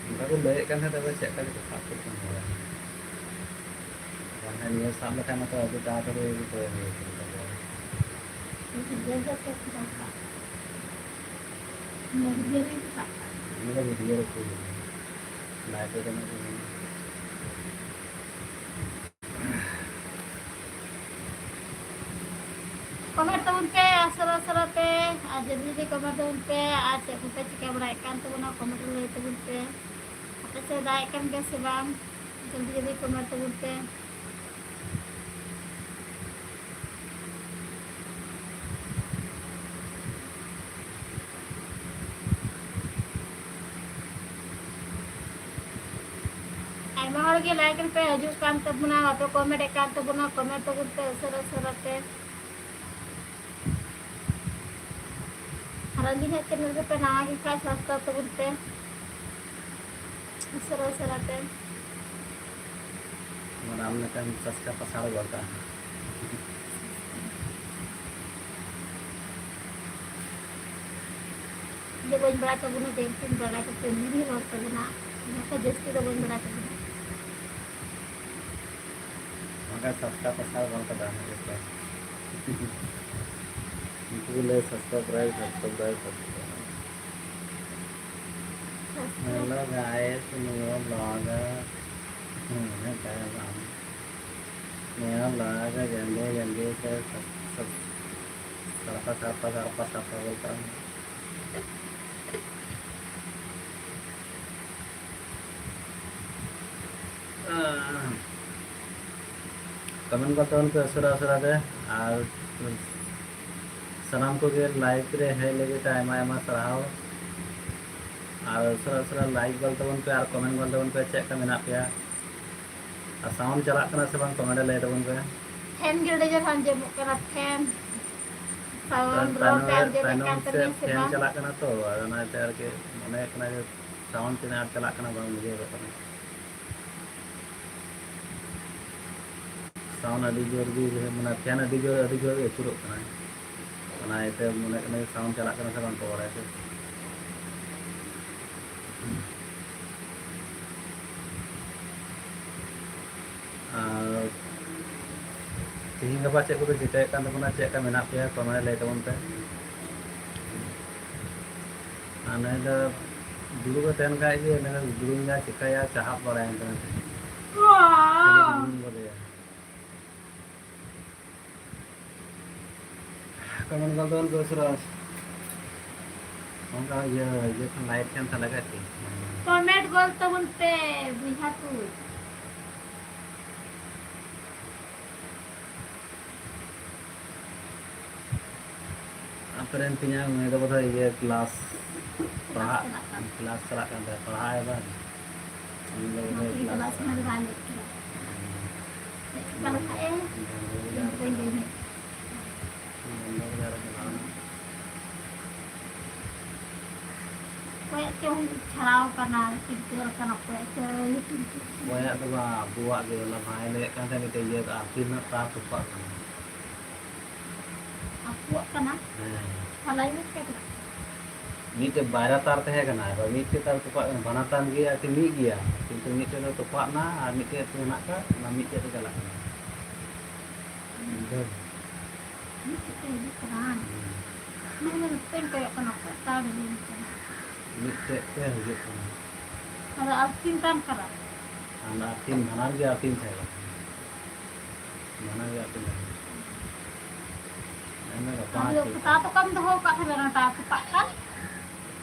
ᱚᱱᱠᱟ ᱠᱚ ᱞᱟᱹᱭᱮᱫ ᱠᱟᱱ ᱛᱟᱦᱮᱸᱫ, ᱛᱚᱵᱮ ᱪᱮᱫ ᱞᱮᱠᱟ ᱪᱚᱠᱚ ᱥᱟᱵ ᱠᱮᱫ ᱠᱚᱣᱟ ᱦᱚᱲ᱾ ᱵᱟᱝᱠᱷᱟᱱ ᱱᱤᱭᱟᱹ ᱥᱟᱵ ᱞᱮᱠᱷᱟᱱ ᱢᱟᱛᱚ ᱟᱹᱰᱤ ᱛᱟᱲᱟᱛᱟᱲᱤ ᱠᱚ ᱤᱭᱟᱹ ᱠᱮᱫ ᱛᱟᱠᱚᱣᱟ᱾ ᱱᱤᱭᱟᱹ ᱫᱚ ᱵᱷᱤᱰᱤᱭᱳ ᱨᱮ ᱠᱩᱞ ᱞᱮᱫᱟ᱾ ᱞᱟᱭᱤᱵᱷ ᱨᱮ ᱡᱮᱢᱚᱱ ᱠᱚ ᱧᱮᱞ᱾ Comment ᱛᱟᱵᱚᱱ ᱯᱮ ᱟᱥᱟᱨᱟ ᱟᱥᱟᱨᱟ ᱛᱮ, ᱟᱨ ᱡᱚᱞᱫᱤ ᱡᱚᱞᱫᱤ comment ᱛᱟᱵᱚᱱ ᱯᱮ, ᱟᱨ ᱪᱮᱫ ᱠᱚᱯᱮ ᱪᱤᱠᱟᱹ ᱵᱟᱲᱟᱭᱮᱫ ᱠᱟᱱ ᱛᱟᱵᱚᱱᱟ comment ᱨᱮ ᱞᱟᱹᱭ ᱛᱟᱵᱚᱱ ᱯᱮ᱾ ᱟᱯᱮ ᱥᱮᱫ ᱫᱟᱜ ᱮᱫ ᱠᱟᱱ ᱜᱮᱭᱟ ᱥᱮ ᱵᱟᱝ? ᱡᱚᱞᱫᱤ ᱡᱚᱞᱫᱤ comment ᱛᱟᱵᱚᱱ ᱯᱮ᱾ ᱟᱭᱢᱟ ᱦᱚᱲ ᱜᱮ live ᱨᱮᱯᱮ ᱦᱤᱡᱩᱜ ᱠᱟᱱ ᱛᱟᱵᱚᱱᱟ, ᱵᱟᱯᱮ comment ᱮᱫ ᱠᱟᱱ ᱛᱟᱵᱚᱱᱟ, comment ᱛᱟᱵᱚᱱ ᱯᱮ ᱩᱥᱟᱹᱨᱟ ᱩᱥᱟᱹᱨᱟ ᱛᱮ᱾ ᱟᱨ ᱟᱹᱞᱤᱧᱟᱜ channel ᱨᱮᱯᱮ ᱱᱟᱣᱟ ᱜᱮ ᱠᱷᱟᱡ subscribe ᱛᱟᱵᱚᱱ ᱯᱮ ᱩᱥᱟᱹᱨᱟ ᱩᱥᱟᱹᱨᱟ ᱛᱮ᱾ ᱢᱟᱱᱮ ᱟᱢ ᱞᱮᱠᱟᱱ ᱥᱟᱥᱠᱟ ᱯᱟᱥᱟᱲ ᱜᱚᱫ ᱠᱟᱜᱼᱟ᱾ ᱤᱧ ᱫᱚ ᱵᱟᱹᱧ ᱵᱟᱲᱟᱭ ᱛᱟᱵᱚᱱᱟ, ᱡᱮ ᱩᱱᱠᱤᱱ ᱵᱟᱲᱟᱭ ᱠᱟᱛᱮ ᱩᱱᱤ ᱦᱚᱲ ᱛᱟᱵᱚᱱᱟ, ᱚᱱᱟᱛᱮ ᱡᱟᱹᱥᱛᱤ ᱫᱚ ᱵᱟᱹᱧ ᱵᱟᱲᱟᱭ ᱛᱟᱵᱚᱱᱟ᱾ ᱚᱱᱠᱟ ᱥᱟᱥᱠᱟ ᱯᱟᱥᱟᱲ ᱜᱚᱫ ᱠᱟᱫᱟ ᱡᱚᱛᱚ᱾ ᱩᱱᱠᱩ ᱞᱮ subscribe, subscribe, subscribe. Hello guys, new vlog. Hmm, ᱦᱮᱸ, ᱱᱤᱭᱟᱹ vlog ᱡᱚᱞᱫᱤ ᱡᱚᱞᱫᱤ ᱥᱮ sub-, sub-, ᱥᱟᱲᱯᱟ ᱥᱟᱲᱯᱟ ᱥᱟᱲᱯᱟ ᱥᱟᱲᱯᱟ ᱜᱚᱫ ᱠᱟᱜ ᱢᱮ᱾ Comment ᱠᱚ ᱛᱟᱵᱚᱱ ᱯᱮ ᱩᱥᱟᱹᱨᱟ ᱩᱥᱟᱹᱨᱟ ᱛᱮ, ᱟᱨ ᱥᱟᱱᱟᱢ ᱠᱚᱜᱮ live ᱨᱮ ᱦᱮᱡ ᱞᱟᱹᱜᱤᱫ ᱛᱮ ᱟᱭᱢᱟ ᱟᱭᱢᱟ ᱥᱟᱨᱦᱟᱣ᱾ ᱟᱨ ᱩᱥᱟᱹᱨᱟ ᱩᱥᱟᱹᱨᱟ like ᱜᱚᱫ ᱛᱟᱵᱚᱱ ᱯᱮ ᱟᱨ comment ᱜᱚᱫ ᱛᱟᱵᱚᱱ ᱯᱮ, ᱪᱮᱫ ᱞᱮᱠᱟ ᱢᱮᱱᱟᱜ ᱯᱮᱭᱟ? ᱟᱨ sound ᱪᱟᱞᱟᱜ ᱠᱟᱱᱟ ᱥᱮ ᱵᱟᱝ, comment ᱨᱮ ᱞᱟᱹᱭ ᱛᱟᱵᱚᱱ ᱯᱮ᱾ Fan ᱜᱮ ᱟᱹᱰᱤ ᱡᱳᱨ ᱟᱸᱡᱚᱢᱚᱜ ᱠᱟᱱᱟ, fan᱾ Sound ᱛᱟᱭᱱᱚᱢ ᱨᱚᱲ ᱯᱮ ᱨᱮ, ᱟᱸᱡᱚᱢᱮᱫ ᱛᱟᱭᱱᱚᱢ ᱠᱟᱱ ᱥᱮᱫ ᱛᱟᱹᱞᱤᱧᱟ ᱥᱮ fan ᱵᱟᱝ? ᱪᱟᱞᱟᱜ ᱠᱟᱱᱟ ᱛᱚ, ᱟᱫᱚ ᱚᱱᱟᱛᱮ ᱟᱨᱠᱤ ᱢᱚᱱᱮ ᱦᱩᱭᱩᱜ ᱠᱟᱱᱟ ᱡᱮ sound ᱛᱤᱱᱟᱹᱜ ᱟᱸᱴ ᱪᱟᱞᱟᱜ ᱠᱟᱱᱟ ᱵᱟᱝ ᱵᱩᱡᱷᱟᱹᱣ ᱜᱚᱫᱚᱜ ᱠᱟᱱᱟ᱾ Sound ᱟᱹᱰᱤ ᱡᱳᱨ ᱜᱮ, ᱢᱟᱱᱮ fan ᱟᱹᱰᱤ ᱡᱳᱨ, ᱟᱹᱰᱤ ᱡᱳᱨ ᱜᱮ ᱟᱹᱪᱩᱨᱚᱜ ᱠᱟᱱᱟ᱾ ᱚᱱᱟ ᱤᱭᱟᱹᱛᱮ ᱢᱚᱱᱮ ᱠᱟᱱᱟ sound ᱪᱟᱞᱟᱜ ᱠᱟᱱᱟ ᱥᱮ ᱵᱟᱝ ᱠᱚ ᱵᱟᱲᱟᱭᱟ ᱥᱮ᱾ ᱟᱨ ᱛᱤᱦᱤᱧ ᱜᱟᱯᱟ ᱪᱮᱫ ᱠᱚᱯᱮ ᱪᱤᱠᱟᱹᱭᱮᱫ ᱠᱟᱱ ᱛᱟᱵᱚᱱᱟ, ᱪᱮᱫ ᱞᱮᱠᱟ ᱢᱮᱱᱟᱜ ᱯᱮᱭᱟ, comment ᱨᱮ ᱞᱟᱹᱭ ᱛᱟᱵᱚᱱ ᱯᱮ᱾ ᱟᱨ ᱱᱩᱭ ᱫᱚ ᱫᱩᱲᱩᱵ ᱮ ᱛᱟᱦᱮᱱ ᱠᱷᱟᱡ ᱜᱮ, ᱩᱱᱤ ᱫᱚ ᱫᱩᱲᱩᱵ ᱮᱱᱟ, ᱪᱤᱠᱟᱹᱭᱟ, ᱪᱟᱦᱟᱵ ᱵᱟᱲᱟᱭᱮᱱ ᱠᱟᱱᱟ᱾ ᱠᱷᱟᱹᱞᱤ ᱫᱩᱲᱩᱵ ᱜᱚᱫᱮᱭᱟ᱾ Comment ᱜᱚᱞ ᱛᱟᱵᱚᱱ ᱯᱮ ᱩᱥᱟᱹᱨᱟ᱾ ᱚᱱᱠᱟ ᱤᱭᱟᱹ, ᱤᱭᱟᱹ ᱠᱷᱟᱱ, live ᱠᱷᱟᱱ ᱛᱟᱦᱞᱮ ᱠᱷᱟᱡ ᱴᱷᱤᱠ᱾ Comment ᱜᱚᱞ ᱛᱟᱵᱚᱱ ᱯᱮ ᱵᱚᱭᱦᱟ ᱠᱚ᱾ ᱟᱯᱮ ᱨᱮᱱ ᱛᱤᱧᱟ ᱩᱱᱤ ᱫᱚ ᱵᱚᱫᱷᱚᱭ ᱤᱭᱟᱹ class ᱯᱟᱲᱦᱟᱜ, class ᱪᱟᱞᱟᱜ ᱠᱟᱱ ᱛᱟᱭᱟ, ᱯᱟᱲᱦᱟᱜ ᱮ ᱵᱟᱝ? ᱩᱱᱤ ᱫᱚ ᱵᱚᱫᱷᱚᱭ class ᱪᱟᱞᱟᱜ ᱠᱟᱱᱟ᱾ ᱪᱮᱫ ᱯᱟᱲᱦᱟᱜ ᱮ? ᱵᱟᱹᱧ ᱞᱟᱹᱭ ᱫᱟᱲᱮᱭᱟᱜ ᱠᱟᱱᱟ᱾ ᱚᱠᱚᱭᱟᱜ ᱪᱚᱝ ᱪᱷᱟᱲᱟᱣ ᱠᱟᱱᱟ, ᱪᱤᱱᱛᱟᱹ ᱟᱠᱟᱱᱟ ᱚᱠᱚᱭᱟᱜ ᱪᱚᱝ᱾ ᱚᱠᱚᱭᱟᱜ ᱫᱚ ᱵᱟᱝ, ᱟᱵᱚᱣᱟᱜ ᱜᱮ᱾ ᱚᱱᱟ ᱵᱷᱟᱭ ᱞᱟᱹᱭᱮᱫ ᱠᱟᱱ ᱛᱟᱦᱮᱸᱫ ᱢᱤᱫᱴᱮᱡ ᱤᱭᱟᱹ ᱟᱨ ᱛᱤᱱᱟᱹᱜ ᱛᱟᱨ ᱛᱚᱯᱟᱜ ᱠᱟᱱᱟ᱾ ᱟᱵᱚᱣᱟᱜ ᱠᱟᱱᱟ? ᱦᱮᱸ᱾ ᱛᱟᱦᱞᱮ ᱤᱧ ᱪᱮᱫ ᱠᱟᱱᱟ? ᱢᱤᱫᱴᱮᱡ ᱵᱟᱭᱨᱟ ᱛᱟᱨ ᱛᱟᱦᱮᱸ ᱠᱟᱱᱟ, ᱟᱫᱚ ᱢᱤᱫᱴᱮᱡ ᱛᱟᱨ ᱛᱚᱯᱟᱜ ᱠᱟᱱᱟ, ᱵᱟᱱᱟᱨ ᱛᱟᱨ ᱜᱮ ᱟᱨᱠᱤ ᱢᱤᱫ ᱜᱮᱭᱟ, ᱠᱤᱱᱛᱩ ᱢᱤᱫᱴᱮᱡ ᱫᱚ ᱛᱚᱯᱟᱜ ᱱᱟ ᱟᱨ ᱢᱤᱫᱴᱮᱡ ᱢᱮᱱᱟᱜ ᱠᱟᱜ, ᱚᱱᱟ ᱢᱤᱫᱴᱮᱡ ᱫᱚ ᱪᱟᱞᱟᱜ ᱠᱟᱱᱟ᱾ ᱵᱩᱡᱷᱟᱹᱣ? ᱢᱤᱫᱴᱮᱡ ᱛᱮ ᱦᱤᱡᱩᱜ ᱠᱟᱱᱟ᱾ ᱱᱚᱜᱼᱚᱭ ᱱᱚᱛᱮᱧ ᱠᱚᱭᱚᱜ ᱠᱟᱱᱟ, ᱚᱠᱚᱭ ᱛᱟᱲ ᱤᱫᱤᱧ ᱠᱟᱱᱟ᱾ ᱢᱤᱫᱴᱮᱡ ᱛᱮ ᱦᱤᱡᱩᱜ ᱠᱟᱱᱟ᱾ ᱟᱫᱚ ᱟᱹᱛᱠᱤᱨ ᱛᱟᱢ ᱠᱟᱱᱟ᱾ ᱟᱨ ᱟᱹᱛᱤᱧ, ᱵᱟᱱᱟᱨ ᱜᱮ ᱟᱹᱛᱤᱧ ᱛᱟᱦᱮᱸ ᱠᱟᱱᱟ᱾ ᱵᱟᱱᱟᱨ ᱜᱮ ᱟᱹᱛᱤᱧ ᱛᱟᱦᱮᱸ ᱠᱟᱱᱟ᱾ ᱢᱮᱱᱫᱟ ᱜᱟᱯᱟ ᱟᱫᱚ ᱦᱟᱸᱜ ᱪᱮᱫ ᱠᱚᱛᱟ ᱞᱮᱠᱟ? ᱫᱚ ᱠᱚᱢ ᱫᱚᱦᱚ ᱟᱠᱟᱫ ᱛᱟᱦᱮᱸ ᱠᱟᱱᱟ, ᱚᱱᱟ ᱛᱚᱯᱟᱜ ᱠᱟᱱ᱾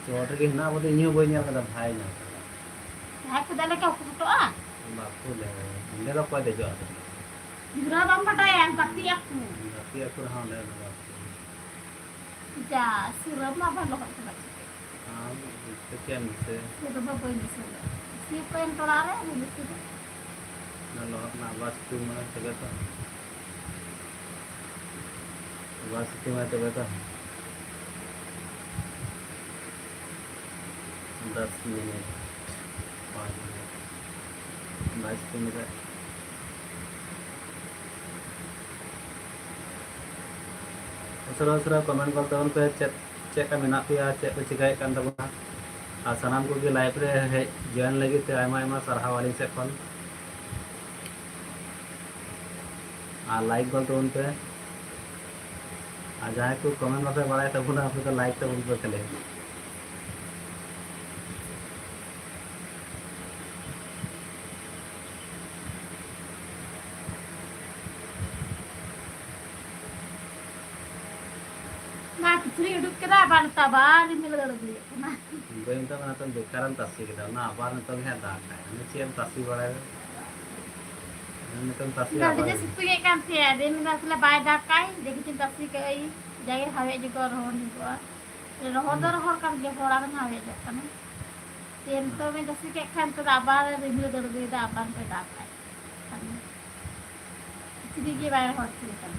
ᱪᱚᱴ ᱨᱮᱜᱮ ᱦᱮᱱᱟᱜ ᱵᱚᱞᱮ, ᱤᱧ ᱦᱚᱸ ᱵᱟᱹᱧ ᱧᱮᱞ ᱠᱟᱫᱟ, ᱵᱷᱟᱭ ᱧᱮᱞ ᱠᱟᱫᱟ᱾ ᱡᱟᱦᱟᱸᱭ ᱠᱚ ᱫᱮᱡ ᱞᱮᱱᱠᱷᱟᱱ ᱩᱠᱩ ᱯᱷᱚᱴᱚᱜᱼᱟ? ᱵᱟᱠᱚ ᱫᱮᱡᱚᱜᱼᱟ᱾ ᱚᱸᱰᱮ ᱫᱚ ᱚᱠᱚᱭ ᱫᱮᱡᱚᱜᱼᱟ? ᱜᱤᱫᱽᱨᱟᱹ ᱵᱟᱢ ᱵᱟᱰᱟᱭᱟ, ᱜᱟᱛᱮᱜ ᱟᱠᱚ᱾ ᱜᱟᱛᱮᱜ ᱟᱠᱚ ᱨᱮᱦᱚᱸ ᱚᱸᱰᱮ ᱫᱚ ᱵᱟᱠᱚ᱾ ᱡᱟ, ᱥᱩᱨᱟᱹᱢ ᱢᱟ ᱵᱟᱝ ᱞᱚᱦᱚᱫ ᱪᱟᱵᱟᱜ ᱪᱤᱠᱟᱹ᱾ ᱟᱢ ᱪᱤᱠᱟᱹᱭᱟᱢ ᱥᱮ? ᱥᱩᱨᱟᱹᱢ ᱢᱟ ᱵᱟᱹᱧ ᱫᱤᱥᱟᱹᱭᱟ᱾ ᱥᱤ ᱯᱟᱹᱭᱮᱱ ᱛᱚᱲᱟ ᱨᱮ ᱨᱤᱢᱤᱞ ᱠᱮᱫᱟ᱾ ᱚᱱᱟ ᱞᱚᱦᱚᱫ ᱨᱮᱱᱟᱜ ᱟᱵᱟᱨ ᱥᱤᱛᱩᱝ ᱢᱟ ᱛᱚᱵᱮ ᱛᱚ᱾ ᱵᱟᱭ ᱥᱤᱛᱩᱝᱟ ᱛᱚᱵᱮ ᱛᱚ᱾ ᱫᱚᱥ ᱢᱤᱱᱤᱴ, ᱯᱟᱸᱪ ᱢᱤᱱᱤᱴ, ᱵᱟᱭ ᱥᱤᱛᱩᱝ ᱮᱫᱟ᱾ ᱩᱥᱟᱹᱨᱟ ᱩᱥᱟᱹᱨᱟ ᱠᱚᱢᱮᱱᱴ ᱜᱚᱫ ᱛᱟᱵᱚᱱ ᱯᱮ, ᱪᱮᱫ, ᱪᱮᱫ ᱞᱮᱠᱟ ᱢᱮᱱᱟᱜ ᱯᱮᱭᱟ, ᱪᱮᱫ ᱯᱮ ᱪᱤᱠᱟᱹᱭᱮᱫ ᱠᱟᱱ ᱛᱟᱵᱚᱱᱟ᱾ ᱟᱨ ᱥᱟᱱᱟᱢ ᱠᱚᱜᱮ ᱞᱟᱭᱤᱵᱷ ᱨᱮ ᱦᱮᱡ ᱡᱚᱭᱮᱱ ᱞᱟᱹᱜᱤᱫ ᱛᱮ ᱟᱭᱢᱟ ᱟᱭᱢᱟ ᱥᱟᱨᱦᱟᱣ ᱟᱹᱞᱤᱧ ᱥᱮᱫ ᱠᱷᱚᱱ᱾ ᱟᱨ ᱞᱟᱭᱤᱠ ᱜᱚᱫ ᱛᱟᱵᱚᱱ ᱯᱮ᱾ ᱟᱨ ᱡᱟᱦᱟᱸᱭ ᱠᱚ ᱠᱚᱢᱮᱱᱴ ᱵᱟᱯᱮ ᱵᱟᱲᱟᱭ ᱛᱟᱵᱚᱱᱟ, ᱟᱯᱮ ᱫᱚ ᱞᱟᱭᱤᱠ ᱛᱟᱵᱚᱱ ᱯᱮ ᱠᱷᱟᱹᱞᱤ᱾ ᱚᱱᱟ ᱠᱤᱪᱨᱤᱡ ᱩᱰᱩᱠ ᱠᱮᱫᱟ, ᱟᱵᱟᱨ ᱱᱤᱛᱚᱜ ᱟᱵᱟᱨ ᱨᱤᱢᱤᱞ ᱜᱟᱲ ᱟᱹᱜᱩᱭᱮᱫ ᱠᱟᱱᱟ᱾ ᱵᱟᱹᱧ ᱢᱮᱛᱟᱢ ᱠᱟᱱᱟ, ᱱᱤᱛᱚᱝ ᱵᱮᱠᱟᱨᱮᱢ ᱛᱟᱥᱮ ᱠᱮᱫᱟ, ᱚᱱᱟ ᱟᱵᱟᱨ ᱱᱤᱛᱚᱝ ᱜᱮ ᱦᱟᱸᱜ ᱫᱟᱜᱟᱭ᱾ ᱟᱫᱚ ᱪᱮᱫ ᱮᱢ ᱛᱟᱥᱮ ᱵᱟᱲᱟᱭᱟ? ᱱᱤᱛᱚᱝ ᱛᱟᱥᱮ ᱤᱧ ᱫᱚ ᱟᱹᱰᱤ ᱟᱵᱟᱨ ᱡᱳᱨ ᱥᱤᱛᱩᱝ ᱮᱫ ᱠᱟᱱ ᱛᱟᱦᱮᱸᱫ, ᱟᱫᱚᱧ ᱢᱮᱱᱫᱟ ᱛᱟᱦᱞᱮ ᱵᱟᱭ ᱫᱟᱜᱟᱭ, ᱫᱮᱠᱷᱤ ᱪᱚᱧ ᱛᱟᱥᱮ ᱠᱟᱜ ᱟᱹᱧ, ᱡᱟᱜᱮ ᱦᱟᱣᱮᱫ ᱡᱚᱜᱚᱜ ᱨᱚᱦᱚᱲ ᱧᱚᱜᱚᱜᱼᱟ᱾ ᱨᱚᱦᱚᱲ ᱫᱚ ᱦᱩᱸ᱾ ᱨᱚᱦᱚᱲ ᱠᱟᱱ ᱜᱮᱭᱟ, ᱦᱚᱲ ᱟᱨᱮᱢ ᱦᱟᱣᱮᱫ ᱡᱚᱜ ᱠᱟᱱᱟ᱾ ᱛᱮ ᱱᱤᱛᱚᱜ ᱢᱮ ᱛᱟᱥᱮ ᱠᱮᱫ ᱠᱷᱟᱱ, ᱱᱤᱛᱚᱜ ᱫᱚ ᱟᱵᱟᱨ ᱨᱤᱢᱤᱞ ᱫᱟᱹᱲ ᱟᱹᱜᱩᱭᱮᱫᱟ, ᱟᱵᱟᱨ ᱱᱤᱛᱚᱜ ᱫᱟᱜᱟᱭ᱾ ᱠᱤᱪᱨᱤᱡ ᱜᱮ ᱵᱟᱭ ᱨᱚᱦᱚᱲ ᱦᱚᱪᱚ ᱠᱟᱱᱟ᱾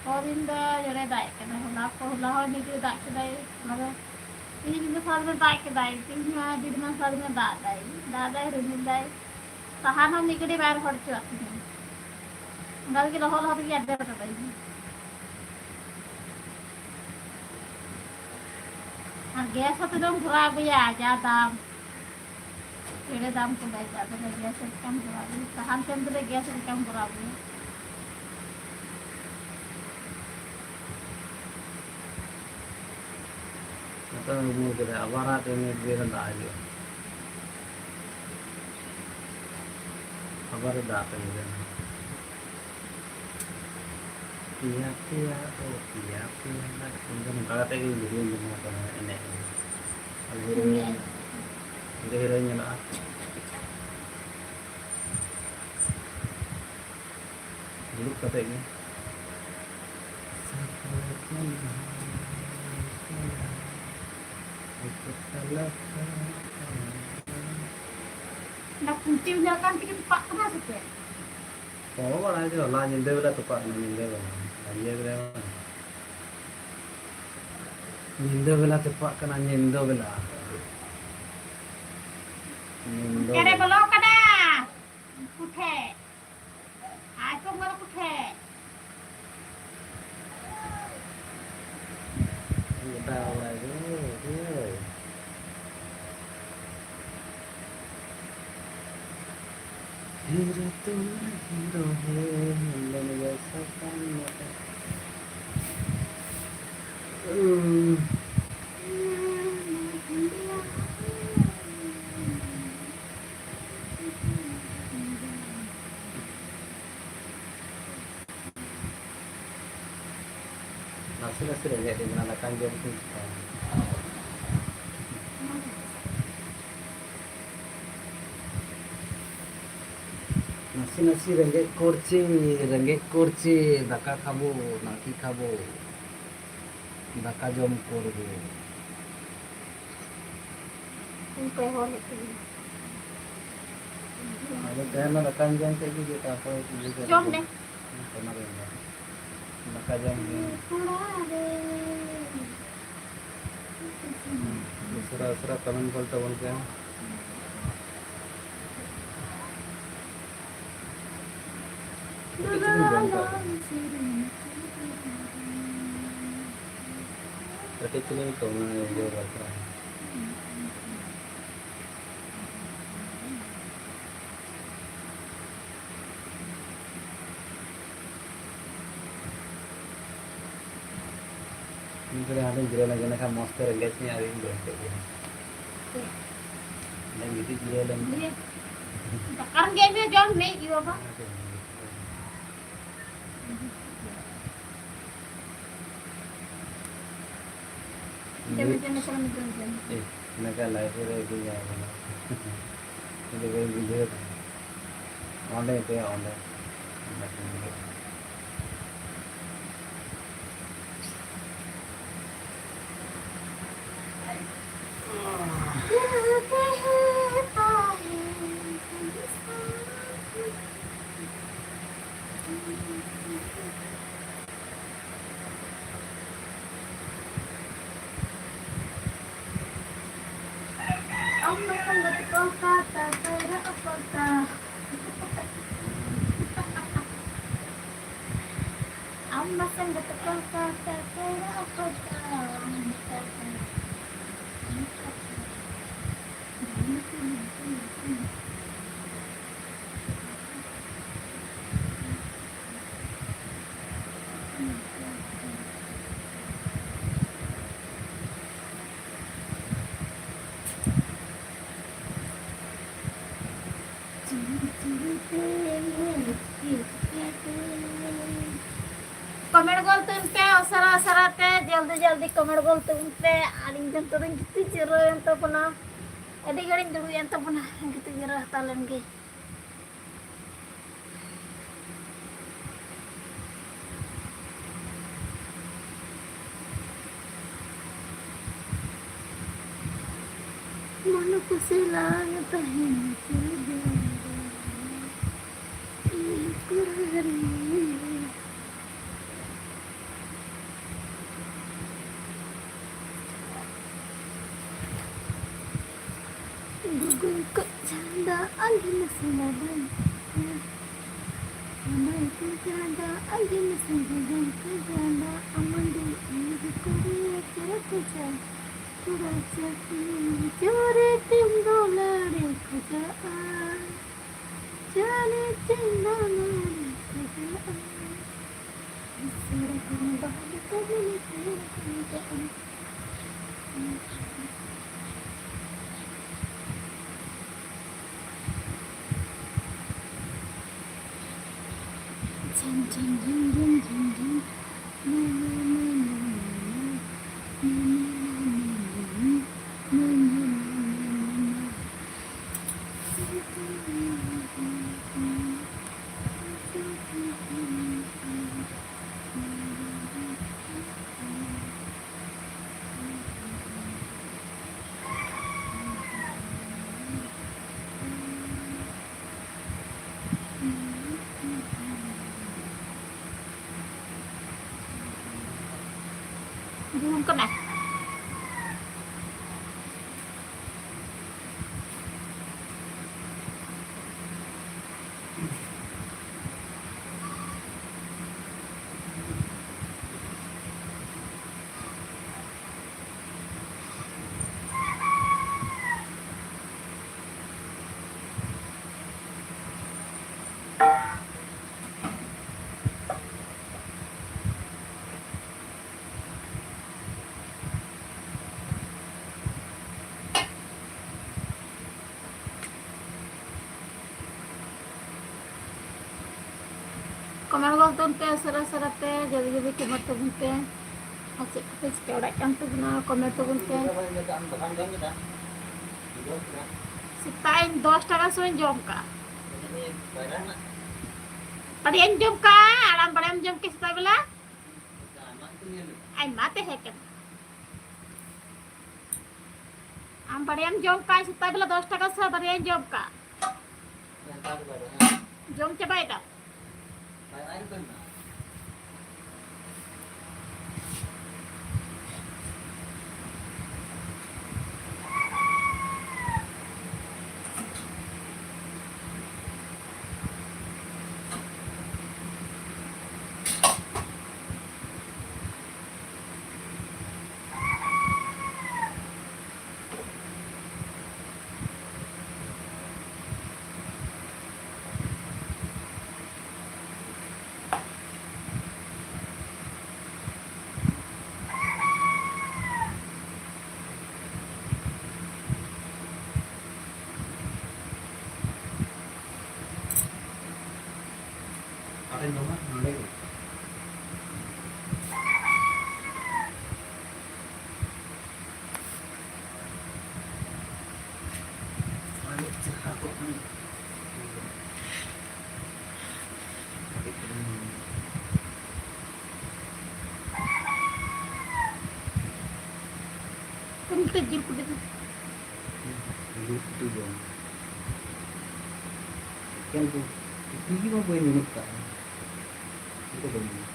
ᱦᱚᱲ ᱨᱤᱱ ᱫᱚ ᱡᱚᱨᱮ ᱫᱟᱜ ᱮᱫ ᱠᱟᱱᱟ᱾ ᱦᱚᱞᱟ ᱠᱚ, ᱦᱚᱞᱟ ᱦᱚᱸ ᱢᱤᱫ ᱜᱷᱟᱹᱲᱤ ᱫᱟᱜ ᱠᱮᱫᱟᱭ᱾ ᱚᱱᱟ ᱫᱚ ᱛᱮᱦᱮᱧ ᱧᱤᱫᱟᱹ ᱥᱟᱨᱟ ᱫᱤᱱ ᱫᱟᱜ ᱠᱮᱫᱟᱭ᱾ ᱛᱮᱦᱮᱧ ᱦᱚᱸ ᱟᱹᱰᱤ ᱫᱤᱱ ᱥᱟᱨᱟ ᱫᱤᱱ ᱫᱟᱜ ᱮᱫᱟᱭ᱾ ᱫᱟᱜ ᱮᱫᱟᱭ, ᱨᱤᱢᱤᱞ ᱫᱟᱭ᱾ ᱥᱟᱦᱟᱱ ᱦᱚᱸ ᱢᱤᱫ ᱜᱷᱟᱹᱲᱤ ᱵᱟᱭ ᱨᱚᱦᱚᱲ ᱦᱚᱪᱚᱣᱟᱜ ᱛᱤᱧᱟᱹ᱾ ᱚᱱᱠᱟ ᱛᱮᱜᱮ ᱞᱚᱦᱚᱫ ᱞᱚᱦᱚᱫ ᱛᱮᱜᱮ ᱟᱫᱮᱨ ᱠᱟᱫᱟᱭ᱾ ᱟᱨ ᱜᱮᱥ ᱦᱚᱸ ᱛᱤᱱᱟᱹᱜ ᱮᱢ ᱵᱷᱚᱨᱟᱣ ᱟᱹᱜᱩᱭᱟ, ᱡᱟ ᱫᱟᱢ᱾ ᱮᱲᱮ ᱫᱟᱢ ᱠᱚ ᱞᱟᱹᱭ ᱫᱟ, ᱟᱫᱚ ᱜᱮᱥ ᱪᱮᱫ ᱞᱮᱠᱟᱢ ᱵᱷᱚᱨᱟᱣ ᱟᱹᱜᱩᱭᱟ? ᱥᱟᱦᱟᱱ ᱛᱮᱢ ᱛᱩᱞᱟᱹᱭ, ᱜᱮᱥ ᱪᱮᱫ ᱞᱮᱠᱟᱢ ᱵᱷᱚᱨᱟᱣ ᱟᱹᱜᱩᱭᱟ? ᱨᱩᱣᱟᱹᱲ ᱠᱮᱫᱟ, ᱟᱵᱟᱨ ᱦᱟᱸᱜ ᱛᱮᱦᱮᱧ ᱢᱤᱫ ᱫᱤᱱ ᱨᱮ ᱫᱟᱜ ᱦᱤᱡᱩᱜᱼᱟ᱾ ᱟᱵᱟᱨᱮ ᱫᱟᱜ ᱠᱟᱱ ᱜᱮᱭᱟ᱾ ᱯᱮᱭᱟ ᱯᱮᱭᱟ ᱫᱚ ᱯᱮᱭᱟ ᱯᱮᱭᱟ ᱫᱟᱜ᱾ ᱤᱧ ᱫᱚ ᱱᱚᱝᱠᱟ ᱠᱟᱛᱮ ᱜᱮ ᱵᱷᱤᱰᱤᱭᱳᱧ ᱵᱮᱱᱟᱣ ᱠᱟᱫᱟ, ᱮᱱᱮᱡ᱾ ᱟᱫᱚ ᱦᱤᱨᱳᱭᱤᱱ, ᱦᱤᱨᱳᱭᱤᱱ ᱧᱮᱞᱚᱜᱼᱟ᱾ ᱫᱩᱲᱩᱵ ᱠᱟᱛᱮ ᱜᱮ᱾ ᱚᱱᱟ ᱠᱷᱩᱱᱴᱤ ᱧᱮᱞ ᱠᱟᱱ ᱛᱮᱜᱮᱢ ᱛᱚᱯᱟᱜ ᱠᱟᱱᱟ ᱥᱮ ᱪᱮᱫ? ᱚᱦᱚ ᱵᱟᱲᱟᱭ ᱡᱮ ᱦᱚᱞᱟ ᱧᱤᱫᱟᱹ ᱵᱮᱞᱟ ᱛᱚᱯᱟᱜ ᱠᱟᱱᱟ, ᱧᱤᱫᱟᱹ ᱵᱮᱞᱟ᱾ ᱧᱤᱫᱟᱹ ᱵᱮᱞᱟ᱾ ᱧᱤᱫᱟᱹ ᱵᱮᱞᱟ ᱛᱚᱯᱟᱜ ᱠᱟᱱᱟ, ᱧᱤᱫᱟᱹ ᱵᱮᱞᱟ᱾ ᱧᱤᱫᱟᱹ ᱪᱮᱬᱮ ᱵᱮᱞᱟ᱾ ᱵᱚᱞᱚ ᱠᱟᱱᱟ ᱩᱱᱠᱩ ᱴᱷᱮᱡ᱾ ᱟᱭ ᱛᱚ ᱢᱟᱨ ᱠᱚᱴᱷᱮ᱾ ᱜᱚᱴᱟ ᱵᱟᱲᱟᱭ ᱫᱚ, ᱦᱳᱭ᱾ ᱦᱤᱨᱳ ᱛᱩᱢ ᱦᱤᱨᱳ ᱦᱮ, ᱢᱤᱞᱮᱸᱜᱮ ᱥᱟᱛᱟᱢ ᱢᱮ᱾ ᱩᱸ᱾ ᱱᱟᱥᱮ ᱱᱟᱥᱮ ᱨᱮᱸᱜᱮᱡ ᱤᱫᱤᱧ ᱠᱟᱱᱟ, ᱫᱟᱠᱟᱧ ᱡᱚᱢ ᱠᱮᱫ ᱠᱷᱟᱱ᱾ ᱱᱟᱥᱮ ᱱᱟᱥᱮ ᱨᱮᱸᱜᱮᱡ ᱠᱚᱨᱪᱤ, ᱨᱮᱸᱜᱮᱡ ᱠᱚᱨᱪᱤ, ᱫᱟᱠᱟ ᱠᱷᱟᱵᱚ, ᱱᱟᱠᱤ ᱠᱷᱟᱵᱚ, ᱫᱟᱠᱟ ᱡᱚᱢ ᱠᱚᱨᱵᱚ᱾ ᱤᱧ ᱯᱮ ᱦᱚᱲ ᱦᱮᱡ ᱠᱟᱱᱟ᱾ ᱟᱫᱚ ᱛᱮᱦᱮᱧ ᱫᱚ ᱫᱟᱠᱟᱧ ᱡᱚᱢ ᱠᱮᱫ ᱜᱮ, ᱛᱟᱨᱯᱚᱨᱮ ᱤᱭᱟᱹ ᱠᱮᱫ ᱡᱚᱢ ᱜᱮ᱾ ᱢᱮ᱾ ᱫᱟᱠᱟ ᱡᱚᱢ ᱜᱮ᱾ ᱛᱷᱚᱲᱟ ᱨᱮ᱾ ᱩᱥᱟᱹᱨᱟ ᱩᱥᱟᱹᱨᱟ ᱠᱚᱢᱮᱱᱴ ᱜᱚᱞ ᱛᱟᱵᱚᱱ ᱯᱮ᱾ ᱠᱟᱹᱴᱤᱡ ᱪᱩᱞᱩᱝ ᱡᱚᱢ ᱠᱟᱜ ᱵᱚᱱ᱾ ᱠᱟᱹᱴᱤᱡ ᱪᱩᱞᱩᱝ ᱠᱚᱢᱮᱱᱴ ᱤᱭᱟᱹ ᱫᱚᱨᱠᱟᱨ᱾ ᱤᱧ ᱛᱚᱵᱮ ᱦᱟᱸᱰᱮᱧ ᱡᱤᱨᱟᱹᱣ ᱞᱮᱱ ᱜᱮ, ᱤᱱᱟᱹ ᱠᱷᱟᱱ ᱢᱚᱡᱽ ᱛᱮ ᱨᱮᱸᱜᱮᱡ ᱢᱮᱭᱟ, ᱟᱨ ᱤᱧ ᱵᱟᱹᱧ ᱠᱚᱭᱚᱜ ᱜᱮᱭᱟ᱾ ᱚᱸᱰᱮᱧ ᱜᱤᱛᱤᱡ ᱡᱤᱨᱟᱹᱣ ᱞᱮᱱ ᱜᱮ᱾ ᱤᱭᱟᱹ, ᱫᱟᱠᱟ ᱨᱮᱸᱜᱮᱡ ᱢᱮᱭᱟ, ᱡᱚᱢ ᱢᱮ, ᱤᱭᱟᱹ ᱵᱟᱵᱟ᱾ ᱡᱚᱢ ᱢᱮ, ᱡᱚᱢ ᱢᱮ, ᱡᱚᱢ ᱢᱮ, ᱡᱚᱢ ᱢᱮ᱾ ᱮ, ᱤᱱᱟᱹ ᱠᱷᱟᱱ life ᱨᱮ ᱟᱹᱰᱤ ᱧᱟᱢ ᱮᱱᱟ᱾ ᱤᱧ ᱫᱚ ᱵᱟᱹᱧ ᱵᱩᱡᱷᱟᱹᱣ ᱮᱫᱟ᱾ ᱚᱸᱰᱮ ᱫᱮ, ᱚᱸᱰᱮ᱾ ᱟᱢ ᱢᱟ ᱥᱟᱸᱜᱟᱛ ᱠᱚ ᱠᱟᱛᱟ ᱠᱟᱭᱨᱟ ᱚᱠᱚᱛᱟ᱾ ᱟᱢ ᱢᱟ ᱥᱟᱸᱜᱟᱛ ᱠᱚ ᱠᱟᱛᱟ ᱠᱟᱭᱨᱟ ᱚᱠᱚᱛᱟ᱾ Comment ᱜᱚᱞ ᱛᱟᱵᱚᱱ ᱯᱮ ᱩᱥᱟᱹᱨᱟ ᱩᱥᱟᱹᱨᱟ ᱛᱮ, ᱡᱚᱞᱫᱤ ᱡᱚᱞᱫᱤ comment ᱜᱚᱞ ᱛᱟᱵᱚᱱ ᱯᱮ᱾ ᱟᱨ ᱤᱧ ᱫᱚ ᱱᱤᱛᱚᱜ ᱫᱚᱧ ᱜᱤᱛᱤᱡ ᱡᱤᱨᱟᱹᱣ ᱮᱱ ᱛᱟᱵᱚᱱᱟ, ᱟᱹᱰᱤ ᱜᱷᱟᱹᱲᱤᱡ ᱤᱧ ᱫᱩᱲᱩᱵ ᱮᱱ ᱛᱟᱵᱚᱱᱟ, ᱜᱤᱛᱤᱡ ᱡᱤᱨᱟᱹᱣ ᱦᱟᱛᱟᱲ ᱞᱮᱱ ᱜᱮ᱾ ᱢᱚᱱ ᱠᱩᱥᱤ ᱞᱟᱝ ᱛᱟᱦᱮᱱ ᱪᱮᱫ ᱤᱧ ᱠᱩᱨᱟᱹᱨᱤ᱾ ᱜᱩᱜᱩᱞ ᱠᱚ ᱪᱷᱟᱸᱫᱟ ᱟᱞᱮ ᱱᱟᱥᱮ ᱞᱟᱵᱟᱭ᱾ ᱟᱢᱟᱭ ᱠᱚ ᱪᱷᱟᱸᱫᱟ ᱟᱞᱮ ᱱᱟᱥᱮ ᱞᱟᱵᱟᱭ ᱠᱚ ᱪᱷᱟᱸᱫᱟ ᱟᱢᱟᱭ ᱫᱚ ᱤᱧ ᱠᱚ ᱨᱮ ᱪᱮᱨᱟ ᱠᱚ ᱪᱷᱟᱸᱫᱟ᱾ ᱛᱷᱚᱲᱟ ᱪᱟᱹᱴᱤ ᱡᱳᱨᱮ ᱛᱤᱧ ᱫᱚ ᱞᱟᱲᱮ ᱠᱷᱚᱡᱟᱜᱼᱟ᱾ ᱡᱳᱨᱮ ᱛᱤᱧ ᱫᱚ ᱞᱟᱲᱮ ᱠᱷᱚᱡᱟᱜᱼᱟ᱾ ᱵᱩᱞᱩᱝ ᱠᱟᱱᱟ᱾ ᱠᱚᱢᱮᱱᱴ ᱜᱚᱫ ᱛᱟᱵᱚᱱ ᱯᱮ ᱩᱥᱟᱹᱨᱟ ᱩᱥᱟᱹᱨᱟ ᱛᱮ, ᱡᱚᱞᱫᱤ ᱡᱚᱞᱫᱤ ᱠᱚᱢᱮᱱᱴ ᱛᱟᱵᱚᱱ ᱯᱮ᱾ ᱟᱨ ᱪᱮᱫ ᱠᱚᱯᱮ ᱪᱤᱠᱟᱹ ᱵᱟᱲᱟᱭᱮᱫ ᱠᱟᱱ ᱛᱟᱵᱚᱱᱟ, ᱠᱚᱢᱮᱱᱴ ᱛᱟᱵᱚᱱ ᱯᱮ᱾ ᱥᱮᱛᱟᱜ ᱤᱧ ᱫᱚᱥ ᱴᱟᱠᱟ ᱥᱚᱭ ᱡᱚᱢ ᱠᱟᱜᱼᱟ᱾ ᱵᱟᱲᱭᱟᱧ ᱡᱚᱢ ᱠᱟᱜᱼᱟ, ᱟᱨ ᱟᱢ ᱵᱟᱲᱭᱟᱢ ᱡᱚᱢ ᱠᱮᱫ ᱥᱮᱛᱟᱜ ᱵᱮᱞᱟ? ᱟᱭᱢᱟ ᱛᱟᱦᱮᱸ ᱠᱟᱱᱟ᱾ ᱟᱢ ᱵᱟᱨᱭᱟᱢ ᱡᱚᱢ ᱠᱟᱜ, ᱥᱮᱛᱟᱜ ᱵᱮᱞᱟ ᱫᱚᱥ ᱴᱟᱠᱟ ᱥᱮ ᱵᱟᱨᱭᱟᱧ ᱡᱚᱢ ᱠᱟᱜ᱾ ᱡᱚᱢ ᱪᱟᱵᱟᱭ ᱫᱟᱢ᱾ ᱛᱮ ᱡᱤᱞ ᱠᱚ ᱫᱮᱡ᱾ ᱡᱤᱞ ᱠᱚ ᱡᱚᱢ᱾ ᱮᱠᱮᱱ ᱠᱚ ᱩᱛᱩ ᱜᱮ ᱢᱟ ᱵᱟᱹᱧ ᱢᱮᱱᱮᱫ ᱠᱟᱜ᱾ ᱪᱮᱫ ᱠᱚ ᱵᱟᱹᱧ ᱢᱮᱱᱟ?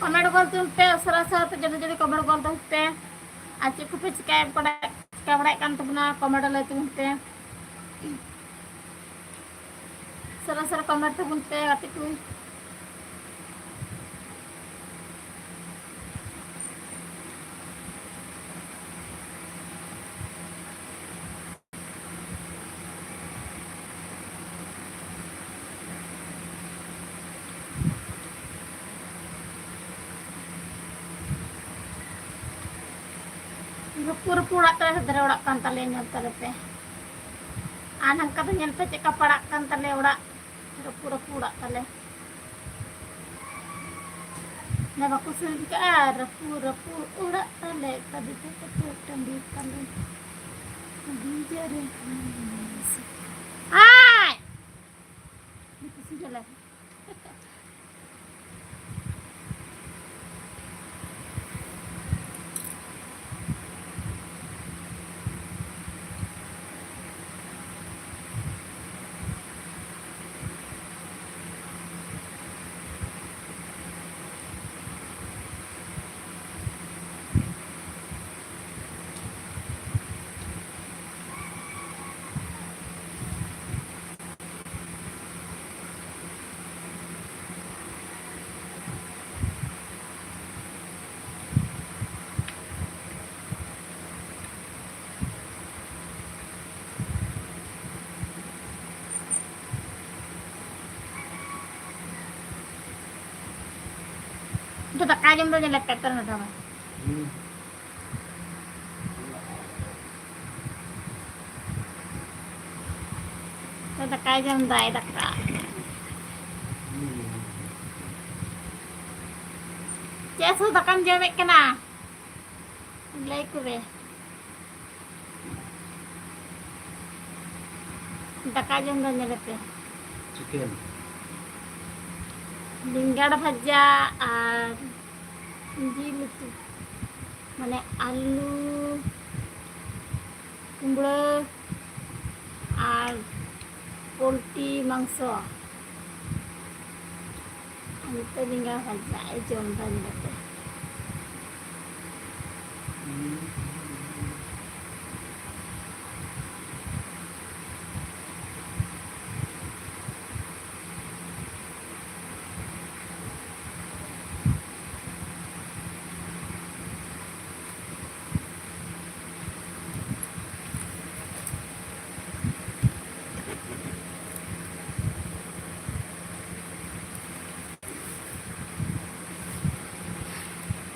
Comment ᱜᱚᱞ ᱛᱟᱵᱚᱱ ᱯᱮ, ᱩᱥᱟᱹᱨᱟ ᱩᱥᱟᱹᱨᱟ ᱛᱮ ᱡᱚᱞᱫᱤ ᱡᱚᱞᱫᱤ comment ᱜᱚᱞ ᱛᱟᱵᱚᱱ ᱯᱮ᱾ ᱟᱨ ᱪᱮᱫ ᱠᱚᱯᱮ ᱪᱤᱠᱟᱹᱭᱮᱫ ᱵᱟᱲᱟᱭ, ᱪᱤᱠᱟᱹ ᱵᱟᱲᱟᱭᱮᱫ ᱠᱟᱱ ᱛᱟᱵᱚᱱᱟ, comment ᱞᱟᱹᱭ ᱛᱟᱵᱚᱱ ᱯᱮ᱾ ᱩᱥᱟᱹᱨᱟ ᱩᱥᱟᱹᱨᱟ comment ᱛᱟᱵᱚᱱ ᱯᱮ ᱜᱟᱛᱮ ᱠᱚ᱾ ᱨᱟᱹᱯᱩᱫ ᱨᱟᱹᱯᱩᱫ ᱚᱲᱟᱜ ᱛᱟᱞᱮ, ᱦᱟᱫᱽᱨᱟ ᱚᱲᱟᱜ ᱠᱟᱱ ᱛᱟᱞᱮᱭᱟ, ᱧᱮᱞ ᱛᱟᱞᱮ ᱯᱮ᱾ ᱟᱨ ᱱᱚᱝᱠᱟ ᱫᱚ ᱧᱮᱞ ᱯᱮ ᱪᱮᱫ ᱞᱮᱠᱟ ᱯᱟᱲᱟᱜ ᱠᱟᱱ ᱛᱟᱞᱮᱭᱟ ᱚᱲᱟᱜ, ᱨᱟᱹᱯᱩᱫ ᱨᱟᱹᱯᱩᱫ ᱚᱲᱟᱜ ᱛᱟᱞᱮ᱾ ᱚᱱᱟ ᱵᱟᱠᱚ ᱥᱮᱨᱮᱧ ᱠᱟᱜᱼᱟ, ᱨᱟᱹᱯᱩᱫ ᱨᱟᱹᱯᱩᱫ ᱚᱲᱟᱜ ᱛᱟᱞᱮ, ᱛᱟᱵᱤ ᱛᱟᱠᱚ ᱴᱟᱺᱰᱤ ᱛᱟᱞᱮ, ᱵᱤᱡᱟ ᱨᱮ ᱦᱟᱱᱟ ᱥᱮ-, ᱟᱭ! ᱱᱩᱠᱩ ᱥᱤᱸᱜᱮ ᱞᱟᱹᱜᱤᱫ᱾ ᱫᱟᱠᱟ ᱡᱚᱢ ᱫᱚ ᱧᱮᱞᱮ ᱯᱮ, ᱯᱮ ᱢᱮᱰᱟᱢᱟ᱾ ᱦᱩᱸ᱾ ᱛᱚ ᱫᱟᱠᱟᱭ ᱡᱚᱢ ᱫᱟᱭ, ᱫᱟᱠᱟ᱾ ᱦᱩᱸ᱾ ᱪᱮᱫ ᱥᱩ ᱫᱟᱠᱟᱢ ᱡᱚᱢᱮᱫ ᱠᱟᱱᱟ? ᱞᱟᱹᱭ ᱠᱚᱵᱮ᱾ ᱫᱟᱠᱟ ᱡᱚᱢ ᱫᱚ ᱧᱮᱞᱮ ᱯᱮ᱾ ᱪᱤᱠᱮᱱ᱾ ᱵᱮᱸᱜᱟᱲ ᱵᱷᱟᱡᱟ ᱟᱨ ᱡᱤᱞ ᱩᱛᱩ, ᱢᱟᱱᱮ ᱟᱹᱞᱩ, ᱠᱩᱢᱲᱟᱹ ᱟᱨ ᱯᱳᱞᱴᱤ ᱢᱟᱝᱥᱚ᱾ ᱱᱤᱛᱚᱜ ᱵᱮᱸᱜᱟᱲ ᱵᱷᱟᱡᱟ ᱮ ᱡᱚᱢ ᱫᱟ ᱧᱮᱞ ᱯᱮ᱾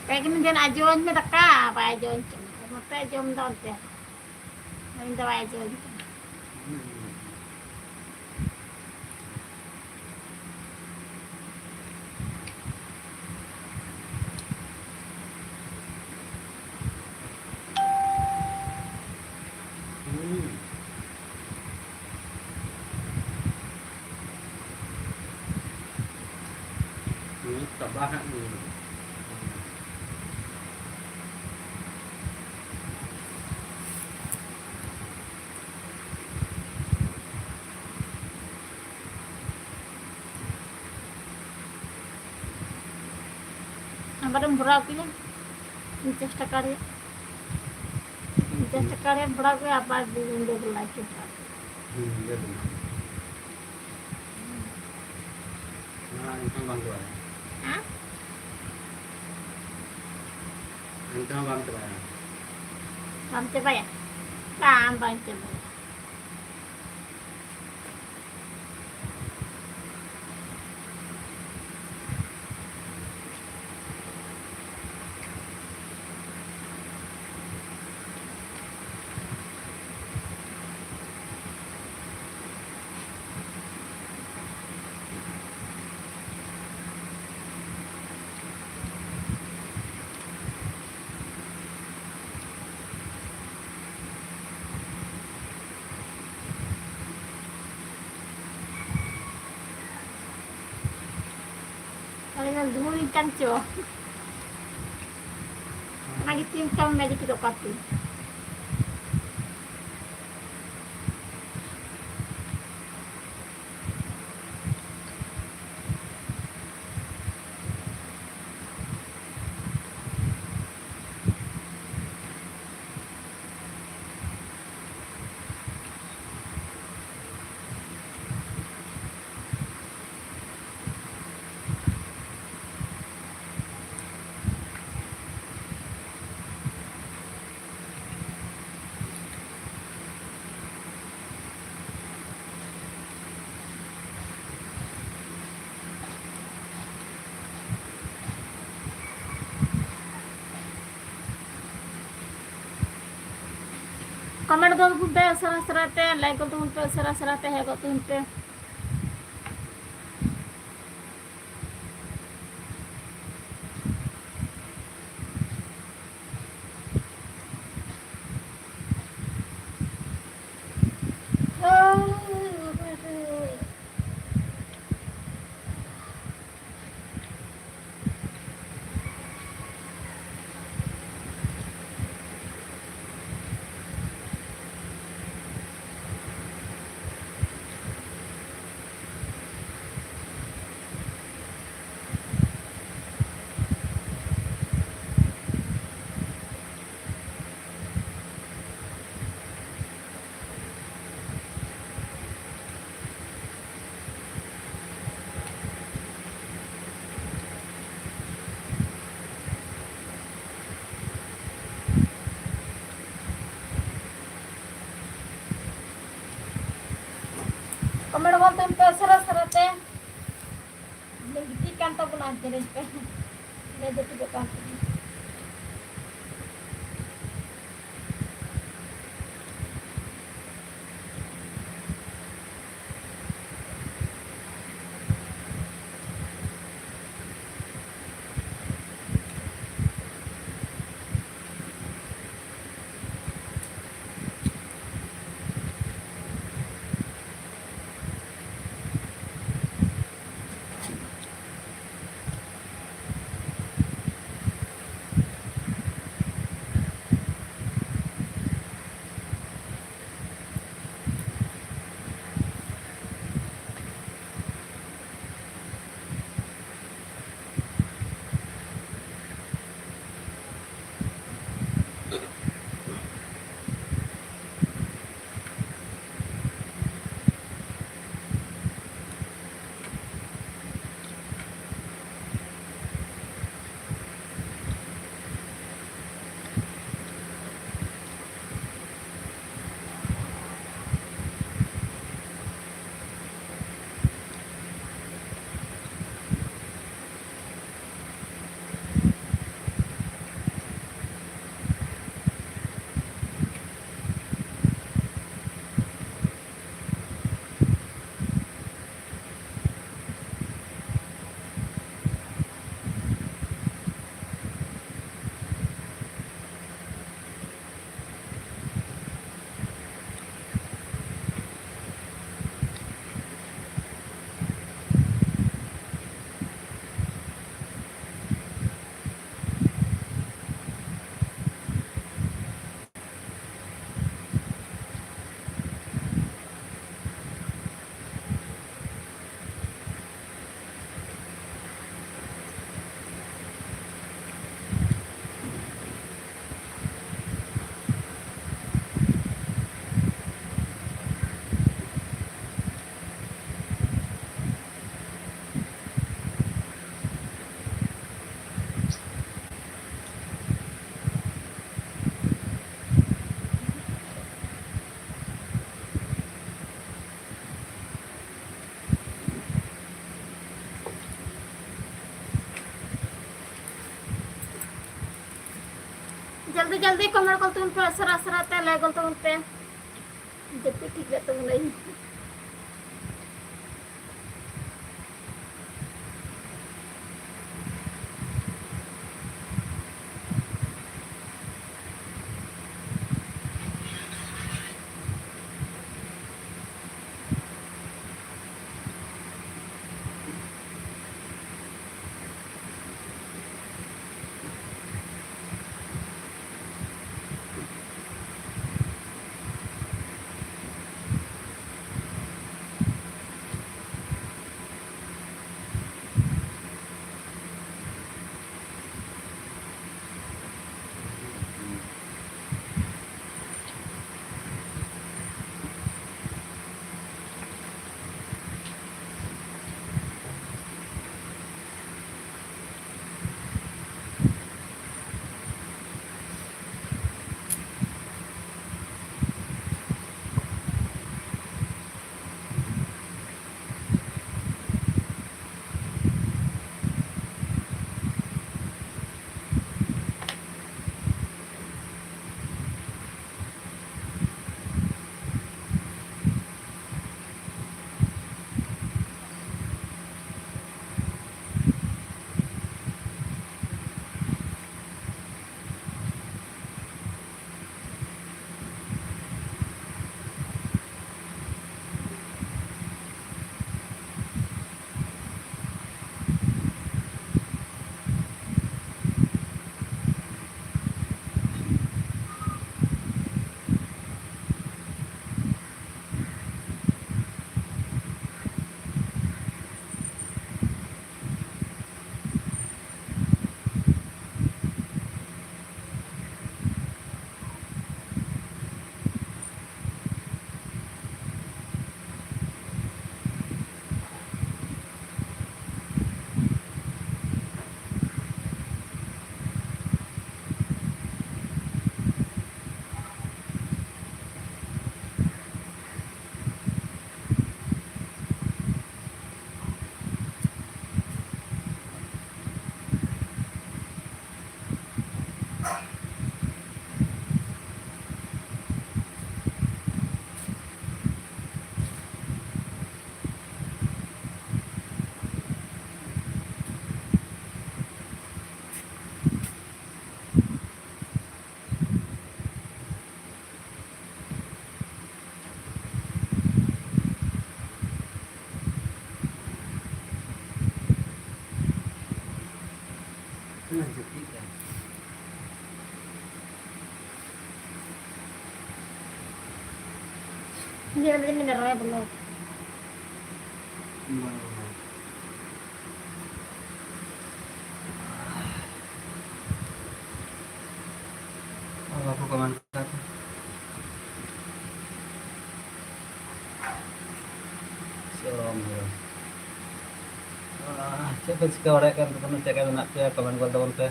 ᱯᱮ ᱫᱤᱱ ᱜᱟᱱ ᱟᱡᱚᱣᱟᱹᱧ ᱢᱮ ᱫᱟᱠᱟ, ᱵᱟᱭ ᱡᱚᱢ ᱦᱚᱪᱚ ᱢᱮ᱾ ᱱᱚᱛᱮ ᱡᱚᱢ ᱫᱟ ᱚᱱᱛᱮ᱾ ᱤᱧ ᱫᱚ ᱵᱟᱭ ᱡᱚᱢ ᱦᱚᱪᱚ ᱢᱮ᱾ ᱦᱩᱸ᱾ ᱦᱩᱸ, ᱪᱟᱵᱟ ᱦᱟᱸᱜ ᱱᱤᱭᱟᱹ ᱫᱚ᱾ ᱟᱵᱟᱨᱮᱢ ᱵᱷᱚᱨᱟᱣ ᱠᱤᱧᱟ ᱯᱚᱧᱪᱟᱥ ᱴᱟᱠᱟ ᱨᱮᱭᱟᱜ᱾ ᱯᱚᱧᱪᱟᱥ ᱴᱟᱠᱟ ᱨᱮᱭᱟᱜ ᱵᱷᱚᱨᱟᱣ ᱠᱮᱫᱟ, ᱟᱵᱟᱨ ᱫᱩ ᱜᱷᱚᱱᱴᱟ ᱫᱚ ᱞᱟᱡ ᱪᱚᱸᱫᱟ᱾ ᱦᱩᱸ, ᱞᱟᱹᱭ ᱵᱤᱱ᱾ ᱱᱚᱣᱟ ᱮᱱᱠᱷᱟᱱ ᱵᱟᱝ ᱪᱟᱵᱟᱜᱼᱟ᱾ ᱦᱮᱸ? ᱮᱱᱠᱷᱟᱱ ᱵᱟᱝ ᱪᱟᱵᱟᱜᱼᱟ᱾ ᱵᱟᱢ ᱪᱟᱵᱟᱭᱟ? ᱵᱟᱝ, ᱵᱟᱝ ᱪᱟᱵᱟᱭᱟ᱾ ᱫᱩᱦᱩᱲᱤᱧ ᱠᱟᱱ ᱪᱚ᱾ ᱚᱱᱟᱜᱮ ᱛᱤᱱ ᱠᱟᱢ ᱢᱮ ᱡᱩᱴᱤ ᱫᱚ ᱯᱟᱨᱴᱤ᱾ ᱠᱚᱢᱮᱱᱴ ᱜᱚᱫ ᱛᱟᱵᱚᱱ ᱯᱮ ᱩᱥᱟᱹᱨᱟ ᱩᱥᱟᱹᱨᱟ ᱛᱮ, ᱞᱟᱭᱤᱠ ᱜᱚᱫ ᱛᱟᱵᱚᱱ ᱯᱮ ᱩᱥᱟᱹᱨᱟ ᱩᱥᱟᱹᱨᱟ ᱛᱮ, ᱦᱮᱡ ᱜᱚᱫ ᱛᱟᱵᱚᱱ ᱯᱮ᱾ ᱠᱚᱢᱮᱱᱴ ᱵᱚᱱ ᱛᱮ ᱩᱥᱟᱹᱨᱟ ᱩᱥᱟᱹᱨᱟ ᱛᱮ᱾ ᱜᱤᱛᱤᱡ ᱠᱟᱱ ᱛᱟᱵᱚᱱᱟ ᱦᱟᱱᱛᱮ ᱨᱮ᱾ ᱢᱮᱫ ᱡᱟᱹᱯᱤᱫᱚᱜ ᱠᱟᱱ ᱛᱟᱵᱚᱱᱟ᱾ ᱟᱹᱰᱤ ᱡᱚᱞᱫᱤ comment ᱠᱚᱞ ᱛᱟᱵᱚᱱ ᱯᱮ, ᱩᱥᱟᱹᱨᱟ ᱩᱥᱟᱹᱨᱟ ᱛᱮ ᱞᱟᱹᱭ ᱜᱚᱞ ᱛᱟᱵᱚᱱ ᱯᱮ᱾ ᱡᱟᱹᱯᱤᱫ ᱴᱷᱤᱠ ᱞᱮᱫ ᱛᱟᱵᱚᱱᱟᱹᱧ᱾ ᱡᱟᱹᱯᱤᱫ ᱫᱟ᱾ ᱧᱮᱞ ᱫᱟᱹᱧ ᱢᱮᱱᱟ ᱨᱚᱦᱚᱭ ᱵᱚᱞᱚ᱾ ᱵᱟᱝ ᱨᱚᱦᱚᱭ᱾ ᱟᱨ ᱵᱟᱠᱚ comment ᱠᱟᱫᱟ᱾ ᱪᱮᱫ ᱦᱚᱸ ᱵᱟᱝ ᱦᱩᱭᱩᱜᱼᱟ᱾ ᱟᱨ ᱪᱮᱫ ᱯᱮ ᱪᱤᱠᱟᱹ ᱵᱟᱲᱟᱭᱮᱫ ᱠᱟᱱ ᱛᱟᱵᱚᱱᱟ? ᱪᱮᱫ ᱞᱮᱠᱟ ᱢᱮᱱᱟᱜ ᱯᱮᱭᱟ? Comment ᱜᱚᱫ ᱛᱟᱵᱚᱱ ᱯᱮ᱾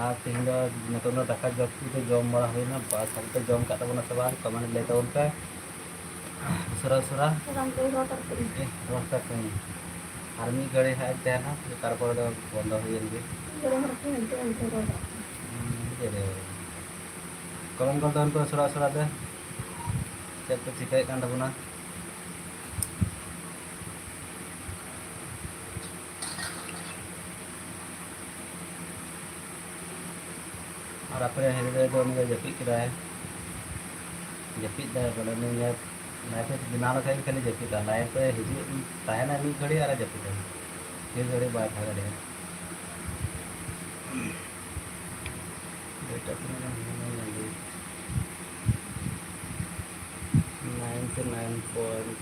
ᱟᱨ ᱛᱮᱦᱮᱧ ᱫᱚ ᱱᱤᱛᱚᱝ ᱫᱚ ᱫᱟᱠᱟ ᱡᱚᱢ ᱠᱚᱫᱚ ᱡᱚᱢ ᱵᱟᱲᱟ ᱦᱩᱭᱱᱟ, ᱵᱟᱥ ᱦᱟᱱᱛᱮ ᱡᱚᱢ ᱠᱟᱜ ᱛᱟᱵᱚᱱᱟ ᱥᱮ ᱵᱟᱝ? Comment ᱞᱟᱹᱭ ᱛᱟᱵᱚᱱ ᱯᱮ᱾ ᱩᱥᱟᱹᱨᱟ ᱩᱥᱟᱹᱨᱟ᱾ ᱨᱚᱲ ᱠᱟᱜ ᱠᱟᱹᱱᱟᱹᱧ᱾ ᱮ, ᱨᱚᱲ ᱠᱟᱜ ᱠᱟᱹᱱᱟᱹᱧ᱾ ᱟᱨ ᱢᱤᱫ ᱜᱷᱟᱹᱲᱤ ᱦᱟᱸᱜ ᱤᱧ ᱛᱟᱦᱮᱱᱟ, ᱛᱟᱨᱯᱚᱨᱮ ᱫᱚ ᱵᱚᱱᱫᱚ ᱦᱩᱭᱮᱱ ᱜᱮ᱾ ᱜᱚᱲᱚᱢ ᱦᱚᱲ ᱠᱚ ᱦᱟᱱᱛᱮ ᱦᱟᱱᱛᱮ ᱨᱚᱲ ᱠᱟᱜ ᱠᱟᱱᱟ᱾ ᱦᱩᱸ, ᱵᱩᱡᱷᱟᱹᱣ ᱫᱟᱲᱮᱭᱟᱜ ᱠᱟᱱᱟ᱾ Comment ᱜᱚᱫ ᱛᱟᱵᱚᱱ ᱯᱮ ᱩᱥᱟᱹᱨᱟ ᱩᱥᱟᱹᱨᱟ ᱛᱮ᱾ ᱪᱮᱫ ᱠᱚ ᱪᱤᱠᱟᱹᱭᱮᱫ ᱠᱟᱱ ᱛᱟᱵᱚᱱᱟ? ᱟᱨ ᱟᱯᱮ ᱨᱮᱱ ᱦᱤᱨᱤ ᱫᱟᱹᱭ ᱫᱚ ᱩᱱᱤ ᱫᱚ ᱡᱟᱹᱯᱤᱫ ᱠᱮᱫᱟᱭ, ᱡᱟᱹᱯᱤᱫ ᱫᱟᱭ ᱵᱚᱞᱮ, ᱩᱱᱤ live, live ᱮ ᱵᱮᱱᱟᱣ ᱞᱮᱠᱷᱟᱡ ᱜᱮ ᱠᱷᱟᱹᱞᱤ ᱡᱟᱹᱯᱤᱫᱟ᱾ Live ᱨᱮ ᱦᱤᱡᱩᱜ, ᱛᱟᱦᱮᱱᱟᱭ ᱢᱤᱫ ᱜᱷᱟᱹᱲᱤ ᱟᱨ ᱡᱟᱹᱯᱤᱫᱟᱭ, ᱢᱤᱫ ᱜᱷᱟᱹᱲᱤ ᱵᱟᱭ ᱛᱟᱦᱮᱸ ᱫᱟᱲᱮᱭᱟᱜᱼᱟ᱾ ᱫᱩᱭᱴᱟ ᱛᱤᱱᱟᱹᱜ ᱜᱟᱱ ᱦᱩᱭᱱᱟ? ᱧᱮᱞ ᱞᱮᱜᱮ᱾ Nine to nine point